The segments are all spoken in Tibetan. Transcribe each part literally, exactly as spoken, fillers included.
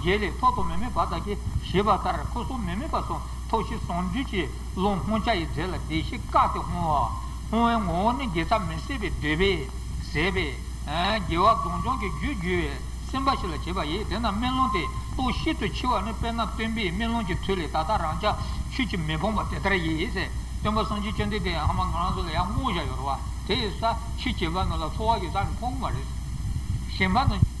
རྗེས་ལས་ཐོག་ཏུ་མི་དམིགས་པ་དག་གིས་ཞེས་པ་ལྟར་ཁུ་སིམ་མེར་མེར་པ་སོགས་ཐོག་ཤེས་ཟུང་འཇུག་གི་བློ་སྔོ་སྐྱ་ཡི་རྫས་ལ་བདེ་གཤེགས་བཀའ་སྟེ་བསྔོ་བ། བསྔོ་བའི་ངོ་བོ་ནི་དགེ་རྩ་མི་ཟད་པའི་འདོད་པས་ཟད་པའི་དགེ་བ་རྫོགས་བྱང་གི་རྒྱུར་གྱུར་པའི་སེམས་དཔའ་ཞིག་ལ་བྱེད་པ་ཡིན། དེས་ན་སྨོན་ལམ་དེ་སྟོབས་ཤིན་ཏུ་ཆེ་བ་ནི། དཔེར་ན་སྟོན་པས་སྨོན་ལམ་གྱི་མཐུ་ལས་ད་ལྟ་རང་ཅག་ཆོས་ཀྱིས་མི་ཕོངས་པ་དེ་ལྟར་ཡིན་ཟེར། སྟོན་པ་སངས་རྒྱས་བཅོམ་ལྡན་འདས་ཨ་མ་ང་རང་ཚོ་ལ་ཡང་བསྔོ་བཞག་ཡོད་རེད་བ། དེ་ཡིན་ཙང་ཆོས་བྱེད་པ་རྣམས་ལ་འཚོ་བ་གི་ས་ནས་ཕོངས་མ་རེད། གཞན་པ་རྣམས་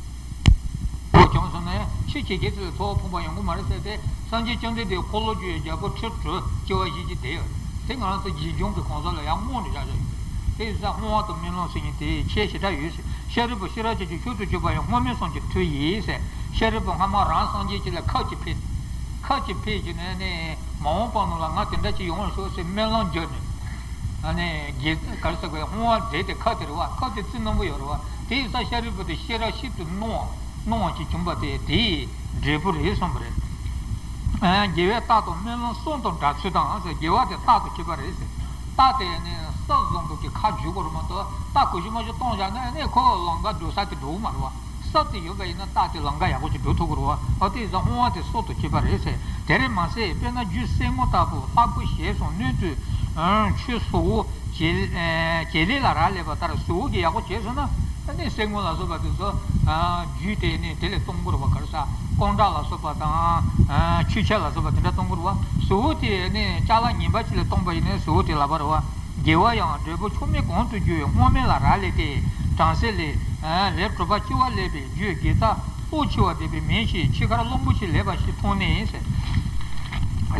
བྱུང་སོང་ན་ཆོས་བྱེད་མཁན་ཚོ་ལ་འཚོ་བ་ཕོངས་པ་ཡོང་གི་མ་རེད་ཟེར་ཏེ། སངས་རྒྱས་བཅོམ་ལྡན་འདས་འཁོར་ལོས་སྒྱུར་བའི་རྒྱལ་པོ་ཁྲི་དྲུག་སྐྱེ་བ་བཞེས་ཀྱི་བསྡད་ཡོད། དེ་ང་རང་ཚོ་རྗེས་འཇུག་གི་གང་ཟག་ལ་ཡང་བསྔོ་ནས་བཞག་བཞག་ཡོད། དེ་ཡིན་ཙང་བསྔོ་བ་དང་སྨོན་ལམ་ཟེར་མཁན་དེ་ཁྱད་ཞེ་དྲག་ཡོད་ཟེར། ཤཱ་རིའི་བུ་ཤེས་རབ་ཅན་གྱི་མཆོག་ཏུ་གྱུར་པ་ཡང་བསྔོ་སྨོན་གསུམ་གྱི་མཐུ་ཡིན་ཟེར། ཤཱ་རིའི་བུ་སྔ་མ་རང་སངས་རྒྱས་ཀྱི་ལ་ཁབ་ཅིག་ཕུལ། ཁབ་ཅིག་ཕུལ་བྱས་ནས་ནི་མ་འོངས་པ་ནང་ལ་ང་དེ་འདྲ་ཅིག་ཡོང་བར་ཤོག་ཟེར་སྨོན་ལམ་བརྒྱབ་ནས། ཨ་ནི་དགེ་ག་རེ་ཟེར་དགོས། བསྔོ་བ་མཛད་དེ་ཁབ་དེ་རེད་བ། ཁབ་དེ་རྩིས་རྣོན་པོ་ཡོད་རེད་བ། དེ་ཡིན་ཙང་ཤཱ་རིའི་བུ་དེ་ཤེས་རབ་ཤིན་ཏུ་རྣོ་བ་རྣོ་བ་ཅིག་བྱུང་བ་དེ་དེའི་འབྲས་བུ་རེད་གསུངས་པ་རེད། ཨ། དགེ་བའི་རྟགས་དང་སྨོན་ལམ་གསུམ་དང་འདྲ་ཚུལ་དང་ཟེར། དགེ་བ་དེ་རྟགས་སུ་བྱེད་པ་རེད་ཟེར། རྟགས་དེ་ནི་གསེར་བཟང་པོ་གི་ཁ་འཇུ་དགོས་རེད་མ་གཏོགས། རྟགས་གོ་ཤུ་མ་ཤུ་གཏོང་བཞག་ན་ནི་ཁོ་ལམ་ཁ་འགྲོ་ས་དེ་འགྲོ་གི་མ་རེད་བ། གསེར་དེ་ཡོད་པ་ཡིན་ན་རྟགས་དེ་ལམ་ཁ་ཡག་པོ་ཅིག་འགྲོ་ཐུབ་ཀྱི་རེད་བ། ཨོ་དེ་ཡིན་ཙང་བསྔོ་བ་དེ་གསེར་དུ་བྱེད་པ་རེད་ཟེར། དེར་མ་ཟད་དཔེར་ན་རྒྱུ་གསེར་དངུལ་ལྟ་བུ་ལྷག་པའི་ཞལ་གསུམ་སྣོད་དུ་ཆུ་བསྲུབས། བྱེད་ལས་ལ་རག་ལས་པ་ལྟར་གཟུགས་ཀྱིས་ཡག་པོ་བྱས་སོང་ན། ཨ་ནི་གསེར་དངུལ་ལ་སོགས་པ་དེ་ཚོ་རྒྱུ་དེ་ནི་དེ་ལས་གཏོང་དགོས་རེད་བ། ག་རེ་ཟ། ཀོང་ཁྲག་ལ་སོགས་པ་དང་ཆུ་ཆ་ལ་སོགས་པ་དེ་འདྲ་གཏོང་དགོས་རེད་བ། གཟུགས་དེ་ནི་ཅ་ལག་ངན་པ་ཅིག་ལ་གཏོང་པ་ཡིན་ན་གཟུགས་དེ་ལབ་པ་རེད་བ། དགེ་བ་ཡང་འབྲས་བུ་མཆོག་མེད་གང་དུ་འགྱུར་བའི་བསྔོ་སྨོན་ལ་རག་ལས་ཏེ། བྲམ་ཟེ་ལས་ལས་གྲུབ་པ་སྐྱེ་བ་ལེན་པའི་རྒྱུའི་དགེ་རྩ་སྟོབས་ཆེ་བ་ལྡན་པའི་མིང་ཞིག་ཕྱི་ཁར་གླང་པོ་ཆེ་ལེགས་པ་ཞིག་མཐོང་ནས་ཟེར།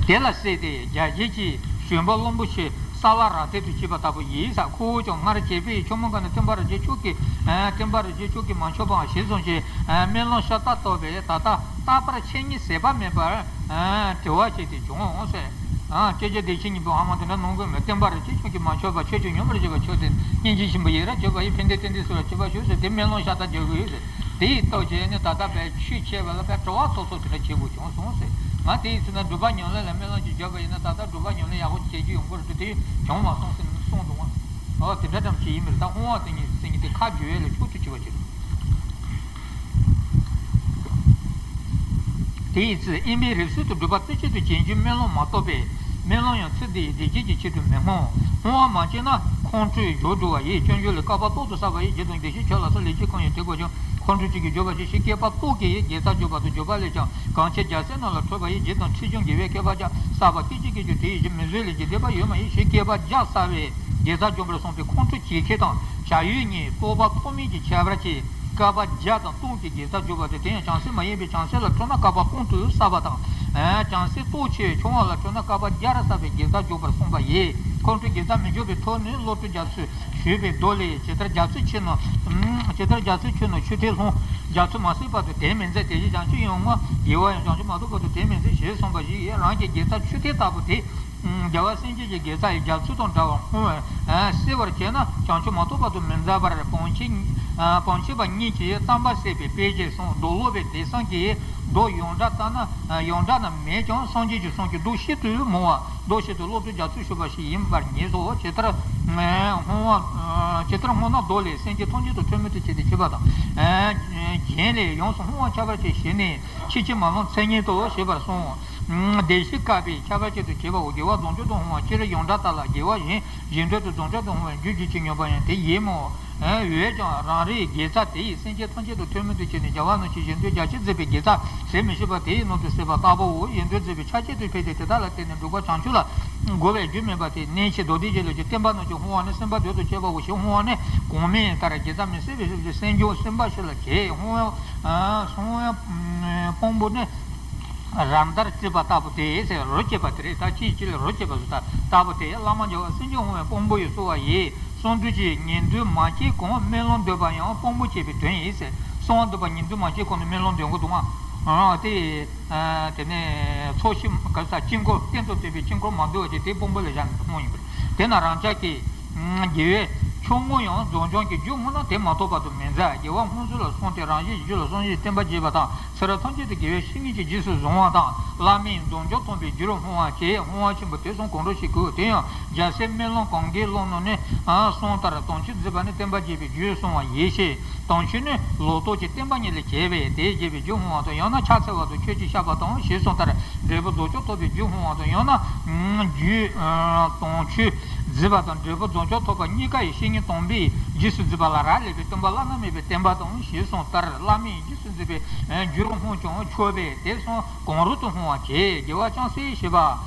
དེ་ལ་བསྲེས་ཏེ་རྒྱ་བྱེད་ཀྱི་ཞོན་པ་གླང་པོ་ཆེ་སྲ་བ་རལ་གྲི་དུ་བྱས་པ་ལྟ་བུ་ཡིན་ཟེར། ཁོ་བོས་ཀྱང་སྔར་བྱས་པའི་ཆོས་མང་གི་ནི་སྟོན་པ་རིན་ཆེན་མཆོག་གིས། ཨ། སྟོན་པ་རིན་ཆེན་མཆོག་གིས་མ་མཆོད་པའང་ཞེས་གསུངས་ཤིང་། ཨ། སྨོན་ལམ་ཤ་སྟག་བཏབ་པས་ད་ལྟ་རྟག་པར་འཆད་ཉན་ཟད་པ་མེད་པར། ཨ། དྲི་བ་བྱས་ཏེ་བྱུང་ཟེར། ཨ། སྐྱེ་རྒ་ན་འཆིའི་གཉེན་པོ་ཨ་མ་དེ་འདྲ་གནང་དགོས་མེད། སྟོན་པ་རིན་ཆེན་མཆོག་གིས་མ་མཆོད་པ་ཆོས་ཀྱི་མྱུར་བར་བྱེད་པ་མཆོག་སྟེ། སྙིང་རྗེ་ཆེན་པོ་ཡི་རང་བྱེད་པ་ཡི། ཕན་བདེ་རྟེན་འབྲེལ་སོགས་ལ་སྤྱོད་པ་ཤོག་ཟེར་དེ་སྨོན་ལམ་ཤ་སྟག་རྒྱག་གི་ཡོད་ཟེར། དེ་ཡི་སྟོབས་ཀྱིས་ནི་ད་ལྟ་བས་ཆོས་འཆད་པ་ལ་བས་དྲི་བ་ཚོགས་ཚོགས་དེ་འདྲ་བྱེད་དགོས་བྱུང་སོང་ཟེར། ང་དེ་ཡི་ཚེ་ན་སྒྲུབ་པ་ཉམས་ལེན་ལ་སྨོན་ལམ་ཅིག་བརྒྱབ་པ་ཡིན་ན། ད་ལྟ་སྒྲུབ་པ་ཉམས་ལེན་ཡག་པོ་བྱེད་རྒྱུ་ཡོང་གི་རེད་དེ། བྱུང་མ་སོང་ཟེར་ནས་གསུངས་འདུག་ཨ། ཨོ་དེ་འདྲ་ཙམ་ཞིག་ཡིན་པ་རེད། ད་བསྔོ་བ་དེ་ཉིད་ཟེར་མཁན་དེ་ཁ་བརྗོད་ཡས་ལ་མཆོག་ཏུ་གྱུར་པ་ཅིག་རེད། དེ་ཡི་ཚེ་དབེན་པའི་རི་སུལ་དུ་སྒྲུབ་པ་རྩེ་གཅིག་ཏུ་བྱེད་རྒྱུའི་སྨོན་ལམ་མ་གཏོགས་པའི་སྨོན་ལམ་ཡང་ཚེ་འདི་ཡི་བདེ་སྐྱིད་ཀྱི་ཆེད་དུ་མི་བསྔོ། བསྔོ་བ་མ་བྱས་ན་ཁོང་ཁྲོས་གཞོགས་འགྲོ་བ་ཡི། སྐྱོན་བརྗོད་ལས་བསྐལ་པ་ཏོག་ཏུ་བསགས་པ་ཡི། རྗེ་དང་དགེ་བཤེས་ཆོས་ལ་སོགས་ལེགས་སྤྱད་གང་ཡང་དེ་གོ་ཀྱང་། ཁོང་ཁྲོ་གཅིག་གིས་འཇོམས་པར་བྱེད། ཞེས་བསྐལ་པ་སྟོང་གི་དགེ་རྩ་འཇོམས་པ་དང་འཇོམས་པ་ལས་ཀྱང་། གང་ཕྱིར་རྒྱལ་སྲས་རྣམས་ལ་ཁྲོས་པ་ཡི། རྗེ་དང་ཁྲིམས་སྦྱོང་དགེ་བས་བསྐལ་པ་བརྒྱ། བསགས་པ་སྐད་ཅིག་གིས་ཀྱང་དེ་ཡི་གཞི། མི་བཟོད་ལས་ཀྱང་འདས་པ་ཡོད་མ་ཡིན། ཞེས་བསྐལ་པ་བརྒྱ་བསགས་པའི་དགེ་རྩ་འཇོམས་པར་གསུངས་པའི་ཁོང་ཁྲོ་བྱེད་མཁན་དང་བྱ་ཡུལ་གཉིས་རྟོགས་པ་ཐོགས་མེད་ཀྱི་ཁྱད་པར་གྱིས། བསྐལ་པ་བརྒྱ་དང་སྟོང་གི་དགེ་རྩ་འཇོམས་པ་སྟེ། དེ་ཡང་བྱང་སེམས་མ་ཡིན་པའི་བྱང་སེམས་ལ་ཁྲོས་ན་བསྐལ་པ་སྟོང་དུ་བསགས་པ་དང་། བྱང་སེམས་སྟོབས་ཆེ་བའི་ཆུང་བ་ལ་ཁྲོས་ན་བསྐལ་པ་བརྒྱར་བསགས་པའི་དགེ་རྩ་འཇོམས་པར་གསུངས་པ་ཡིས། ཁོང་ཁྲོ་དགེ་རྩ་མི་འཇོམས་པའི་ཐབས་ནི་བློ་གྲོས་རྒྱ་མཚོས་ཞུས་པའི་མདོ་ལས། ཇི་ལྟར་རྒྱ་མཚོའི་ཆུ་རྣམས། ཇི་ལྟར་རྒྱ་མཚོའི་ཆུ་རྣམས་ཆུ་ཐིགས་ལྷུང་། རྒྱ་མཚོ་མ་ཟད་བར་དུ་དེར་མི་འཛེག། དེ་བཞིན་བྱང་ཆུབ་ཡིད་འོང་ལྔ། དགེ་བ་ཡང་བྱང་ཆུབ་མ་ཐོབ་བར་དུ་དེར་མི་འཛེག། ཞེས་གསུངས་པ་བཞིན། རང་གི་དགེ་རྩ་ཆུ་ཐིགས་ལྟ་བུ་དེ། རྒྱལ་བ་སེམས་ཅན་གྱི་དགེ་རྩ་ཡི་རྒྱ་མཚོ་དང་འདྲ་བར་བསྔོ་བས་བསིལ་བར་བྱས་ན། བྱང་ཆུབ་མ་ཐོབ་བར་དུ་མི་འཛག་པར། བང་ཆེན་བང་ཆེན་པ་གཉིས་ཀྱིས་རྩམ་པ་བསྲེགས་པའི་དཔེ་བྱད་གསུངས། རྡོ་སློག་པའི་དེད་ཟངས་ཀྱིས་རྡོ་ཡོངས་བྲེགས་བཏང་ན། ཡོངས་བྲེགས་ན་མེད་ཀྱང་། སངས་རྒྱས་ཀྱི་གསུང་གིས་རྡོ་ཤིན་ཏུ་མོ་བ། རྡོ་ཤིན་ཏུ་བློ་གྲོས་རྒྱ་མཚོས་ཞུས་པ་ཞིག་ཡིན་པར་ངེས་སོ། ཇི་ལྟར་བསྔོ་བ། ཇི་ལྟར་བསྔོ་ན་རྡོ་ལས་སེམས་ཅན་ཐམས་ཅད་དུ་ཁྲོ་མོ་དུ་བྱས་ཏེ་བྱེད་པ་དང་། རྒྱན་ལས་ཡོངས་སུ་བསྔོ་བ་ཁྱབ་པར་བྱེད་ཞེས་ནས། ཕྱིན་ཅི་མ་ལོག་མཚན་ཉིད་དུ་ཞེས་པར་གསུངས། བདེ་གཤེགས་བཀའ་པས་ཁྱབ་པ་ཅན་དུ་བྱེད་པའོ། དགེ་བ་རྫོགས་བྱང་དུ་བསྔོ་བ། སྤྱིར་ཡོངས་བྲེགས་ལྟར་ལ། དགེ་བ་གཞན་གཞན་དོན་དུ་རྫོགས་བྱང་དུ་བསྔོ་བའི་རྒྱུ་རྒྱུད་ཀྱི་ཉམས་པ་ཡང་དེ་ཡིན་མོད། འོན་ཀྱང་རང་རེའི་དགེ་རྩ་དེ་ཡིས་སེམས་ཅན་ཐམས་ཅད་དུ་ཁྲོ་མོ་དུ་བྱས་ནས། རྒྱལ་བ་རིན་པོ་ཆེས་གཞན་དོན་རྒྱ་ཆེར་མཛད་པའི་དགེ་རྩ་ཟད་མི་ཤེས་པ་དེ་ཡི་ནང་དུ་ཟད་པ་ལྟ་བུའོ། གཞན་དོན་མཛད་པའི་ཆ་བྱད་དུ་ཕེབས་ཏེ། དེ་དག་ལ་བརྟེན་ནས་འགྲོ་བ་བྱང་ཆུབ་ལ་འགོད་པའི་རྒྱུ་མིན་པ་དེ་མནན་ཕྱིར། མདོ་སྡེ་རྒྱན་ལས་ཀྱང་། བསྟན་པ་རྣམས་ཀྱི་བསྔོ་བ་ནི། སེམས་པ་དོན་དུ་གཅེས་པའོ། ཞེས་བསྔོ་བ་ནི་གོང་མའི་ལྟར་དགེ་རྩ་མི་ཟད་པའི་ཕྱིར་གྱི་སེམས་བྱུང་སེམས་དཔའ་ཞིག་ལ་བྱེད། བསྔོ་བསྔོ་བའི་དཔང་པོ་ནི། ར་མདར་བརྩིགས་པ་ལྟ་བུ་སྟེ་ཟེར། རོ་བཅད་པ་དེ་རེད། ད་ཅིའི་ཕྱིར་རོ་བཅད་པ་ཟེར། ད་ལྟ་བུ་སྟེ། བླ་མ་རྒྱལ་བ་སེམས་ཅན་བསྔོ་བའི་དཔང་པོ་ཡིས་གསོལ་བ་ཡི། གསང་འདུས་ཀྱི་ཉིན་བདུན་མ་སྐྱེལ་གོང་སྨོན་ལམ་འདོན་པ་ཡང་དཔང་པོ་བྱེད་པའི་དོན་ཡིན་ཟེར། གསང་བ་འདུས་པ་ཉིན་བདུན་མ་སྐྱེལ་གོང་ནས་སྨོན་ལམ་འདོན་དགོས་འདུག་ཨང་། དེ་དེ་ནས་ཚོགས་ཞིང་ག་ས་དཀྱིལ་འཁོར་གཏན་དུ་བརྩིགས་པའི་དཀྱིལ་འཁོར་མ་འདུལ་བ་བྱས། དེ་དཔང་པོ་ལ་བཞག་ནས་སྨོན་ཡིན་པ་རེད། དེས་ན་རང་ཅག་གི་དགེ་བའི་ ཆུང་ངུ་ཡང་འཛོམས་བྱང་གི་རྒྱུ་སྨོས་ན་དེ་མ་གཏོགས་པ་དུ་མི་འཛའ། དགེ་བ་སྔོན་བསུ་ལ་སོང་སྟེ་རང་བཞིན་གྱི་རྒྱུ་ལ་བསམ་གཞིག་བསྟེན་པ་བགྱིས་པ་དང་། ཚེ་རབས་ཐམས་ཅད་དུ་དགེ་བའི་བཤེས་གཉེན་གྱི་རྗེས་སུ་བཟུང་བ་དང་། བླ་མས་འཛོམས་བྱང་ཐོབ་པའི་རྒྱུར་སྨོན་བ་བྱས། སྨོན་བ་ཆེན་པོ་དེ་གསུམ་གང་འགྲུབ་ཞིག་དགོས། དེ་ཡང་རྒྱལ་སྲས་སྨོན་ལམ་གང་གིས་བླངས་ནོ་ནི་གསུངས་ལྟར། དམ་ཆོས་བརྫིས་པ་ནི་བསྟེན་པ་བགྱིས་པའི་རྒྱུར་གསུངས་པ་ཡིན་ཞེས། དམ་ཆོས་ནི་ལོག་རྟོག་གི་བསྟན་པ་ཉིད་ལས་བྱས་པས། དེས་བགྱིས་པའི་རྒྱུར་སྨོན་བ་དང་། ཡང་ན་ཕྱག་འཚལ་བ་དང་ཆོས་ཀྱི་བཤགས་པ་དང་ཞེས་གསུངས་ལྟར། འབྲས་བུ་འཛོམས་བྱང་ཐོབ་པའི་རྒྱུར་སྨོན་བ་དང་། ཡང་ན་རྒྱུ་དམ་ཆོས་བརྫིས་པ་དང་འབྲས་བུ་འཛོམས་བྱང་ཐོབ་པ་གཉིས་ཀ་ཡི་བཤེས་གཉེན་དམ་པས་རྗེས་སུ་བརྫིས་པ་ལ་རག་ལས་པའི་སྟོན་པ་བླ་ན་མེད་པའི་བསྟན་པ་དང་ཞེས་གསུངས་ལྟར། བླ་མས་རྗེས་སུ་བརྫིས་པའི་རྒྱུར་སྨོན་ཀྱང་ཆོག་པས། དེ་གསུམ་གང་རུང་དུ་སྨོན་བ་བྱས། དགེ་བ་ཅུང་ཟད་བྱས་པ།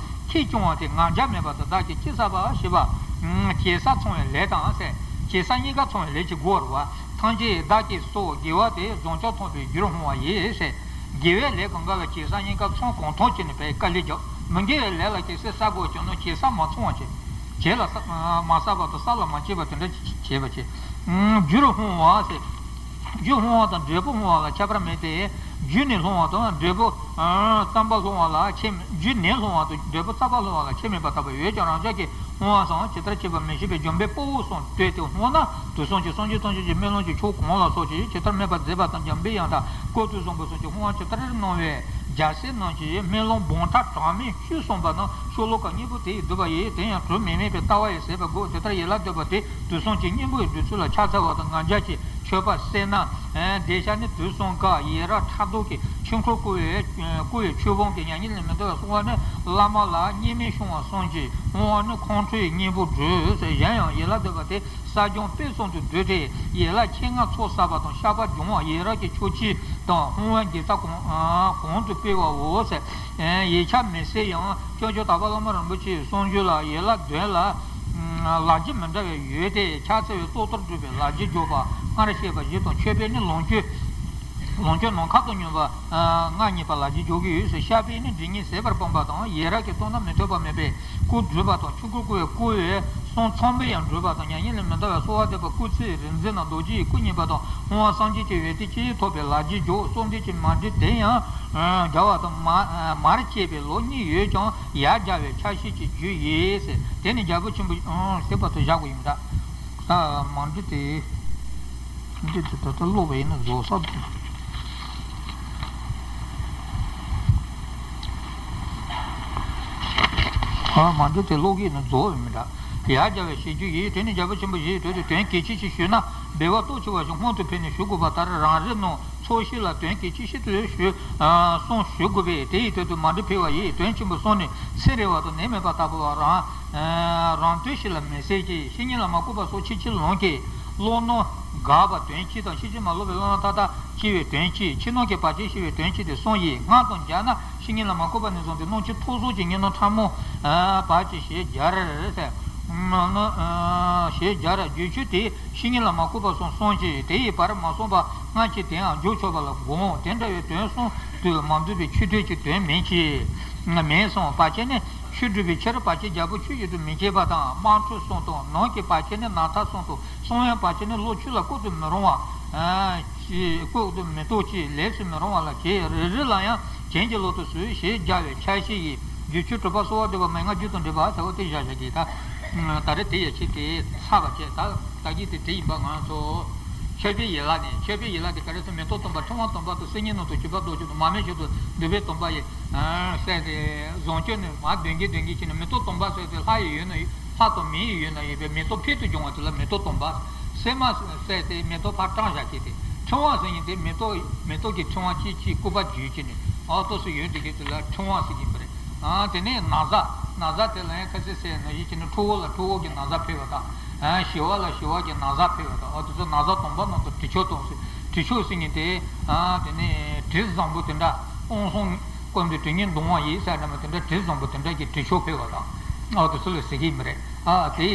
ཁེ་བཅང་བ་དེ་ང་རྒྱལ་མེད་པ་དང་། བདག་གིས་ཅི་བསགས་པ་ཞེས་པ། བྱེད་ས་ཚང་བའི་ལས་དང་ཟེར། བྱེད་ས་གཉིས་ཀ་ཚང་བའི་ལས་ཀྱི་སྒོ་རུ་བ། ཐམས་ཅད་བདག་གིས་སོགས། དགེ་བ་དེ་འཛོམས་བྱང་ཐོབ་པའི་རྒྱུར་སྨོན་བ་ཡིན་ཟེར། དགེ་བའི་ལས་གང་ག་ལ་བྱེད་ས་གཉིས་ཀ་ཚང་གང་ཐུབ་བྱས་ནས་བས་དཀའ་ལས་རྒྱབ། མི་དགེ་བའི་ལས་ལ་གལ་སྲིད་བསགས་དགོས་བྱུང་ན་བྱེད་ས་མ་ཚང་བ་བྱེད། བྱེད་ལ་ས་མ་བསགས་པ་དང་ས་ལ་མ་སྐྱེས་པ་དེ་འདྲ་བྱེད་པ་བྱེད། རྒྱུར་སྨོན་བ་ཟེར། རྒྱུ་སྨོན་བ་དང་འབྲས་བུ་སྨོན་བ་ལ་ཁྱད་པར་མེད་དེ། རྒྱུ་ནི་སློང་བ་དང་འབྲས་བུ་བརྩམ་པ་སློང་བ་ལ་ཁྱད་མེད། རྒྱུ་ནི་སློང་བ་དང་འབྲས་བུ་བརྩམ་པ་སློང་བ་ལ་ཁྱད་མེད་པ་ལྟ་བུ་ཡོད་ཀྱང་། རང་ཅག་གིས་སྨོན་བ་སོགས་ཇི་ལྟར་བྱེད་པ་མི་ཤེས་པས་འཇམ་དཔལ་དཔའ་བོའི་གསུང་བཏུད་དེ་སྨོན་ན། དུས་གསུམ་གྱི་སངས་རྒྱས་ཐམས་ཅད་ཀྱི་སྨོན་ལམ་གྱི་ཕྱོགས་གང་ལ་སོགས་ཀྱི་ཇི་ལྟར་སྨྲས་པ་མཛད་པ་དང་། འཇམ་པའི་དབྱངས་དང་སྐུ་ཚེ་བཟང་པོ་སོགས་ཀྱིས་སྨོན་བ་ཇི་ལྟར་གནང་བའི་རྒྱལ་སྲས་རྣམས་ཀྱིས་སྨོན་ལམ་འབུམ་ཕྲག་གྲངས་མེད་བཅུ་གསུངས་པ་རྣམས་ཤོ་ལོ་ཀ་གཉིས་པོ་དེ་ཡིས་བསྡུས་པ་ཡིན། དེ་ཡང་གྲུབ་མི་དམིགས་པའི་ལྟ་བ་ཡིས་ཟད་པ་དགོས། དེ་ལྟར་ཡིད་ལ་འདོད་པ་དེ་དུས་གསུམ་གྱི་སྙིང་པོ་ཡི་བདུད་རྩི་ལ་ཕྱག་འཚལ་བ་དང་། ང་རྒྱལ་གྱི་མཆོད་པ་བསོད་ནམས་འདོད་ཆགས་ནི་དུས་གསུམ་ཀ་ཡི་རང་ཕྲག་དོག་གི་ཆོས་འཁོར་བསྐོར་བའི་བསྐོར་བའི་ཆོས་སྤོང་གི་མྱ་ངན་ལས་མི་འདའ་བར་གསོལ་བ་ནི། བླ་མ་ལ་བརྙས་སྨོད་བྱུང་བ་གསུམ་གྱིས་སྨོན་བ་ནི་ཁོང་ཁྲོའི་གཉེན་པོར་འགྲོ་ཟེར། གཞན་ཡང་ཡིད་ལ་འདོད་པ་དེ་གསལ་སྦྱང་སྤེལ་གསུམ་དུ་བསྡུས་ཏེ། ཡིད་ལ་ཆེད་མངགས་ཚོགས་བསགས་པ་དང་བཤགས་པ་སྦྱོང་བ། ཡི་རང་གི་ཕྱོགས་ཀྱི་དང་སྨོན་བ་དགེ་རྩ་གང་གང་དུ་སྤེལ་བའོ་ཟེར། ཡིག་ཆ་མི་གསལ་ཡང་སྐྱབས་མཆོག་དམ་པ་བླ་མ་རིན་པོ་ཆེའི་གསུང་བརྗོད་ལ་ཡིད་ལ་དོན་ལ་ལབ་རྒྱུ་མི་འདྲ་བ་ཡོད་དེ། ཕྱག་འཚལ་བས་གཙུག་ཏོར་སྒྲུབ་པའི་ལབ་རྒྱུ་འཇོག་པ། སྔར་བཤད་པ་བཞི་དང་། མཆོད་པས་ནི་ལོངས་སྤྱོད་ལོངས་སྤྱོད་ནམ་མཁའ་དང་མཉམ་པ་མངའ་བརྙེས་པ་ལབ་རྒྱུ་འཇོག་གི་ཡོད་ཟེར། བཤགས་པས་ནི་སྒྲིབ་གཉིས་ཟད་པར་སྤངས་པ་དང་། ཡི་རང་གིས་བཏང་ན་མི་ཐོབ་པ་མེད་པའི་སྐུ་བགྲོད་པ་དང་། ཆོས་འཁོར་བསྐོར་བའི་བསྐོར་བའི་གསུམ་ཚང་བས་ཡང་བགྲོད་པ་དང་། མྱ་ངན་ལས་མི་འདའ་བར་གསོལ་བ་འདེབས་པ། སྐུ་ཚེ་རིག་འཛིན་ན་རྡོ་རྗེ་ཡི་སྐུ་བརྙེས་པ་དང་། སྨོན་བ་སངས་རྒྱས་ཀྱི་འོད་ཟེར་ཅི་ཡིས་ཐོབ་པའི་ལབ་རྒྱུ་འཇོག། གསོལ་འདེབས་ཀྱི་མཎྜལ་དེ་ཡང་རྒྱལ་བ་དང་མར་མར་བཅས་པའི་ལུགས་གཉིས་ཡོད་ཀྱང་། ཡར་རྒྱས་པའི་ཆ་ཤས་ཀྱི་རྒྱུ་ཡིས་ཟེར། དེ་ནི་རྒྱལ་པོ་ཆེན་པོ་ཟེར་བར་དུ་བཞག་དགོས་ཡིན་ད། ད་མཎྜལ་དེ། འདི་དེ་ད་ལྟ་ཀློག་པ་ཡིན་ན་རྫོགས་ས་འདུག་ཨ་མཎྜལ་དེ་ཀློག་གི་ཡིན་ན་རྫོགས་པ་མི་འདྲ། ཡར་རྒྱས་པའི་བཤད་རྒྱུ་ཡིས། དེ་ནི་རྒྱལ་པོ་ཆེན་པོ་ཞེས་བགྲོས་ཏེ། དོན་གལ་ཆེ་ཞིག་ཞུས་ན་སྦས་པ་སྟོབས་ཆེ་བ་ཞིག་སྔོན་དུ་ཕེབས་ནས་ཞུ་དགོས་པ་ལྟར། རང་རིག་ནང་ཚོགས་ཞིག་ལ་དོན་གལ་ཆེ་ཞིག་ཏུ་ཞུ་གསུངས་ཞུ་དགོས་པས། དེ་ཡི་དོན་དུ་མཎྜལ་ཕུལ་བ་ཡིས། དོན་ཆེན་པོ་གསུངས་ནས་ཚེ་རིང་བ་དང་ནད་མེད་པ་ལྟ་བུ་རང་རང་དོན་ཞིག་ལ་མི་ཟད་ཅིང་། བཤེས་གཉེན་ལ་མ་བསྐུར་བ་སོགས་ཕྱི་ཕྱིར་ལོག་གི་བློ་སྣ་འགག་པ་དོན་གཅིག་དང་། ཕྱི་ཕྱིར་མ་ལོག་པའི་བློ་སྣ་ཐག་ཐག་ཆོད་པའི་དོན་གཅིག། ཕྱི་ནང་གི་བར་ཆད་ཞི་བའི་དོན་གཅིག་སྟེ་གསུམ་ཡིན། སྔགས་དང་སྦྱར་ན་བཤེས་གཉེན་ལ་མ་བསྐུར་བ་ནས་བཟུང་སྟེ་སྣང་ཆུང་ཐོག་སོགས་ཀྱི་གཉིས་སྣང་ཕྲ་མོ་བར་གྱི་ཞེས་སྦྱར་ཟེར། ཞེས་སྦྱར། རྒྱུ་ཆོས་དེ་བཤེས་གཉེན་ལ་མ་བསྐུར་བ་སོགས་གསུམ་གྱིས་དེ་ཡི་བར་མ་སོང་བ་སྔ་ཕྱི་དེའང་འཇོག་ཆོག་པ་ལ་དགོངས། དེ་འདྲ་བའི་དོན་གསུམ་དུ་མ་འདུས་པའི་ཆོས་ཐོས་ཀྱི་དོན་མིན་གྱི། མིན་གསུངས། བར་ཆད་ནི་ཆོས་སྒྲུབ་པའི་ཕྱིར་བར་ཆད་རྒྱལ་པོ་ཆོས་ཀྱི་དུ་མི་བྱེད་པ་དང་། དམག་འཁྲུག་གསུམ་དང་། ནང་གི་བར་ཆད་ནི་ནགས་ཚལ་གསུམ་དང་། གསང་བའི་བར་ཆད་ནི་ལོ་ཕྱུགས་ལ་བཀོལ་དུ་མི་རུང་བ། ཅི་བཀོལ་དུ་མི་གཏོགས་ཅི། ལས་སུ་མི་རུང་བ་ལ་གེགས། རེ་རེ་ལ་ཡང་གྱེན་གྱི་ལོག་ཏུ་བཟོད་ཞེས་སྦྱར་བའི་ཆ་ཤས་ཡིན། རྒྱུ་ཆོས་གྲུབ་པ་གསོལ་བ་འདེབས་པ་མན་ངག་རྒྱུ་དང་འབྲེལ་བ་ཟེར་བ་དེ་བཞག་བཞག་གི་ད། ད་རེས་དེ་ཡ་ཆེ་དེ་ཚར་བ་བྱས། ད་ད་གི་དེ་དེ་ཡིན་པ་ང་ཚོ། མཆོད་པའི་ཡན་ལག་ནས། མཆོད་པའི་ཡན་ལག་དེ་ག་རེ་ཟེར། མེ་ཏོག་སྟོན་པ་ཕྲེང་བ་སྟོན་པ་དང་། སིལ་སྙན་ནང་དུ་བྱེད་པ་རྡོ་རྗེ་དང་། མར་མེ་མཆོག་ཏུ་འདུས་པའི་སྟོན་པ་ཡི་ཟེར་ཏེ། བཟང་སྤྱོད་ནི་མར་འདོན་གྱིན་འདོན་གྱིན་བྱས་ནས། མེ་ཏོག་སྟོན་པ་ཟེར་ཏེ་ལྷ་ཡི་ཡུལ་ན་ཡོད། ལྷ་དང་མི་ཡི་ཡུལ་ན་ཡོད་པའི་མེ་ཏོག་ཕུལ་དུ་བྱུང་བ་དེ་ལ་མེ་ཏོག་སྟོན་པ། སིལ་མ་ཟེར་ཏེ་མེ་ཏོག་ཕར་བཀྲམ་བཞག་གི་དེ། ཕྲེང་བ་ཟེར་མཁན་དེ་མེ་ཏོག་མེ་ཏོག་གི་ཕྲེང་བ་གཅིག་གཅིག་སྐུད་པ་བརྒྱུས་བྱས་ནས། ཨོ་ཏོ་སུ་ཡོད་དེ་གི་དེ་ལ་ཕྲེང་བ་ཟེར་གྱི་པ་རེད། ཨ་དེ་ནས་ན་བཟའ། ན་བཟའ་དེ་ལ་ཡང་ཁ་ཤས་ཟེར་ན་ཡིད་ཀྱི་ནི་ཁྲོ་བོ་ལ་ཁྲོ་བོ་གི་ན་བཟའ་ཕུལ་བ་དང་། ཨ་ཞི་བ་ལ་ཞི་བ་གི་ན་བཟའ་ཕུལ་བ་དང་། ཨོ་དེ་ཚོ་ན་བཟའ་སྟོན་པ་ནང་དུ་དྲི་མཆོག་སྟོན་ཟེར། དྲི་མཆོག་ཟེར་མཁན་དེ། ཨ་དེ་ནས་དྲི་བཟང་པོ་དེ་འདྲ། དབང་སོང་སྐོམ་དུས་དྲི་ངན་གདུང་བ་ཡིན་ཟེར་ན་མ། དེ་འདྲ་དྲི་བཟང་པོ་དེ་འདྲ་གི་དྲི་མཆོག་ཕུལ་བ་དང་། ཨོ་དེ་ཚོ་ལ་ཟེར་གྱི་མི་རེད། ཨ་དེ་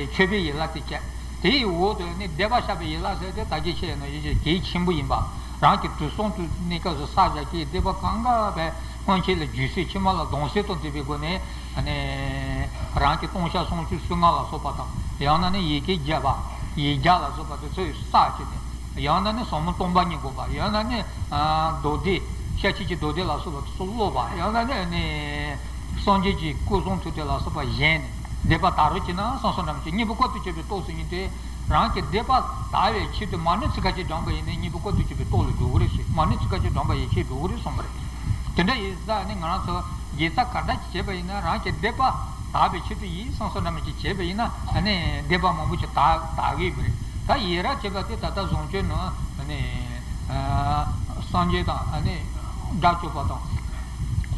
མཆོད་པའི་ཡན་ལག་དེ་བྱས། དེའི་འོག་ཏུ་ནི་བཟླས་པ་བཤགས་པའི་ཡན་ལག་ཟེར་ཏེ་ད་གིན་བཤད་ན་ཡིན་གྱི་གལ་ཆེན་པོ་ཡིན་པ། རང་གི་དུས་གསུམ་དུ་གནས་སྐབས་སུ་བསགས་བཞག་གི་སྡིག་པ་གང་ག་བས་སྔོན་ཆད་ལ་བརྗོད་ཚིག་ཕྱི་མ་ལ་གདུང་སེམས་དང་བསྡུས་པའི་སྒོ་ནས་ནི་རང་གི་ལྟུང་བཤགས་སྲུང་བརྩི་གསུམ་ཀ་ལ་སོགས་པ་དང་། ཡང་ན་ནི་ཡི་གེ་བརྒྱ་པ། ཡིག་བརྒྱ་ལ་སོགས་པ་དེ་ཚོས་བསགས་བྱས་ནས། ཡང་ན་ནི་ཟབ་མོ་སྟོང་པ་ཉིད་བསྒོམ་པ། ཡང་ན་ནི་ཨ་མདོ་སྡེ། ཤཱཀྱའི་མདོ་སྡེ་ལ་སོགས་པ་དེ་ཚོ་ཀློག་པ། ཡང་ན་ནི་ནི་སངས་རྒྱས་ཀྱི་སྐུ་གསུང་ཐུགས་དེ་ལ་སོགས་པ་བཞེངས་ནས་བཟླས་པ་དག་རུ་བྱས་ན་བསམ་བསམ་འདྲ་མི་བྱེད། སྙིང་པོ་བཀའ་བརྟུལ་མཆོད་པའི་སྟོབས་ཟེར་མཁན་དེ། རང་གི་སྡིག་པ་དག་པའི་ཆེད་དུ་མ་ཎི་ཚིག་ཁ་ཅིག་བགྲངས་པ་ཡིན་ན་གཉེན་པོ་ཀུན་ཏུ་སྤྱོད་པའི་སྟོབས་ལ་འགྲོ་གི་རེད་ཟེར། མ་ཎི་ཚིག་ཁ་ཅིག་བགྲངས་པ་ཡིན་ཕྱིར་འགྲོ་གི་རེད་གསུངས་པ་རེད། དེ་འདྲ་ཡིན་ཙང་ནི་ང་རང་ཚོ་དགེ་རྩ་ག་འདྲ་ཅིག་བྱས་པ་ཡིན་ན་རང་གི་སྡིག་པ་དག་པའི་ཆེད་དུ་ཡིན་བསམ་བསམ་འདྲ་མི་ཅིག་བྱས་པ་ཡིན་ན་ཨ་ནི་སྡིག་པ་མང་པོ་ཅིག་དག་དག་གི་ཡོད་པ་རེད། ད་ཡི་རང་བྱེད་པ་དེ་ད་ལྟ་བཟང་སྤྱོད་ནང་ཨ་ནི་སངས་རྒྱས་དང་ཨ་ནི་དགྲ་བཅོམ་པ་དང་།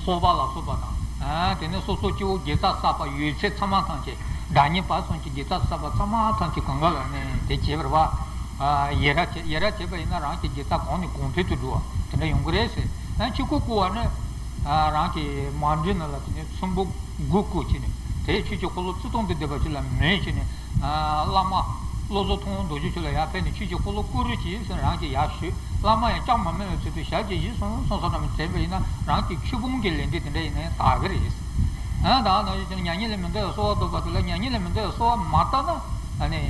སོགས་པ་ལ་སོགས་པ་དང་། དེ་ནས་སོ་སོ་སྐྱེ་བོ་དགེ་རྩ་བསགས་པ་ཡོད་ཚད་ཚང་མ་ཐམས་ཅད་བདག་ཉིད་བར་གསུམ་གྱི་དགེ་རྩ་བསགས་པ་ཚང་མ་ཐམས་ཅད་གང་ག་ལ་ནི་དེ་བྱེད་པར་བ། ཡི་རང་བྱེད་ཡི་རང་བྱེད་པ་ཡིན་ན་རང་གི་དགེ་རྩ་གོང་ནས་གོང་འཕེལ་དུ་འགྲོ་བ་དེ་འདྲ་ཡོང་གི་རེད་ཟེར། ཆོས་འཁོར་བསྐོར་བ་ནི་རང་གི་མ་འདྲེས་ནང་ལ་དེ་ནས་ཚོམ་བུ་དགུ་བསྐོར་བྱས་ནས་དེའི་ཆོས་ཀྱི་འཁོར་ལོ་བརྩི་སྟངས་དུ་བསྡད་པ་ཅིག་ལ་མོས་བྱས་ནས། བླ་མ་བློ་བཟང་མཐོང་སྒང་རྡོ་རྗེ་ཁྱོད་ལ་ཡར་ཕེབས་ནས་ཆོས་ཀྱི་འཁོར་ལོ་བསྐོར་རོགས་གྱིས་ཟེར་རང་གིས་ཡར་ཞུས། བླ་མ་ཡང་ཅང་མ་སྨྲ་བའི་ཚུལ་དུ་ཞལ་གྱིས་བཞེས་སོང་གསུངས་སོ་ནམ་དྲན་པ་ཡིན་ན་རང་གི་ཆོས་སྤོང་གི་ལས་འབྲས་དེ་འདྲ་ཡིན་ན་ཡང་དག་གི་རེད། ད་ནང་བཞིན་མྱ་ངན་ལས་མི་འདའ་བའི་གསོལ་བ་བཏབ་པ་དེ་ལ་མྱ་ངན་ལས་མི་འདའ་བའི་གསོལ་བ་མ་བཏབ་ན་ཨ་ནི་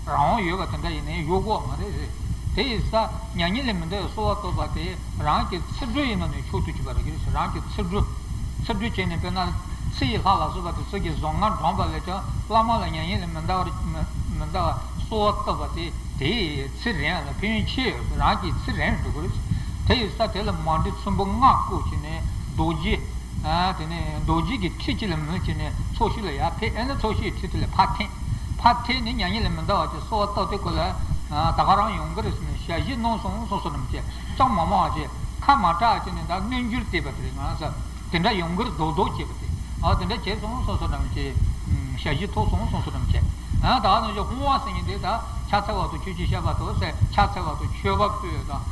རང་དབང་ཡོད་པ་དེ་འདྲ་ཡིན་ན་ཡང་གཡོ་འགུལ་མ་རེད་ཟེར། དེ་ཡིན་ཙང་མྱ་ངན་ལས་མི་འདའ་བའི་གསོལ་བ་བཏབ་པ་དེ་རང་གི་ཚིག་འབྲུ་ཡིན་ན་ནི་མཆོག་ཏུ་གྱུར་པ་རེད་ཟེར། རང་གི་ཚིག་འབྲུ། ཚིག་འབྲུ་བྱས་ནས་དཔེར་ན་ཚེ་ཡི་ལྷ་ལ་སོགས་པ་དེ་ཚོ་གིས་གཟུངས་སྔགས་བགྲངས་པ་ལས་ཀྱང་བླ་མ་ལ་མྱ་ངན་ལས་མི་འདའ་བར་མི་མི་འདའ་བར་གསོལ་བ་བཏབ་པ་དེ་དེའི་ཚེ་རིང་ལ་ཕན་ཡོན་ཆེ་ཡོད་རང་གི་ཚེ་རིང་འགྲོ་གི་རེད། དེ་ཡི་ས་དེ་ལ་མ་འདྲེས་ཚོམ་བུ་ལྔ་བསྐོར་བྱས་ནས་རྡོ་རྗེ། དེ་ནས་རྡོ་རྗེ་གི་ཁྲི་གཅིག་ལ་མོས་བྱས་ནས་ཚོགས་ཞིང་ལ་ཡར་ཕེབས། ཨེ་ནས་ཚོགས་ཞིང་ཁྲི་དེ་ལ་ཕར་འཐེན། ཕར་འཐེན་ནས་མྱ་ངན་ལས་མི་འདའ་བར་གྱི་གསོལ་བ་བཏབ་དེ་ཁོ་ལ་ད་ག་རང་ཡོང་གི་རེད་ཟེར་ནས་ཞལ་བཞེས་གནང་སོང་གསུངས་སོ་ནམ་བྱས་ཅང་མ་མང་བ་བྱས་ཁ་མ་གྲགས་བྱས་ནས་ད་གནོན་རྒྱུར་བལྟས་པ་དེ་རེད། ང་ས་དེ་འདྲ་ཡོང་གི་རེད་རྡོག་རྡོག་བྱས་པ་དེ་ཨ་དེ་འདྲ་བྱས་སོང་གསུངས་སོ་ནམ་བྱས་ཞལ་བཞེས་ཐོབ་སོང་གསུངས་སོ་ནམ་བྱས་ད་ནང་བཞིན་ཧོང་བ་ཟེར་མཁན་དེ་ད་ཕྱག་འཚལ་བ་དང་ཆོས་ཅན་བཤད་པ་དང་ཟེར་ཕྱག་འཚལ་བ་དང་མཆོད་པ་ཕུལ་དང་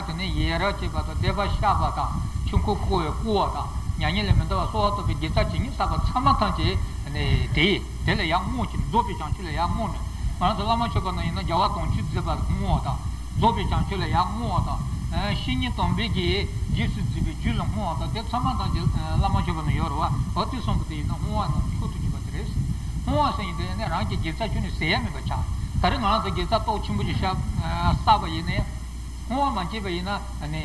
དེ་ནས་ཡི་རང་བྱེད་པ་དང་བཟླས་པ་བཤགས་པ་དང་ཆོས་འཁོར་བསྐོར་བའི་བསྐོར་བ་དང་མྱ་ངན་ལས་མི་འདའ་བར་གསོལ་བ་བཏབ་པའི་དགེ་རྩ་ཇི་སྙེད་བསགས་པ་ཚང་མ་ཐམས་ཅད་དེ་དེ་ལ་ཡར་བསྔོ་བྱས་ནས་རྫོགས་པའི་བྱང་ཆུབ་ལ་ཡར་བསྔོ་ནས་ང་རང་ཚོ་བླ་མ་མཆོད་པ་ནང་ཡིན་ན་རྒྱལ་བ་དོན་ཆེན་མཛད་པ་ལ་བསྔོ་བ་དང་། རྫོགས་པའི་བྱང་ཆུབ་ལ་ཡར་བསྔོ་བ་དང་། བཤེས་གཉེན་དམ་པས་ཀྱིས་རྗེས་སུ་མཛད་པའི་རྒྱུད་ལ་བསྔོ་བ་དང་དེ་ཚང་མ་ཐམས་ཅད་བླ་མ་མཆོད་པ་ནང་ཡོད་རེད་བ། འོ་དེ་གསུངས་པ་དེ་ཡིན་ན་བསྔོ་བ་ནང་མཆོག་ཏུ་གྱུར་པ་དེ་རེད། བསྔོ་བ་ཟེར་ཡིན་དེ་ནི་རང་གི་དགེ་རྩ་ཁྱོན་ནས་ཟད་ཡ་མེད་པ་ཆགས། ད་རེས་ང་རང་ཚོ་དགེ་རྩ་སྟོབས་ཆེན་པོ་ཞིག་བཤགས་བསགས་པ་ཡིན་ནའི། བསྔོ་བ་མ་བྱས་པ་ཡིན་ན་ནི།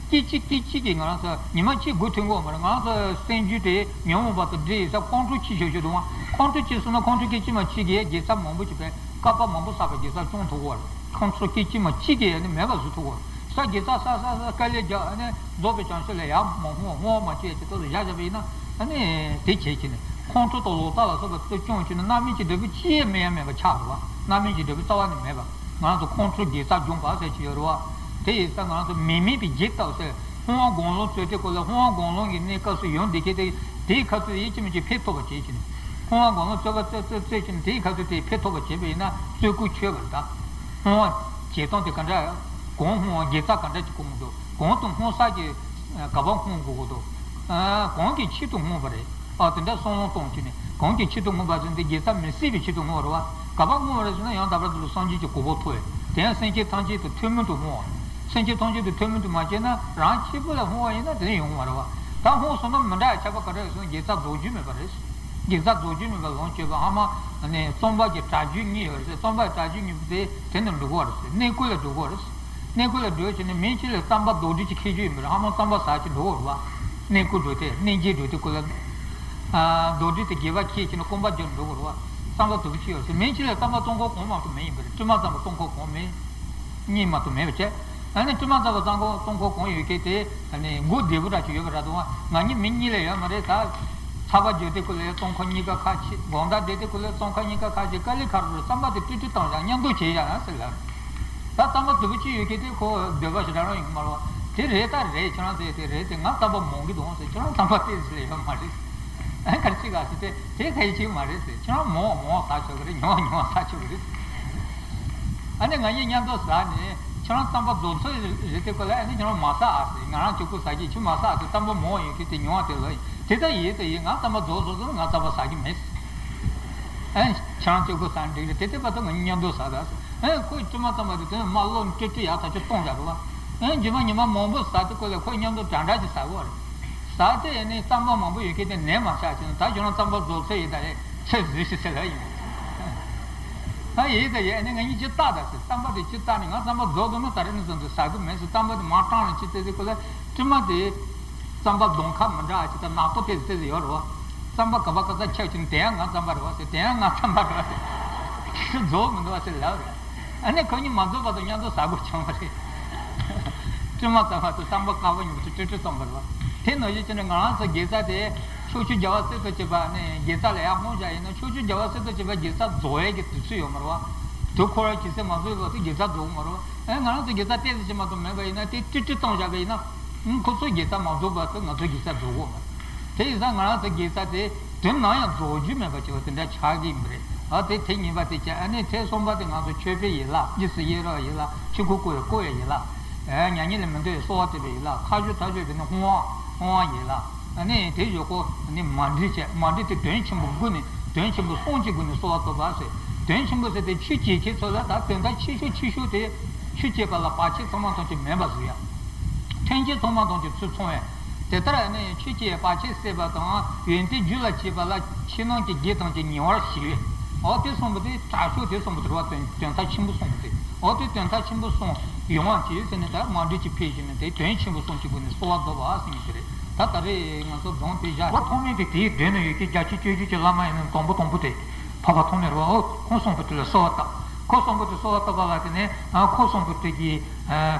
སྐད་ཅིག་སྐད་ཅིག་གིས་ང་རང་ཚོ་ཉི་མ་གཅིག་དགུ་ཐོན་གོ་མ་རེད། ང་རང་ཚོ་སེམས་རྒྱུད་དེ་ཉོན་མོངས་པ་དང་འདྲེས་ཡོད་ས་ཁོང་ཁྲོ་ཆེ་ཤོས་ཤོས་འདུག་བ། ཁོང་ཁྲོ་ཆེ་སོང་ན་ཁོང་ཁྲོ་སྐད་ཅིག་མ་གཅིག་གིས་དགེ་རྩ་མང་པོ་ཞིག་བས་བསྐལ་པ་མང་པོ་བསགས་པའི་དགེ་རྩ་བཅོམ་ཐུབ་གོ་རེད། ཁོང་ཁྲོ་སྐད་ཅིག་མ་གཅིག་གིས་ནི་མེད་པ་བཟོ་ཐུབ་གོ་རེད། ས་དགེ་རྩ་བསགས་བསགས་བསགས་དཀའ་ལས་རྒྱག་ནི་རྫོགས་པའི་བྱང་ཆུབ་ལ་ཡར་མ་བསྔོ་བ་བསྔོ་བ་མ་བྱས་ཀྱི་ལྟོས་སུ་བཞག་བཞག་པ་ཡིན་ན་ནི་དེ་བྱས་ཀྱི་ནི་ཁོང་ཁྲོ་དང་ལོག་ལྟ་ལ་སོགས་པ་ཚོ་བཅོམ་ཀྱི་ནི་རྣམ་སྨིན་གྱི་འབྲས་བུ་ཅི་ཡང་མེད་ཡ་མེད་པ་ཆགས་རེད་བ། རྣམ་སྨིན་གྱི་འབྲས་བུ་རྩ་བ་ནས་མེད་པ། ང་རང་ཚོ་ཁོང་ཁྲོ་དགེ་རྩ་སྦྱོང་བ་ཟེར་གྱི་ཡོད་རེད་བ། དེ་ཡིན་ཙང་ང་རང་ཚོ་མི་དམིགས་པའི་རྒྱུད་ལྟ་བུ་ཟེར། ཧོང་བ་དགོང་ལོང་རྩོད་དེ་ཁོ་ལ་ཧོང་བ་དགོང་ལོང་གི་གནས་སྐབས་སུ་ཡོང་བསྡད་མཁན་དེ་དེའི་ཁ་ཚུད་ཡིད་ཀྱི་མི་ཅིག་ཕེབས་ཐུབ་པ་བྱེད་ཀྱི་ནས། ཧོང་བ་དགོང་ལོང་རྩོད་པ་རྩོད་རྩོད་རྩོད་ཀྱི་ནས་དེའི་ཁ་ཚུད་དེ་ཕེབས་ཐུབ་པ་བྱེད་པ་ཡིན་ན་རྩོད་ཁུལ་ཆོད་པ་རེད་ད། ཧོང་བ་བྱེད་སྟངས་དེ་ག་འདྲ། གང་ཧོང་བ་དགེ་རྩ་ག་འདྲ་ཅིག་སྐོང་དགོས་འདུག་གང་དུ་ཧོང་ས་ཀྱི་ག་པར་ཧོང་དགོས་དགོས་འདུག་གང་གི་ཆེད་དུ་ཧོང་བ་རེད། ཨ་དེ་འདྲ་བསམ་བློ་གཏོང་བྱས་ནས་གང་གི་ཆེད་དུ་བསྔོ་བ་ཟེར་ན་དེ་དགེ་རྩ་མི་ཟད་པའི་ཆེད་དུ་བསྔོ་བ་རེད་བ། ག་པར་བསྔོ་བ་རེད་ཟེར་ན་ཡང་དག་པར་རྫོགས་པའི་སངས་རྒྱས་ཀྱི་གོ་འཕང་ཐོབ་པས་དེ་ཡང་སེམས་ཅན་ཐམས་ཅད་དུ་ཐུན་མིན་དུ་བསྔོ་བ། སེམས་ཅན་ཐམས་ཅད་དུ་ཐུན་མིན་དུ་མ་བྱས་ན་རང་གཅིག་པུ་ལ་བསྔོ་བ་ཡིན་ན་དེ་ཡོང་བ་རེད་བ། ད་བསྔོ་སོང་ན་མི་འདྲ་བའི་ཁྱད་པར་ག་འདྲ་ཡོད་ཟེར་ན་དགེ་རྩ་རྫོགས་རྒྱུ་མེད་པ་རེད། དགེ་རྩ་རྫོགས་རྒྱུ་མེད་པ་ལོངས་སྤྱོད་པ་ཨ་མ་ནི་རྩོམ་པ་གི་གྲ་རྒྱུན་གཉིས་ཡོད་རེད་ཟེར། རྩོམ་པ་གི་གྲ་རྒྱུན་གཉིས་པོ་དེ་དེ་ནས་འགྲོ་གི་རེད་ཟེར། གནས་སྐོར་ལ་འགྲོ་གི་རེད་ཟེར། གནས་སྐོར་ལ་འགྲོ་བྱས་ནས་མི་གཅིག་ལ་རྩམ་པ་རྡོག་སྒྲིལ་གྱི་ཁྱེར་རྒྱུ་ཡིན་པ་རེད། ཨ་མ་རྩམ་པ་ཟ་གྱི་འགྲོ་གི་རེད་བ། གནས་སྐོར་འགྲོ་དེ་གནས་མཇལ་འགྲོ་དེ་ཁོ་ལ། རྡོག་སྒྲིལ་དེ་དགེ་བ་ཁྱེར་བྱས་ནས་སྐོམ་པ་རྒྱག་འགྲོ་གི་རེད་བ། རྩམ་པ་དུམ་བུ་གཅིག་ཡོད་ཟེར། མི་གཅིག་ལ་རྩམ་པ་བཙོང་ཁང་གང་མང་དུ་མེད་ཡིན་པ་རེད། ཀྲི་མ་རྩམ་པ་བཙོང་ཁང་གང་མེད། གཉིས་མ་གཏོགས་མེད་པ་བྱས། ཨ་ནི་ཀྲི་མ་རྩམ་པ་བཙོང་ཁང་བཙོང་ཁང་གང་ཡོད་མཁན་དེ་ཨ་ནི་མགོ་བདེ་པོ་འདྲ་ཅིག་ཡོད་པ་རེད་འདུག་ང་གཉིས་མི་གཉིས་ལས་ཡོད་མ་རེད་ད། ཚ་བ་རྒྱུག་དེ་ཁོ་ལ་བཙོང་ཁང་གཉིས་ཀ་ཁ་ཕྱེ། དགོང་དག་བསྡད་དེ་ཁོ་ལ་བཙོང་ཁང་གཉིས་ཀ་ཁ་ཕྱེ། དཀའ་ལས་ཁག་པོ་རེད། རྩམ་པ་དེ་ཏིག་ཏིག་བཏང་བཞག་མཉམ་དུ་བྱས་བཞག་ཟེར་ལབ། ད་རྩམ་པ་དུམ་བུ་གཅིག་ཡོད་མཁན་དེ་ཁོ་འདོད་པ་ཞེ་དྲག་རང་ཡོང་གི་མ་རེད་བ། དེ་རེད་ད་རེད། ཁྱེད་རང་ཟེར་དེ་རེད་དེ། ང་རྩམ་པ་མང་གི་འདུག་ཟེར། ཁྱེད་རང་རྩམ་པ་ཏོག་ཙམ་ལས་ཡོད་མ་རེད། ཨ་ག་རེ་བྱེད་ག་ཟེར་དེ། དེ་ག་ཡེ་བྱེད་མ་རེད་ཟེར། ཁྱེད་རང་མང་བ་མང་བ་ཟ་ཆོག་གི་རེད། ཉུང་བ་ཉུང་བ་ཟ་ཆོག་གི་རེད། ཨ་ནི་ང་གཉིས་མཉམ་དུ་ཟ་ནས་ཁྱེད་རང་རྩམ་པ་རྫོགས་ཚར་རེད་དེ་ཁོ་ལ། ཨ་ནི་ཁྱེད་རང་མ་ཟ་ཨ་ཟེར། ང་རང་གཅིག་པུ་ཟ་གི། ཁྱོད་མ་ཟ་ཨ་ཟེར། རྩམ་པ་མང་བ་ཡོད་མཁན་དེ་ཉུང་བ་དེ་ལོས་ཡིན། དེ་ལྟར་ཡིན་དེ་ཡིན། ང་རྩམ་པ་རྫོགས་སོང་ཙང་ང་རྩམ་པ་ཟ་གི་མེད་ཟེར། ཨ་ནི་ཁྱེད་རང་གཅིག་པུ་ཟ་ན་འགྲིག་རེད། དེ་དེ་བར་དུ་ང་གཉིས་མཉམ་དུ་ཟ་ད་ཟེར། ཨ་ནི་ཁོས་ཀྲི་མ་རྩམ་པ་དེ་དོན་མ་བློ་ཀྲི་ཀྲི་ཡག་ཐག་ཆོད་གཏོང་བཞག་རེད་བ། ཨ་ནི་རྗེས་མ་ཉི་མ་མང་པོ་ཟ་དེ་ཁོ་ལ་ཁོས་མཉམ་དུ་འདྲ་འདྲ་ཅིག་ཟ་གི་རེད། ཟ་དེ་ནི་རྩམ་པ་མང་པོ་ཡོད་མཁན་དེ་ནས་མ་བཞག་ཅིག་ན། ད་ཁྱོད་རང་རྩམ་པ་རྫོགས་ཚར་ཡིན་ད་རེད། ཚེ་བཟོས་ཤིག་ཟེར་ལ་ཡིན། ཨ་ཡིན་ད་ཡིན། ཨ་ནི་ང་གཉིས་ཅི་ལྟ་ད་ཟེར། རྩམ་པ་དེ་ཅི་ལྟ་ནས་ང་རྩམ་པ་རྫོགས་འདུག་ན་ད་རེས་ནས་བཟུང་སྟེ་ཟ་གི་མེད་ཟེར། རྩམ་པ་དེ་མར་སྤྲང་ལ་ཅི་ཟེར་དེ་ཁོ་ལ་ཀྲི་མ་དེ་རྩམ་པ་གདོང་ཁ་མི་འདྲ་ཅིག་དང་ནག་པོ་དེ་ཟེར་ཡོད་རེད་བ། རྩམ་པ་ག་པ་ག་ས་ཁྱབ་ཅིག་ན་དེ་ཡང་ང་རྩམ་པ་རེད་བ་ཟེར། དེ་ཡང་ང་རྩམ་པ་རེད་བ་ཟེར། རྫོགས་མི་འདུག་ཟེར་ལབ་རེད། ཨ་ནི་ཁོ་གཉིས་མ་རྫོགས་བར་དུ་མཉམ་དུ་ཟ་དགོས་བྱུང་བ་རེད། སྲན་མ་ཟ་བར་དུ་རྩམ་པ་དཀར་པོ་ཉོས་ཏེ་ཀྲིག་ཀྲིག་བཏང་བ་རེད་བ། དེ་ནང་བཞིན་བྱས་ནས་ང་རང་ཚོ་དགེ་རྩ་དེ་ཕྱོགས་ཆོས་རྒྱལ་བ་སྲས་དང་བཅས་པ་ནི་དགེ་རྩ་ལ་ཡར་སྔོན་བཞག་ཡིན་ན། ཕྱོགས་ཆོས་རྒྱལ་བ་སྲས་དང་བཅས་པ་དགེ་རྩ་རྫོགས་ཡས་ཀྱི་དུས་ཚོད་ཡོད་མ་རེད་བ། དུས་འཁོར་བ་ཇི་སྲིད་མ་རྫོགས་བར་དུ་དགེ་རྩ་རྫོགས་མ་རེད་བ། ཨ་ནི་ང་རང་ཚོ་དགེ་རྩ་ཏོག་ཙམ་ཅིག་མ་གཏོགས་མེད་པ་ཡིན་ན། དེ་ཀྲིག་ཀྲིག་བཏང་བཞག་པ་ཡིན་ན། ཨང་། ཁོ་ཚོའི་དགེ་རྩ་མ་རྫོགས་བར་དུ་ང་ཚོའི་དགེ་རྩ་རྫོགས་ཀྱི་ཡོད་མ་རེད། དེ་ཡིན་ཙང་ང་རང་ཚོའི་དགེ་རྩ་དེ་དུས་ནམ་ཡང་རྫོགས་རྒྱུ་མེད་པ་ཅིག་ལ་དེ་འདྲ་ཆགས་ཀྱི་ཡིན་པ་རེད། ཨ། དེ་དེ་གཉིས་པ་དེ་བྱས། ཨ་ནི་དེ་གསུམ་པ་དེ་ང་ཚོ་མཆོད་པའི་ཡན་ལག། རྗེས་སུ་ཡི་རང་བའི་ཡན་ལག། ཆོས་འཁོར་བསྐོར་བའི་བསྐོར་བའི་ཡན་ལག། ཨ། མྱ་ངན་ལས་མི་འདའ་བའི་གསོལ་བ་བཏབ་པའི་ཡན་ལག། ཁ་གཞོགས་ཐག་གཅོད་དེ་ནི་བསྔོ་བ། བསྔོ་བ་ཡན་ལག། ཨ་ནི་དེ་ཞོག་གོ། ཨ་ནི་མཎྜལ་བྱས། མཎྜལ་དེ་དོན་ཆེན་པོ་དགུ་ནས། དོན་ཆེན་པོ་གསུམ་གྱི་སྒོ་ནས་གསོལ་བ་བཏབ་པ་ཟེར། དོན་ཆེན་པོ་ཟེར་དེ་ཆོས་བྱེད་མཁན་ཚོ་ལ་ད་དོན་དག་ཆེ་ཤོས་ཆེ་ཤོས་དེ། ཆོས་བྱེད་པ་ལ་བར་ཆད་ཚང་མ་ཐམས་ཅད་མེད་པ་བཟོ་ཡ། མཐུན་རྐྱེན་ཚང་མ་ཐམས་ཅད་ཚུར་ཚང་བས། དེ་ལྟར་ནི་ཆོས་ཀྱི་བར་ཆད་སེལ་བ་དང་། ཡོན་ཏན་རྒྱུད་ལ་སྐྱེས་པ་ལ་ཕྱི་ནང་གི་དགེ་དང་བཅས་ཉེ་བར་ཞི་བས། འོ་དེ་གསུངས་པ་དེ་དྲག་ཤོས་དེ་གསུངས་པ་དེ་རེད་བ། དོན་དོན་དག་ཆེན་པོ་གསུངས་པ་དེ། འོ་དེ་དོན་དག་ཆེན་པོ་གསུམ་ཡོང་བ་བྱས་ཟེར་ནས། ད་མཎྜལ་གྱི་ཕུལ་བྱས་ནས་དེ་དོན་ཆེན་པོ་གསུམ་གྱི་སྒོ་ནས་གསོལ་བ་བཏབ་པ་ཟེར་མཁན་དེ་རེད། ད་ད་རེས་ང་ཚོ་སྒོམ་དེ་བཞག་འཕགས་པ་ཐོགས་མེད་དེ། དེའི་མདུན་ན་ཡོད་མཁན་བརྒྱ་ཆ་བཅུ་བཅུ་གི་བླ་མ་ཡིན་ན་དང་པོ་དང་པོ་དེ་འཕགས་པ་ཐོགས་མེད་རེད་བ། འོ་ཁོང་གསུམ་པོ་དེ་ལ་གསོལ་བ་བཏབ། ཁོང་གསུམ་པོ་དེ་གསོལ་བ་བཏབ་པ་ལ་དེ་ནས། ཨ། ཁོང་གསུམ་པོ་དེ་གི་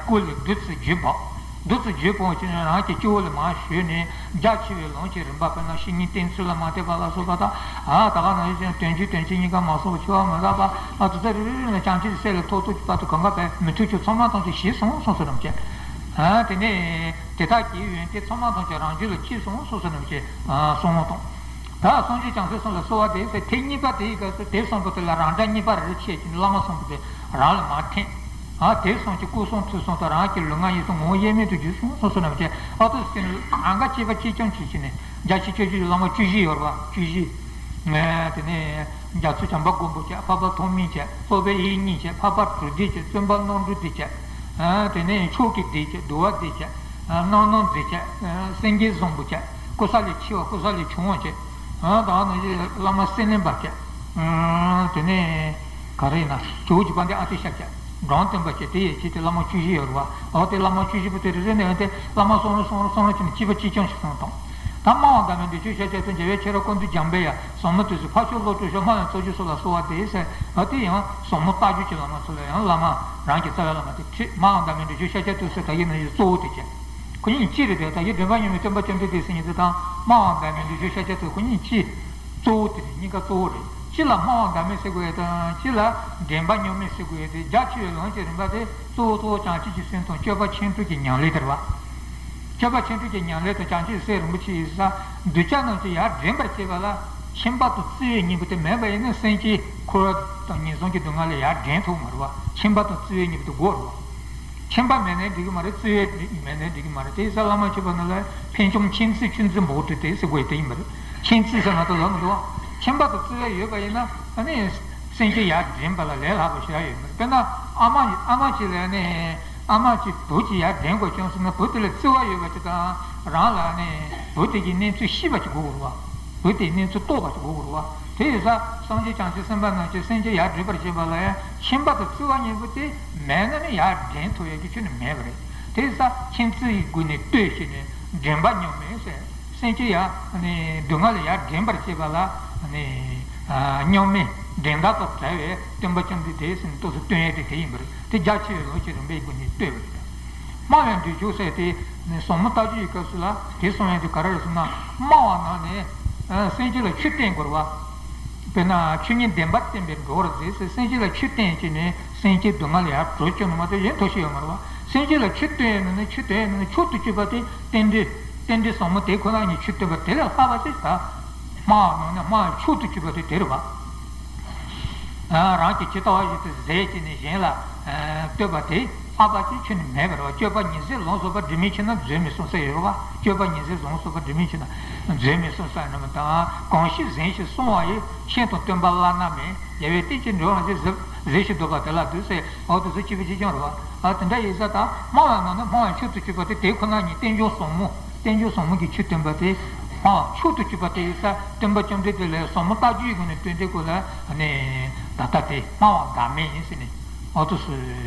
སྐུ་ལ་བདུད་རྩི་བརྒྱུད་འབབ། བདུད་རྩི་བརྒྱུད་འབབ་བྱས་ནས་རང་གི་སྤྱི་བོ་ལ་མར་ཞུགས་ནས། རྒྱ་ཆེ་བའི་ལམ་གྱི་རིམ་པ། དཔེར་ན་བཤེས་གཉེན་བསྟེན་ཚུལ་ལ་མ་ལྟོས་པ་ལ་སོགས་པ་དང་། ཨ། ད་ག་ནང་བཞིན་དོན་བྱེད་དོན་བྱེད་གཉིས་ཀ་མ་སོགས་པ་འཆི་བ་མི་རག་པ། ཨ། དེ་ཚོ་རེ་རེ་ནས་བྱང་ཆུབ་སེམས་ལ་ཐོགས་ཐུབ་པ་དང་། གང་ག་བས་མི་ཐུབ་ཀྱང་ཚང་མ་ཐམས་ཅད་ཞི་སོང་གསུངས་སོ་ནམ་བྱས། ཨ། དེ་ནས་དེ་དག་གི་ཡོན་ཏན་ཚང་མ་ཐམས་ཅད་རང་རྒྱུད་ལ་སྐྱེས་སོང་གསུངས་སོ་ནམ་བྱས། ཨ། གསུངས་དང་། ད་སངས་རྒྱས་བྱང་སེམས་གསུམ་ལ་གསོལ་བ་འདེབས་ཟེར། ཐེངས་གཉིས་པ་དེའི་སྐབས་སུ་དེ་གསུམ་པོ་དེ་ལ་རང་འདྲ་གཉིས་པ་རེ་རེ་ཕྱེ་བྱས་ནས་བླ་མ་གསུམ་པོ་དེ་རང་ལ་མར་འཐེན། ཨ། དེ་གསུམ་གྱི་སྐུ་གསུང་ཐུགས་གསུམ་དང་། རང་གི་ལུས་ངག་ཡིད་གསུམ་ངོ་བོ་དབྱེར་མེད་དུ་གྱུར་སོང་གསུངས་སོ་ནམ་བྱས། ཨ། དེ་ཚོ་གང་ག་གཅིག་པ་གཅིག་རྐྱང་བྱས་བྱས་ནས། བརྒྱ་ཆ་བཅུ་བཅུ་གི་བླ་མ་བཅུ་བཞི་ཡོད་རེད་བ། བཅུ་བཞི། ཨ། དེ་ནས་རྒྱ་མཚོ་བྱམས་པ་མགོན་པོ་བྱས། འཕགས་པ་ཐོགས་མེད་བྱས། རྟོགས་པའི་དབྱིག་གཉེན་བྱས། འཕགས་པ་གྲུབ་སྡེ་བྱས། བཙུན་པ་རྣམ་གྲོལ་སྡེ་བྱས། ཨ། དེ་ནས་མཆོག་གི་སྡེ་བྱས། འདུལ་བ་སྡེ་བྱས། ཨ། རྣམ་སྣང་སྡེ་བྱས། ཨ། སེང་གེ་བཟང་པོ་བྱས། ཀུ་ས་ལི་ཆེ་བ། ཀུ་ས་ལི་ཆུང་བ་བྱས། ཨ། ད་ནང་བཞིན་བླ་མ་སེང་བློན་པ་བྱས། ཨ། དེ་ནས་ག་རེ་ཡིན་ན། ཇོ་བོ་རྗེ་དཔལ་ལྡན་ཨ་ཏི་ཤ་བྱས། འབྲོམ་སྟོན་པ་བྱས། དེ་ཡི་རྗེས་དེ་བླ་མ་བཅུ་བཞི་ཡོད་རེད་བ། འོ་དེ་བླ་མ་བཅུ་བཞི་པོ་དེ་རེ་རེ་ནས་འོ་དེ་བླ་མ་གསུམ་རེ་གསུམ་རེ་གསུམ་རེ་བྱས་ནས་གཅིག་པ་གཅིག་རྐྱང་ཞིག་གསུངས་དང་། ད་སྨྲ་བ་ཟླ་མེད་འབྲི་ཆུའི་ཤཱཀྱ་ཐུབ། རྒྱལ་བའི་མཆོག་རབ་ཀུན་འདུས་འཇམ་པའི་དབྱངས། ཟབ་མོ་ཏིང་འཛིན་འཕགས་མཆོག་བློ་གྲོས་ཤོག། སྨྲ་བའི་རྩ་རྒྱུད་སོགས་ལ་གསོལ་བ་འདེབས་ཟེར། འོ་དེ་ཡང་ཟབ་མོ་ལྟ་བརྒྱུད་ཀྱི་བླ་མ་ཚོ་ལ་ཡང་བླ་མ་རང་གི་རྩ་བའི་བླ་མ་དེ་ཁྲིད། སྨྲ་བ་ཟླ་མེད་འབྲི་ཆུའི་ཤཱཀྱ་ཐུབ་ཟེར། ད་གིན་ནང་བཞིན་གཙོ་བོ་དེ་བྱས། ཁོ་གཉིས་གཅིག་རེད་དེ། ད་གིན་འདྲེན་པ་མཉམ་མེད་སྟོན་པ་བཅོམ་ལྡན་འདས་ཟེར་མཁན་དེ་དང་། སྨྲ་བ་ཟླ་མེད་འབྲི་ཆུའི་ཤཱཀྱ་ཐུབ། ཁོ་གཉིས་གཅིག། གཙོ་བོ་དེ་རེད། གཉིས་ཀ་གཙོ་བོ་རེད། གཅིག་ལ་སྨྲ་བ་ཟླ་མེད་ཟེར་དགོས་ཡ་དང་། གཅིག་ལ་འདྲེན་པ་མཉམ་མེད་ཟེར་དགོས་ཡ་དེ། རྒྱ་ཆེ་བའི་ལམ་གྱི་རིམ་པ་དེ་གཙོ་བོ་གཙོ་བོ་བྱང་ཆུབ་ཀྱི་སེམས་དང་སྤྱོད་པ་ཁྱད་འཕགས་ཀྱི་ཉམས་ལེན་དེ་རེད་བ། སྤྱོད་པ་ཁྱད་འཕགས་ཀྱི་ཉམས་ལེན་དང་བྱང་ཆུབ་སེམས་རིན་པོ་ཆེ་ཡི་ས་གདུལ་བྱ་རྣམས་ཀྱི་ཡར་འདྲེན་པར་བྱེད་པ་ལ་ཁྱིམ་པ་དང་བརྩེ་བའི་གཉེན་པོ་དེ་མེད་པ་ཡིན་ན། སེམས་ཅན་འཁོར་བ་དང་ངན་སོང་གི་སྡུག་བསྔལ་ལས་ཡར་འདྲེན་ཐུབ་མ་རེད་བ། ཁྱིམ་པ་དང་བརྩེ་བའི་གཉེན་པོ་དེ་དགོས་རེད་བ། ཁྱིམ་པ་མེད་ནའི་འགྲིག་གི་མ་རེད། བརྩེ་བ་མེད་ནའི་འགྲིག་གི་མ་རེད། དེ་ས་བླ་མ་མཆོད་པ་ནང་ལ་ཕན་ཆུང་ཁྱིམ་བརྩེ་ཆུང་བརྩེ་འབོགས་དུས་དེ་ཟེར་དགོས་དེ་ཡིན་པ་རེད། ཁྱིམ་བརྩེ་ཟེར་མ་གཏོགས་ལབ་མི་འདུག་ཁྱིམ་པ་དང་བརྩེ་བ་ཡོད་པ་ཡིན་ན། ཨ་ནི་སེམས་ཅན་ཡར་འདྲེན་པ་ལ་ལས་སླ་པོ་ཞེ་དྲག་ཡོད་མ་རེད། དཔེར་ན་ཨ་མ་ཨ་མ་ཅིག་ལ་ནི། ཨ་མ་ཅིག་བུ་ཅིག་ཡར་འདྲེན་དགོས་བྱུང་སོང་ན། བུ་དེ་ལ་བརྩེ་བ་ཡོད་པ་ཅིག་དང་། རང་ལ་ནི་བུ་དེ་གི་གནས་ཚུལ་ཤེས་པ་ཅིག་དགོས་དགོས་རེད་བ། བུ་དེའི་གནས་ཚུལ་རྟོགས་པ་ཅིག་དགོས་དགོས་རེད་བ། དེ་ཡིན་ཙང་སངས་རྒྱས་བྱང་ཆུབ་སེམས་དཔའ་རྣམས་ཀྱིས་སེམས་ཅན་ཡར་འདྲེན་པར་བྱེད་པ་ལ་ཡང་ཁྱིམ་པ་དང་བརྩེ་བ་གཉིས་པོ་དེ་མེད་ན་ནི་ཡར་འདྲེན་ཐུབ་ཡག་གི་ཆོས་ནི་མེད་པ་རེད། དེ་ཡིན་ཙང་ཁྱིམ་བརྩེ་ཡི་སྒོ་ནས་ལྟོས་བྱས་ནས། འདྲེན་པ་མཉམ་མེད་ཟེར། སེམས་ཅན་ཡར་ནི་སྡུག་བསྔལ་ལས་ཡར་འདྲེན་པར་བྱེད་པ་ལ་ནི། ཨ། མཉམ་མེད་འགྲན་ཟླ་དང་བྲལ་བའི་སྟོན་པ་བཅོམ་ལྡན་འདས་ཟེར་ནས་ཏོག་ཙམ་སྟོན་ཡས་དེ་དེ་ཡིན་པ་རེད། དེ་རྒྱ་ཆེ་བའི་ལམ་གྱི་རིམ་པའི་སྒོ་ནས་བསྟོད་པ་རེད། སྨྲ་བའི་འབྲས་ལྗོངས་ཟེར་དེ་ནི་ཟབ་མོ་ལྟ་བརྒྱུད་ཀྱི་སྐབས་སུ་ལ་དེ་གསུང་ཡས་དེ་ག་རེ་རེད་ཟེར་ན། སྨྲ་བ་རྣམས་ནི། ཨ། སེམས་ཅན་ལ་ཆོས་བསྟན་དགོས་རེད་བ། དཔེར་ན་ཆོས་ཉིད་བདེན་པ་བསྟན་པས་འགྲོ་བར་མཛད་ཟེར། སེམས་ཅན་ལ་ཆོས་བསྟན་བྱས་ནས་སེམས་ཅན་སྡུག་བསྔལ་ལས་ཡར་གྲོལ་བཅུག་ནི་མ་གཏོགས་གཞན་ཐབས་ཤེས་ཡོད་མ་རེད་བ། སེམས་ཅན་ལ་ཆོས་སྟོན་ཡས་ནི་ནི། ཆོས་སྟོན་ཡས་ནི་ནི་མཆོག་ཏུ་གྱུར་པ་དེ་རྟེན་འབྲེལ། རྟེན་འབྲེལ་ཟབ་མོ་དེ་ཁོ་ན་ཉིད་ཆོས་སྟོན་པ་དེ་ལས་ལྷག་པ་ཅིག་ད། སྨྲ་བ་རྣམས་ནི། སྨྲ་བའི་མཆོག་ཏུ་གྱུར་པ་དེ་དེ་རེད་བ། ཨ། རང་གིས་ཇི་ལྟ་བ་བཞིན་དུ་ཟེར་བྱས་ནས་གཞན་ལ། ཨ། བསྟོད་པ་དེ་ལྷག་པ་ཅིག་ཁྱོན་ནས་མེད་པ་རེད་བ། སྤྱོད་པ་ཉི་ཟེར་ལོངས་སུ་སྤར་དྲི་མེད་ཕྱིར་ན་འཛོལ་མེད་གསུངས་ས་ཡོད་རེད་བ། སྤྱོད་པ་ཉི་ཟེར་ལོངས་སུ་སྤར་དྲི་མེད་ཕྱིར་ན་འཛོལ་མེད་གསུངས་ས་ཡོད་རེད་བ། དང་། གང་ཞིག་གཟན་ཞིག་སྲུང་བ་ཡི། ཤིང་དང་སྟོན་པ་བླ་ན་མེད། རྒྱལ་བའི་བསྟན་བཅོས་འགྲོ་བ་ཡི། གཟི་བརྗིད་ལྡན་པ་དེ་ལ་འདུད་ཟེར། འོ་དེ་ཚོ་གཅིག་པ་གཅིག་རྐྱང་རེད་བ། ཨ། དེ་འདྲ་ཡིན་ཙང་ད་སྨྲ་བ་རྣམས་ནི། སྨྲ་བའི་མཆོག་ཏུ་གྱུར་པ་དེ། དེ་ཁོ་ན་ཉིད་རྟེན་འབྱུང་ཟབ་མོ། རྟེན་འབྱུང་ཟབ་མོ་གི་ཆོས་སྟོན་པ་དེ། སྨྲ་བའི་མཆོག་ཏུ་གྱུར་པ་དེ་ཡིན་ཙང་སྟོན་པ་བཅོམ་ལྡན་འདས་ལ་ཟབ་མོ་ལྟ་བརྒྱུད་ཀྱི་སྒོ་ནས་བསྟོད་དེ་ཁོ་ལ་ནི། ད་ལྟ་དེ་སྨྲ་བ་ཟླ་མེད་ཡིན་ཟེར་ནས། འོ་དེ་ཚོ།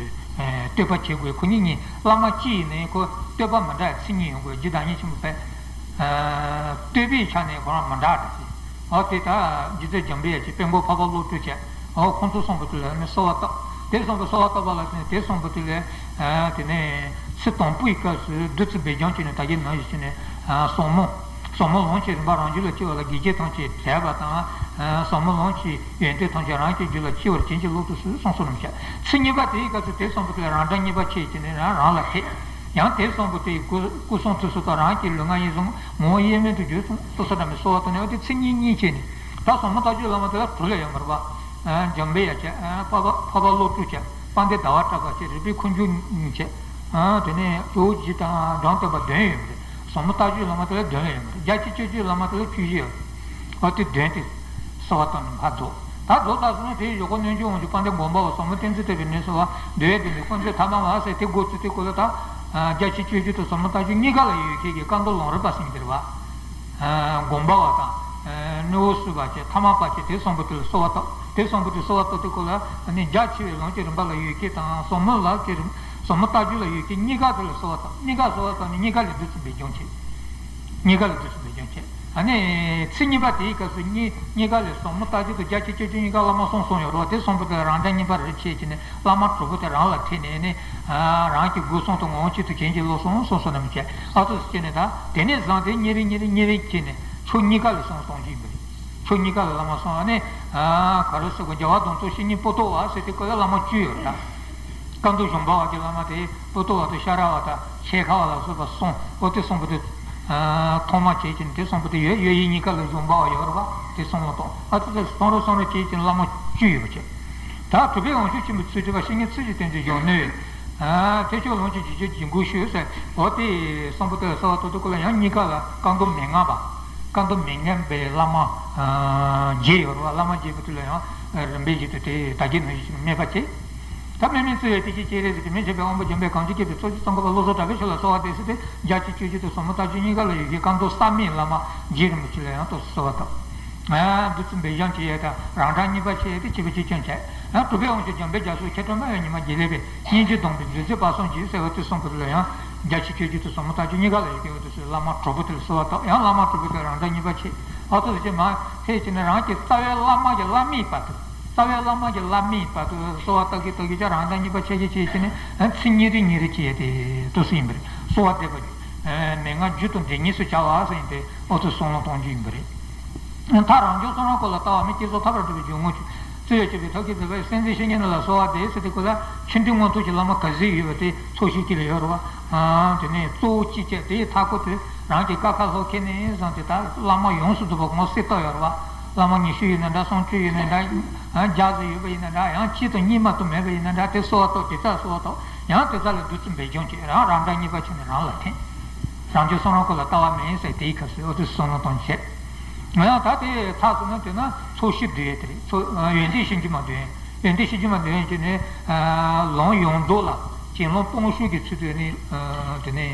ཨ། བསྟོད་པ་བྱེད་དགོས། ཁོ་གཉིས་གཉིས་བླ་མ་གཅིག་ཡིན་ནའི་ཁོ་བསྟོད་པ་མི་འདྲ་བའི་མཚན་ཉིད་ཡོང་དགོས། རྗེ་བདག་ཉིད་ཆེན་པོ་དཔལ། ཨ། བསྟོད་པའི་ཆ་ནས་ཁོ་རང་མི་འདྲ་འདྲ་ཞིག་འོ་དེ་ད་རྗེ་བཙུན་འཇམ་དཔལ་དབྱངས་ཀྱི་དཔལ་མགོན་འཕགས་པ་བློ་གྲོས་བྱས། ཨོ་ཁོང་ཚོ་གསུམ་པོ་དེ་ལ་ནི་གསོལ་བ་བཏབ། དེ་གསུམ་པོ་གསོལ་བ་བཏབ་པ་ལ་དེ་ནི་དེ་གསུམ་པོ་དེ་ལ་དེ་ནས་ཚེ་དང་པོའི་སྐབས་སུ་བདུད་རྩི་འབེབས་སྦྱང་བྱས་ནས་ད་གིན་ནང་བཞིན་བྱས་ནས་ཟབ་མོ་ཟབ་མོ་ལོངས་སྤྱོད་རིམ་པ་རང་རྒྱུད་ལ་སྐྱེ་བ་ལ་དགེ་རྒྱས་ཐམས་ཅད་དྲས་པ་དང་། ཟབ་མོ་ལོངས་སྤྱོད་ཡོན་ཏན་ཐམས་ཅད་རང་གི་རྒྱུད་ལ་སྐྱེ་བར་བྱིན་གྱིས་རློབས་ཏུ་གསོལ་གསུངས་སོ་ནམ་ཞེས། ཚེ་གཉིས་པ་དེའི་སྐབས་སུ་དེ་གསུམ་པོ་དེ་ལ་རང་སྒྲ་གཉིས་པ་ཕྱེ་བྱས་ནས་རང་རང་ལ་ཕེབས། ཡང་དེ་གསུམ་པོ་དེ་ཡི་སྐུ་སྐུ་གསུང་ཐུགས་སུ་དང་རང་གི་ལུས་ངག་ཡིད་གསུམ་ངོ་བོ་དབྱེར་མེད་དུ་གྱུར་གསུངས་སོ་ནམ་གསོལ་བ་བཏབ་ནས་འོ་དེ་ཚེ་གཉིས་གཉིས་ཕྱེ་ནས། ད་ཟབ་མོ་ལྟ་སྤྱོད་བླ་མ་དེ་ལ་གྲུབ་ལ་ཡོད་མ་རེད་པ། འཇམ་དཔལ་དབྱངས་བྱས། འཕགས་པ་འཕགས་པ་བློ་གྲོས་བྱས། དཔལ་ལྡན་ཟླ་བ་གྲགས་པ་བྱས། རིག་པའི་ཁུ་བྱུག་བྱས། དེ་ནས་ཇོ་བོ་རྗེ་དང་འབྲོམ་སྟོན་པ་བདུན་ཡོད་མ་རེད། ཟབ་མོ་ལྟ་སྤྱོད་བླ་མ་དེ་ལ་བདུན་ལ་ཡོད་མ་རེད། རྒྱ་ཆེ་སྤྱོད་བརྒྱུད་བླ་མ་དེ་ལ་བཅུ་བཞི་ཡོད། འོ་དེ་བདུན་དེ་གསོལ་བ་བཏབ་ནས་ཕར་རྫོགས། ད་རྫོགས་ཚར་སོང་ན་དེའི་ཞོགས་པ་སྣོད་བཅུད་དབང་ཕྱུག་དཔལ་ལྡན་དགོངས་པ་བ་ཟབ་མོ་ཏིང་འཛིན་ཐེག་པའི་ནུས་སོ་བ་འདོད་ཡོན་ཏན་གྱི་དཀོན་མཆོག་ཐ་མ་མ་ཟེར་དེ་འགོ་ཚུགས་དེ་སྐོར་ལ་ད་རྒྱ་ཆེ་སྤྱོད་བརྒྱུད་དང་ཟབ་མོ་ལྟ་སྤྱོད་གཉིས་ཀ་ལ་ཡོད་མཁན་གྱི་བཀའ་མདོ་ལམ་རིམ་པ་ཟེར་གྱི་རེད་བ། དགོངས་པ་བ་དང་། ནུ་བོ་སུ་བ་བཅས་ཐ་མ་པ་བཅས་དེ་གསུམ་པོ་དེ་ལ་གསོལ་བ་བཏབ། དེ་གསུམ་པོ་དེ་གསོལ་བ་བཏབ་དེ་སྐོར་ལ་ནི་རྒྱ་ཆེ་བའི་ལོངས་སྤྱོད་རིམ་པ་ལ་ཡོད་མཁན་དང་ཟབ་མོ་ལ་སྤྱོད་རིམ་ཟབ་མོ་ལྟ་སྤྱོད་ལ་ཡོད་མཁན་གཉིས་ཀ་དེ་ལ་གསོལ་བ་བཏབ། གཉིས་ཀ་གསོལ་བ་བཏབ་ནས་གཉིས་ཀ་ལས་བདུད་རྩི་འབེབས་སྦྱོང་བྱེད། གཉིས་ཀ་ལས་བདུད་རྩི་འབེབས་སྦྱོང་བྱེད། ཨ་ནི་ཚེ་གཉིས་པ་དེའི་སྐབས་སུ་གཉིས་གཉིས་ཀ་ལས་ཟབ་མོ་ལྟ་སྤྱོད་དང་རྒྱ་ཆེ་སྤྱོད་བརྒྱུད་གཉིས་ཀ་བླ་མ་གསུམ་གསུམ་ཡོད་རེད་བ། དེ་གསུམ་པོ་དེ་ལ་རང་སྒྲ་གཉིས་པ་རེ་ཕྱེ་བྱས་ནས་བླ་མ་དྲུག་པོ་དེ་རང་ལ་ཕེབས་ནས་ནི། རང་གི་སྒོ་གསུམ་དུ་ངོ་བོ་གཅིག་ཏུ་བྱིན་གྱིས་རློབས་སོ་གསུངས་སོ་ནམ་བྱས། ཨ་ཙི་ཟེར་ནས་ད་དེ་ནས་བཟུང་སྟེ་ཉིན་རེ་ཉིན་རེ་ཉིན་རེ་བྱས་ནས་ཕྱོགས་གཉིས་ཀ་ལས་གསུམ་གསུམ་བྱེད་པ་རེད། ཕྱོགས་གཉིས་ཀ་ལས་བླ་མ་གསུམ་ཨ་ནི། ག་རེ་ཟེར་དགོས། རྒྱལ་བ་དོན་གྲུབ་བཤེས་གཉེན་པོ་ཏོ་བ་ཟེར་དེ་སྐོར་ལ་བླ་མ་བཅུ་ཡོད་རེད་ད། བཀའ་མདོ་གཞུང་པ་བ་གི་བླ་མ་དེ་པོ་ཏོ་བ་དང་ཤ་ར་བ་དང་ཤེལ་ཁ་བ་ལ་སོགས་པ་གསུམ། འོ་དེ་གསུམ་པོ་དེ། ཐོག་མ་བྱས་ཀྱི་ནི་དེ་གསུམ་པོ་དེ་ཡོད། ཡོད་ཡིན་གཉིས་ཀ་ལ་གཞུང་པ་བ་ཡོད་རེད་བ། དེ་གསུམ་ལ་གཏོགས་ཨ་ཙི་ཙི་གསུམ་རེ་གསུམ་རེ་བྱས་ཀྱི་བླ་མ་བཅུ་ཡོད་པ་བྱས། ད་གྲུབ་པའི་དབང་ཕྱུག་ཆེན་པོའི་ཚུལ་ཁྲིམས་པ་བཤེས་གཉེན་ཚུལ་གྱི་བསྟན་བཅོས་གཞོན་ནུ། ཨ་ཐེག་མཆོག་ལོངས་སྤྱོད་རྒྱུད་སྤྱོད་རྒྱུད་འགོད་ཤོས་ཟེར་འོ་དེ་གསུམ་པོ་དེ་ལ་གསོལ་བ་བཏབ་དུས་སྐོར་ལ་ཡང་གཉིས་ཀ་ལ་བཀའ་མདོ་མན་ངག་པ། བཀའ་མདོ་མན་ངག་པའི་བླ་མ་བརྒྱད་ཡོད་རེད་བ། བླ་མ་བརྒྱད་པོ་དེ་ལ་ཡང་རིམ་པས་བཞིན་དུ་དེ་ད་གིན་ནང་བཞིན་སྨྲས་པ་བྱས། ད་མི་མེད་བརྩེ་བའི་བདེ་སྐྱིད་སྤྱན་རས་གཟིགས་ཀྱི་མི་ཕྱེད་པའི་དབང་པོ་འཇམ་དཔལ་གང་ཇི་སྐྱེས་པའི་ཚོགས་ཀྱི་ཚང་ཁ་པ་བློ་བཟང་གྲགས་པའི་ཞབས་ལ་གསོལ་བ་འདེབས་ཟེར་ཏེ་རྒྱ་ཆེ་སྤྱོད་བརྒྱུད་དུ་ཟབ་མོ་ལྟ་སྤྱོད་གཉིས་ཀ་ལ་ཡོད་མཁན་བཀའ་མདོ་གསར་མའི་བླ་མ་རྗེ་རིན་པོ་ཆེ་ལ་ཡང་དུ་གསོལ་བ་བཏབ། བདུད་རྩི་འབེབས་སྦྱང་བྱེད་ཡས་དང་རང་སྒྲ་གཉིས་པ་བྱེད་ཡས་དེ་བྱེད་པ་ཅིག་ཀྱང་བྱས། གྲུབ་པའི་དབང་ཕྱུག་འཇམ་དཔལ་རྒྱ་མཚོ་མཁས་གྲུབ་སྨྲ་བའི་ཉི་མ་རྗེ་ལེགས་པའི་སྙན་བརྒྱུད་སྡོམ་པའི་རྫུ་འཕྲུལ་དཔག་བསམ་གྱིས་ཟེར་བ་དེ་གསུམ་པོ་དེ་ལ་ཡང་རྒྱ་ཆེ་སྤྱོད་བརྒྱུད་དུ་ཟབ་མོ་ལྟ་སྤྱོད་གཉིས་ཀ་ལ་ཡོད་མཁན་འོ་དེ་ཚོའི་བླ་མ་དྲུག་པོ་དེ་ལ་གསོལ་བ་བཏབ། ཡང་བླ་མ་དྲུག་པོ་དེ་རང་སྒྲ་གཉིས་པ་བྱེད། ཨ་ཏོ་ཟེར་གྱི་མ་ཕེབས་ཀྱི་ནི་རང་གི་རྩ་བའི་བླ་མ་གི་བླ་མའི་བར་དུ། རྩ་བའི་བླ་མ་གི་བླ་མའི་བར་དུ་གསོལ་བ་བཏབ་ཀྱི་བཏབ་ཀྱི་ཅག་རང་སྒྲ་གཉིས་པ་ཆེ་ཆེ་ཆེ་ཆེ་ནི་ཚེ་ཉིན་རེ་ཉིན་རེ་བྱས་ཏེ་ཏོ་ཟེར་ཡིན་པ་རེད། གསོལ་བ་འདེབས་པ་རེད། མན་ངག་རྒྱུད་དང་འབྲེལ་ཉེས་སུ་བྱ་བ་ཟེར་ཡིན་ཏེ་ཨོ་ཏོ་གསུམ་ལ་གཏོང་རྒྱུ་ཡིན་པ་རེད། མཐར་རང་བྱུང་གསུམ་རང་བཀོད་ལ་ལྟ་བ་མིན། བསྐྱེད་རྫོགས་ཐབས་རང་གྲུབ་པའི་འཇུག་ངོགས་ཀྱི། བརྩེ་བས་སྤྱོད་པའི་ཐབས་མཁས་མཛད་པ་ཡི། སེམས་ཅན་བཤེས་གཉེན་རྣམས་ལ་གསོལ་བ་འདེབས་ཟེར་ཏེ་ཁོ་ལ་ཆོས་འབྲེལ་མངོན་མཐོ་གི་བླ་མ་ག་ཚོད་ཡོད་པ་དེ་ཚོགས་ཞིང་གཅིག་ལ་ཡོད་རེད་བ། དེ་ནས་གཙོ་བོ་གཅིག་བྱས་དེའི་མཐའ་སྐོར་དུ་རང་གི་ཀ་ཁ་ལྷོ་ཁེ་ནས་བཟུང་སྟེ་ད་བླ་མ་ཡོངས་སུ་རྫོགས་པ་ངོ་སེ་ཏོ་ཡོད་རེད་བ། བླ་མ་ཉི་ཤུ་ཡོད་ན་འདྲ། སུམ་ཅུ་ཡོད་ན་འདྲ། བརྒྱ་ཙམ་ཡོད་པ་ཡིན་ན་འདྲ། ཡང་གཅིག་དང་གཉིས་མ་གཏོགས་མེད་པ་ཡིན་ན་འདྲ། དེ་གསོལ་བ་གཏོད། དེ་ཚ་གསོལ་བ་གཏོད། ཡང་དེ་ཚ་ལ་བདུད་རྩི་འབེབས་སྦྱོང་བྱེད། རང་རང་སྒྲ་གཉིས་པ་བྱས་ནས་རང་ལ་འཐེན། རང་བྱུང་གསུམ་རང་བཀོད་ལ་ལྟ་བ་མེད་ཟེར་དེའི་སྐབས་སུ་ཨོ་ཏོ་གསུམ་ལ་གཏོང་བྱེད། ང་ཡང་ད་དེ་ཚགས་སུ་ན་དེ་ན་ཚོགས་ཞིབ་བསྡུ་ཡས་དེ་རེད། ཚོགས་ཡོན་ཏན་ཤིང་ཀྱུ་མ་བསྡུ་ཡས། ཡོན་ཏན་ཤིང་ཀྱུ་མ་བསྡུ་ཡས་ཀྱི་ནི་ལམ་ཡོངས་རྫོགས་ལ་གྱེན་ལམ་སྤོང་ཤུགས་ཀྱི་ཚུལ་དུ་ནི་དེ་ནི་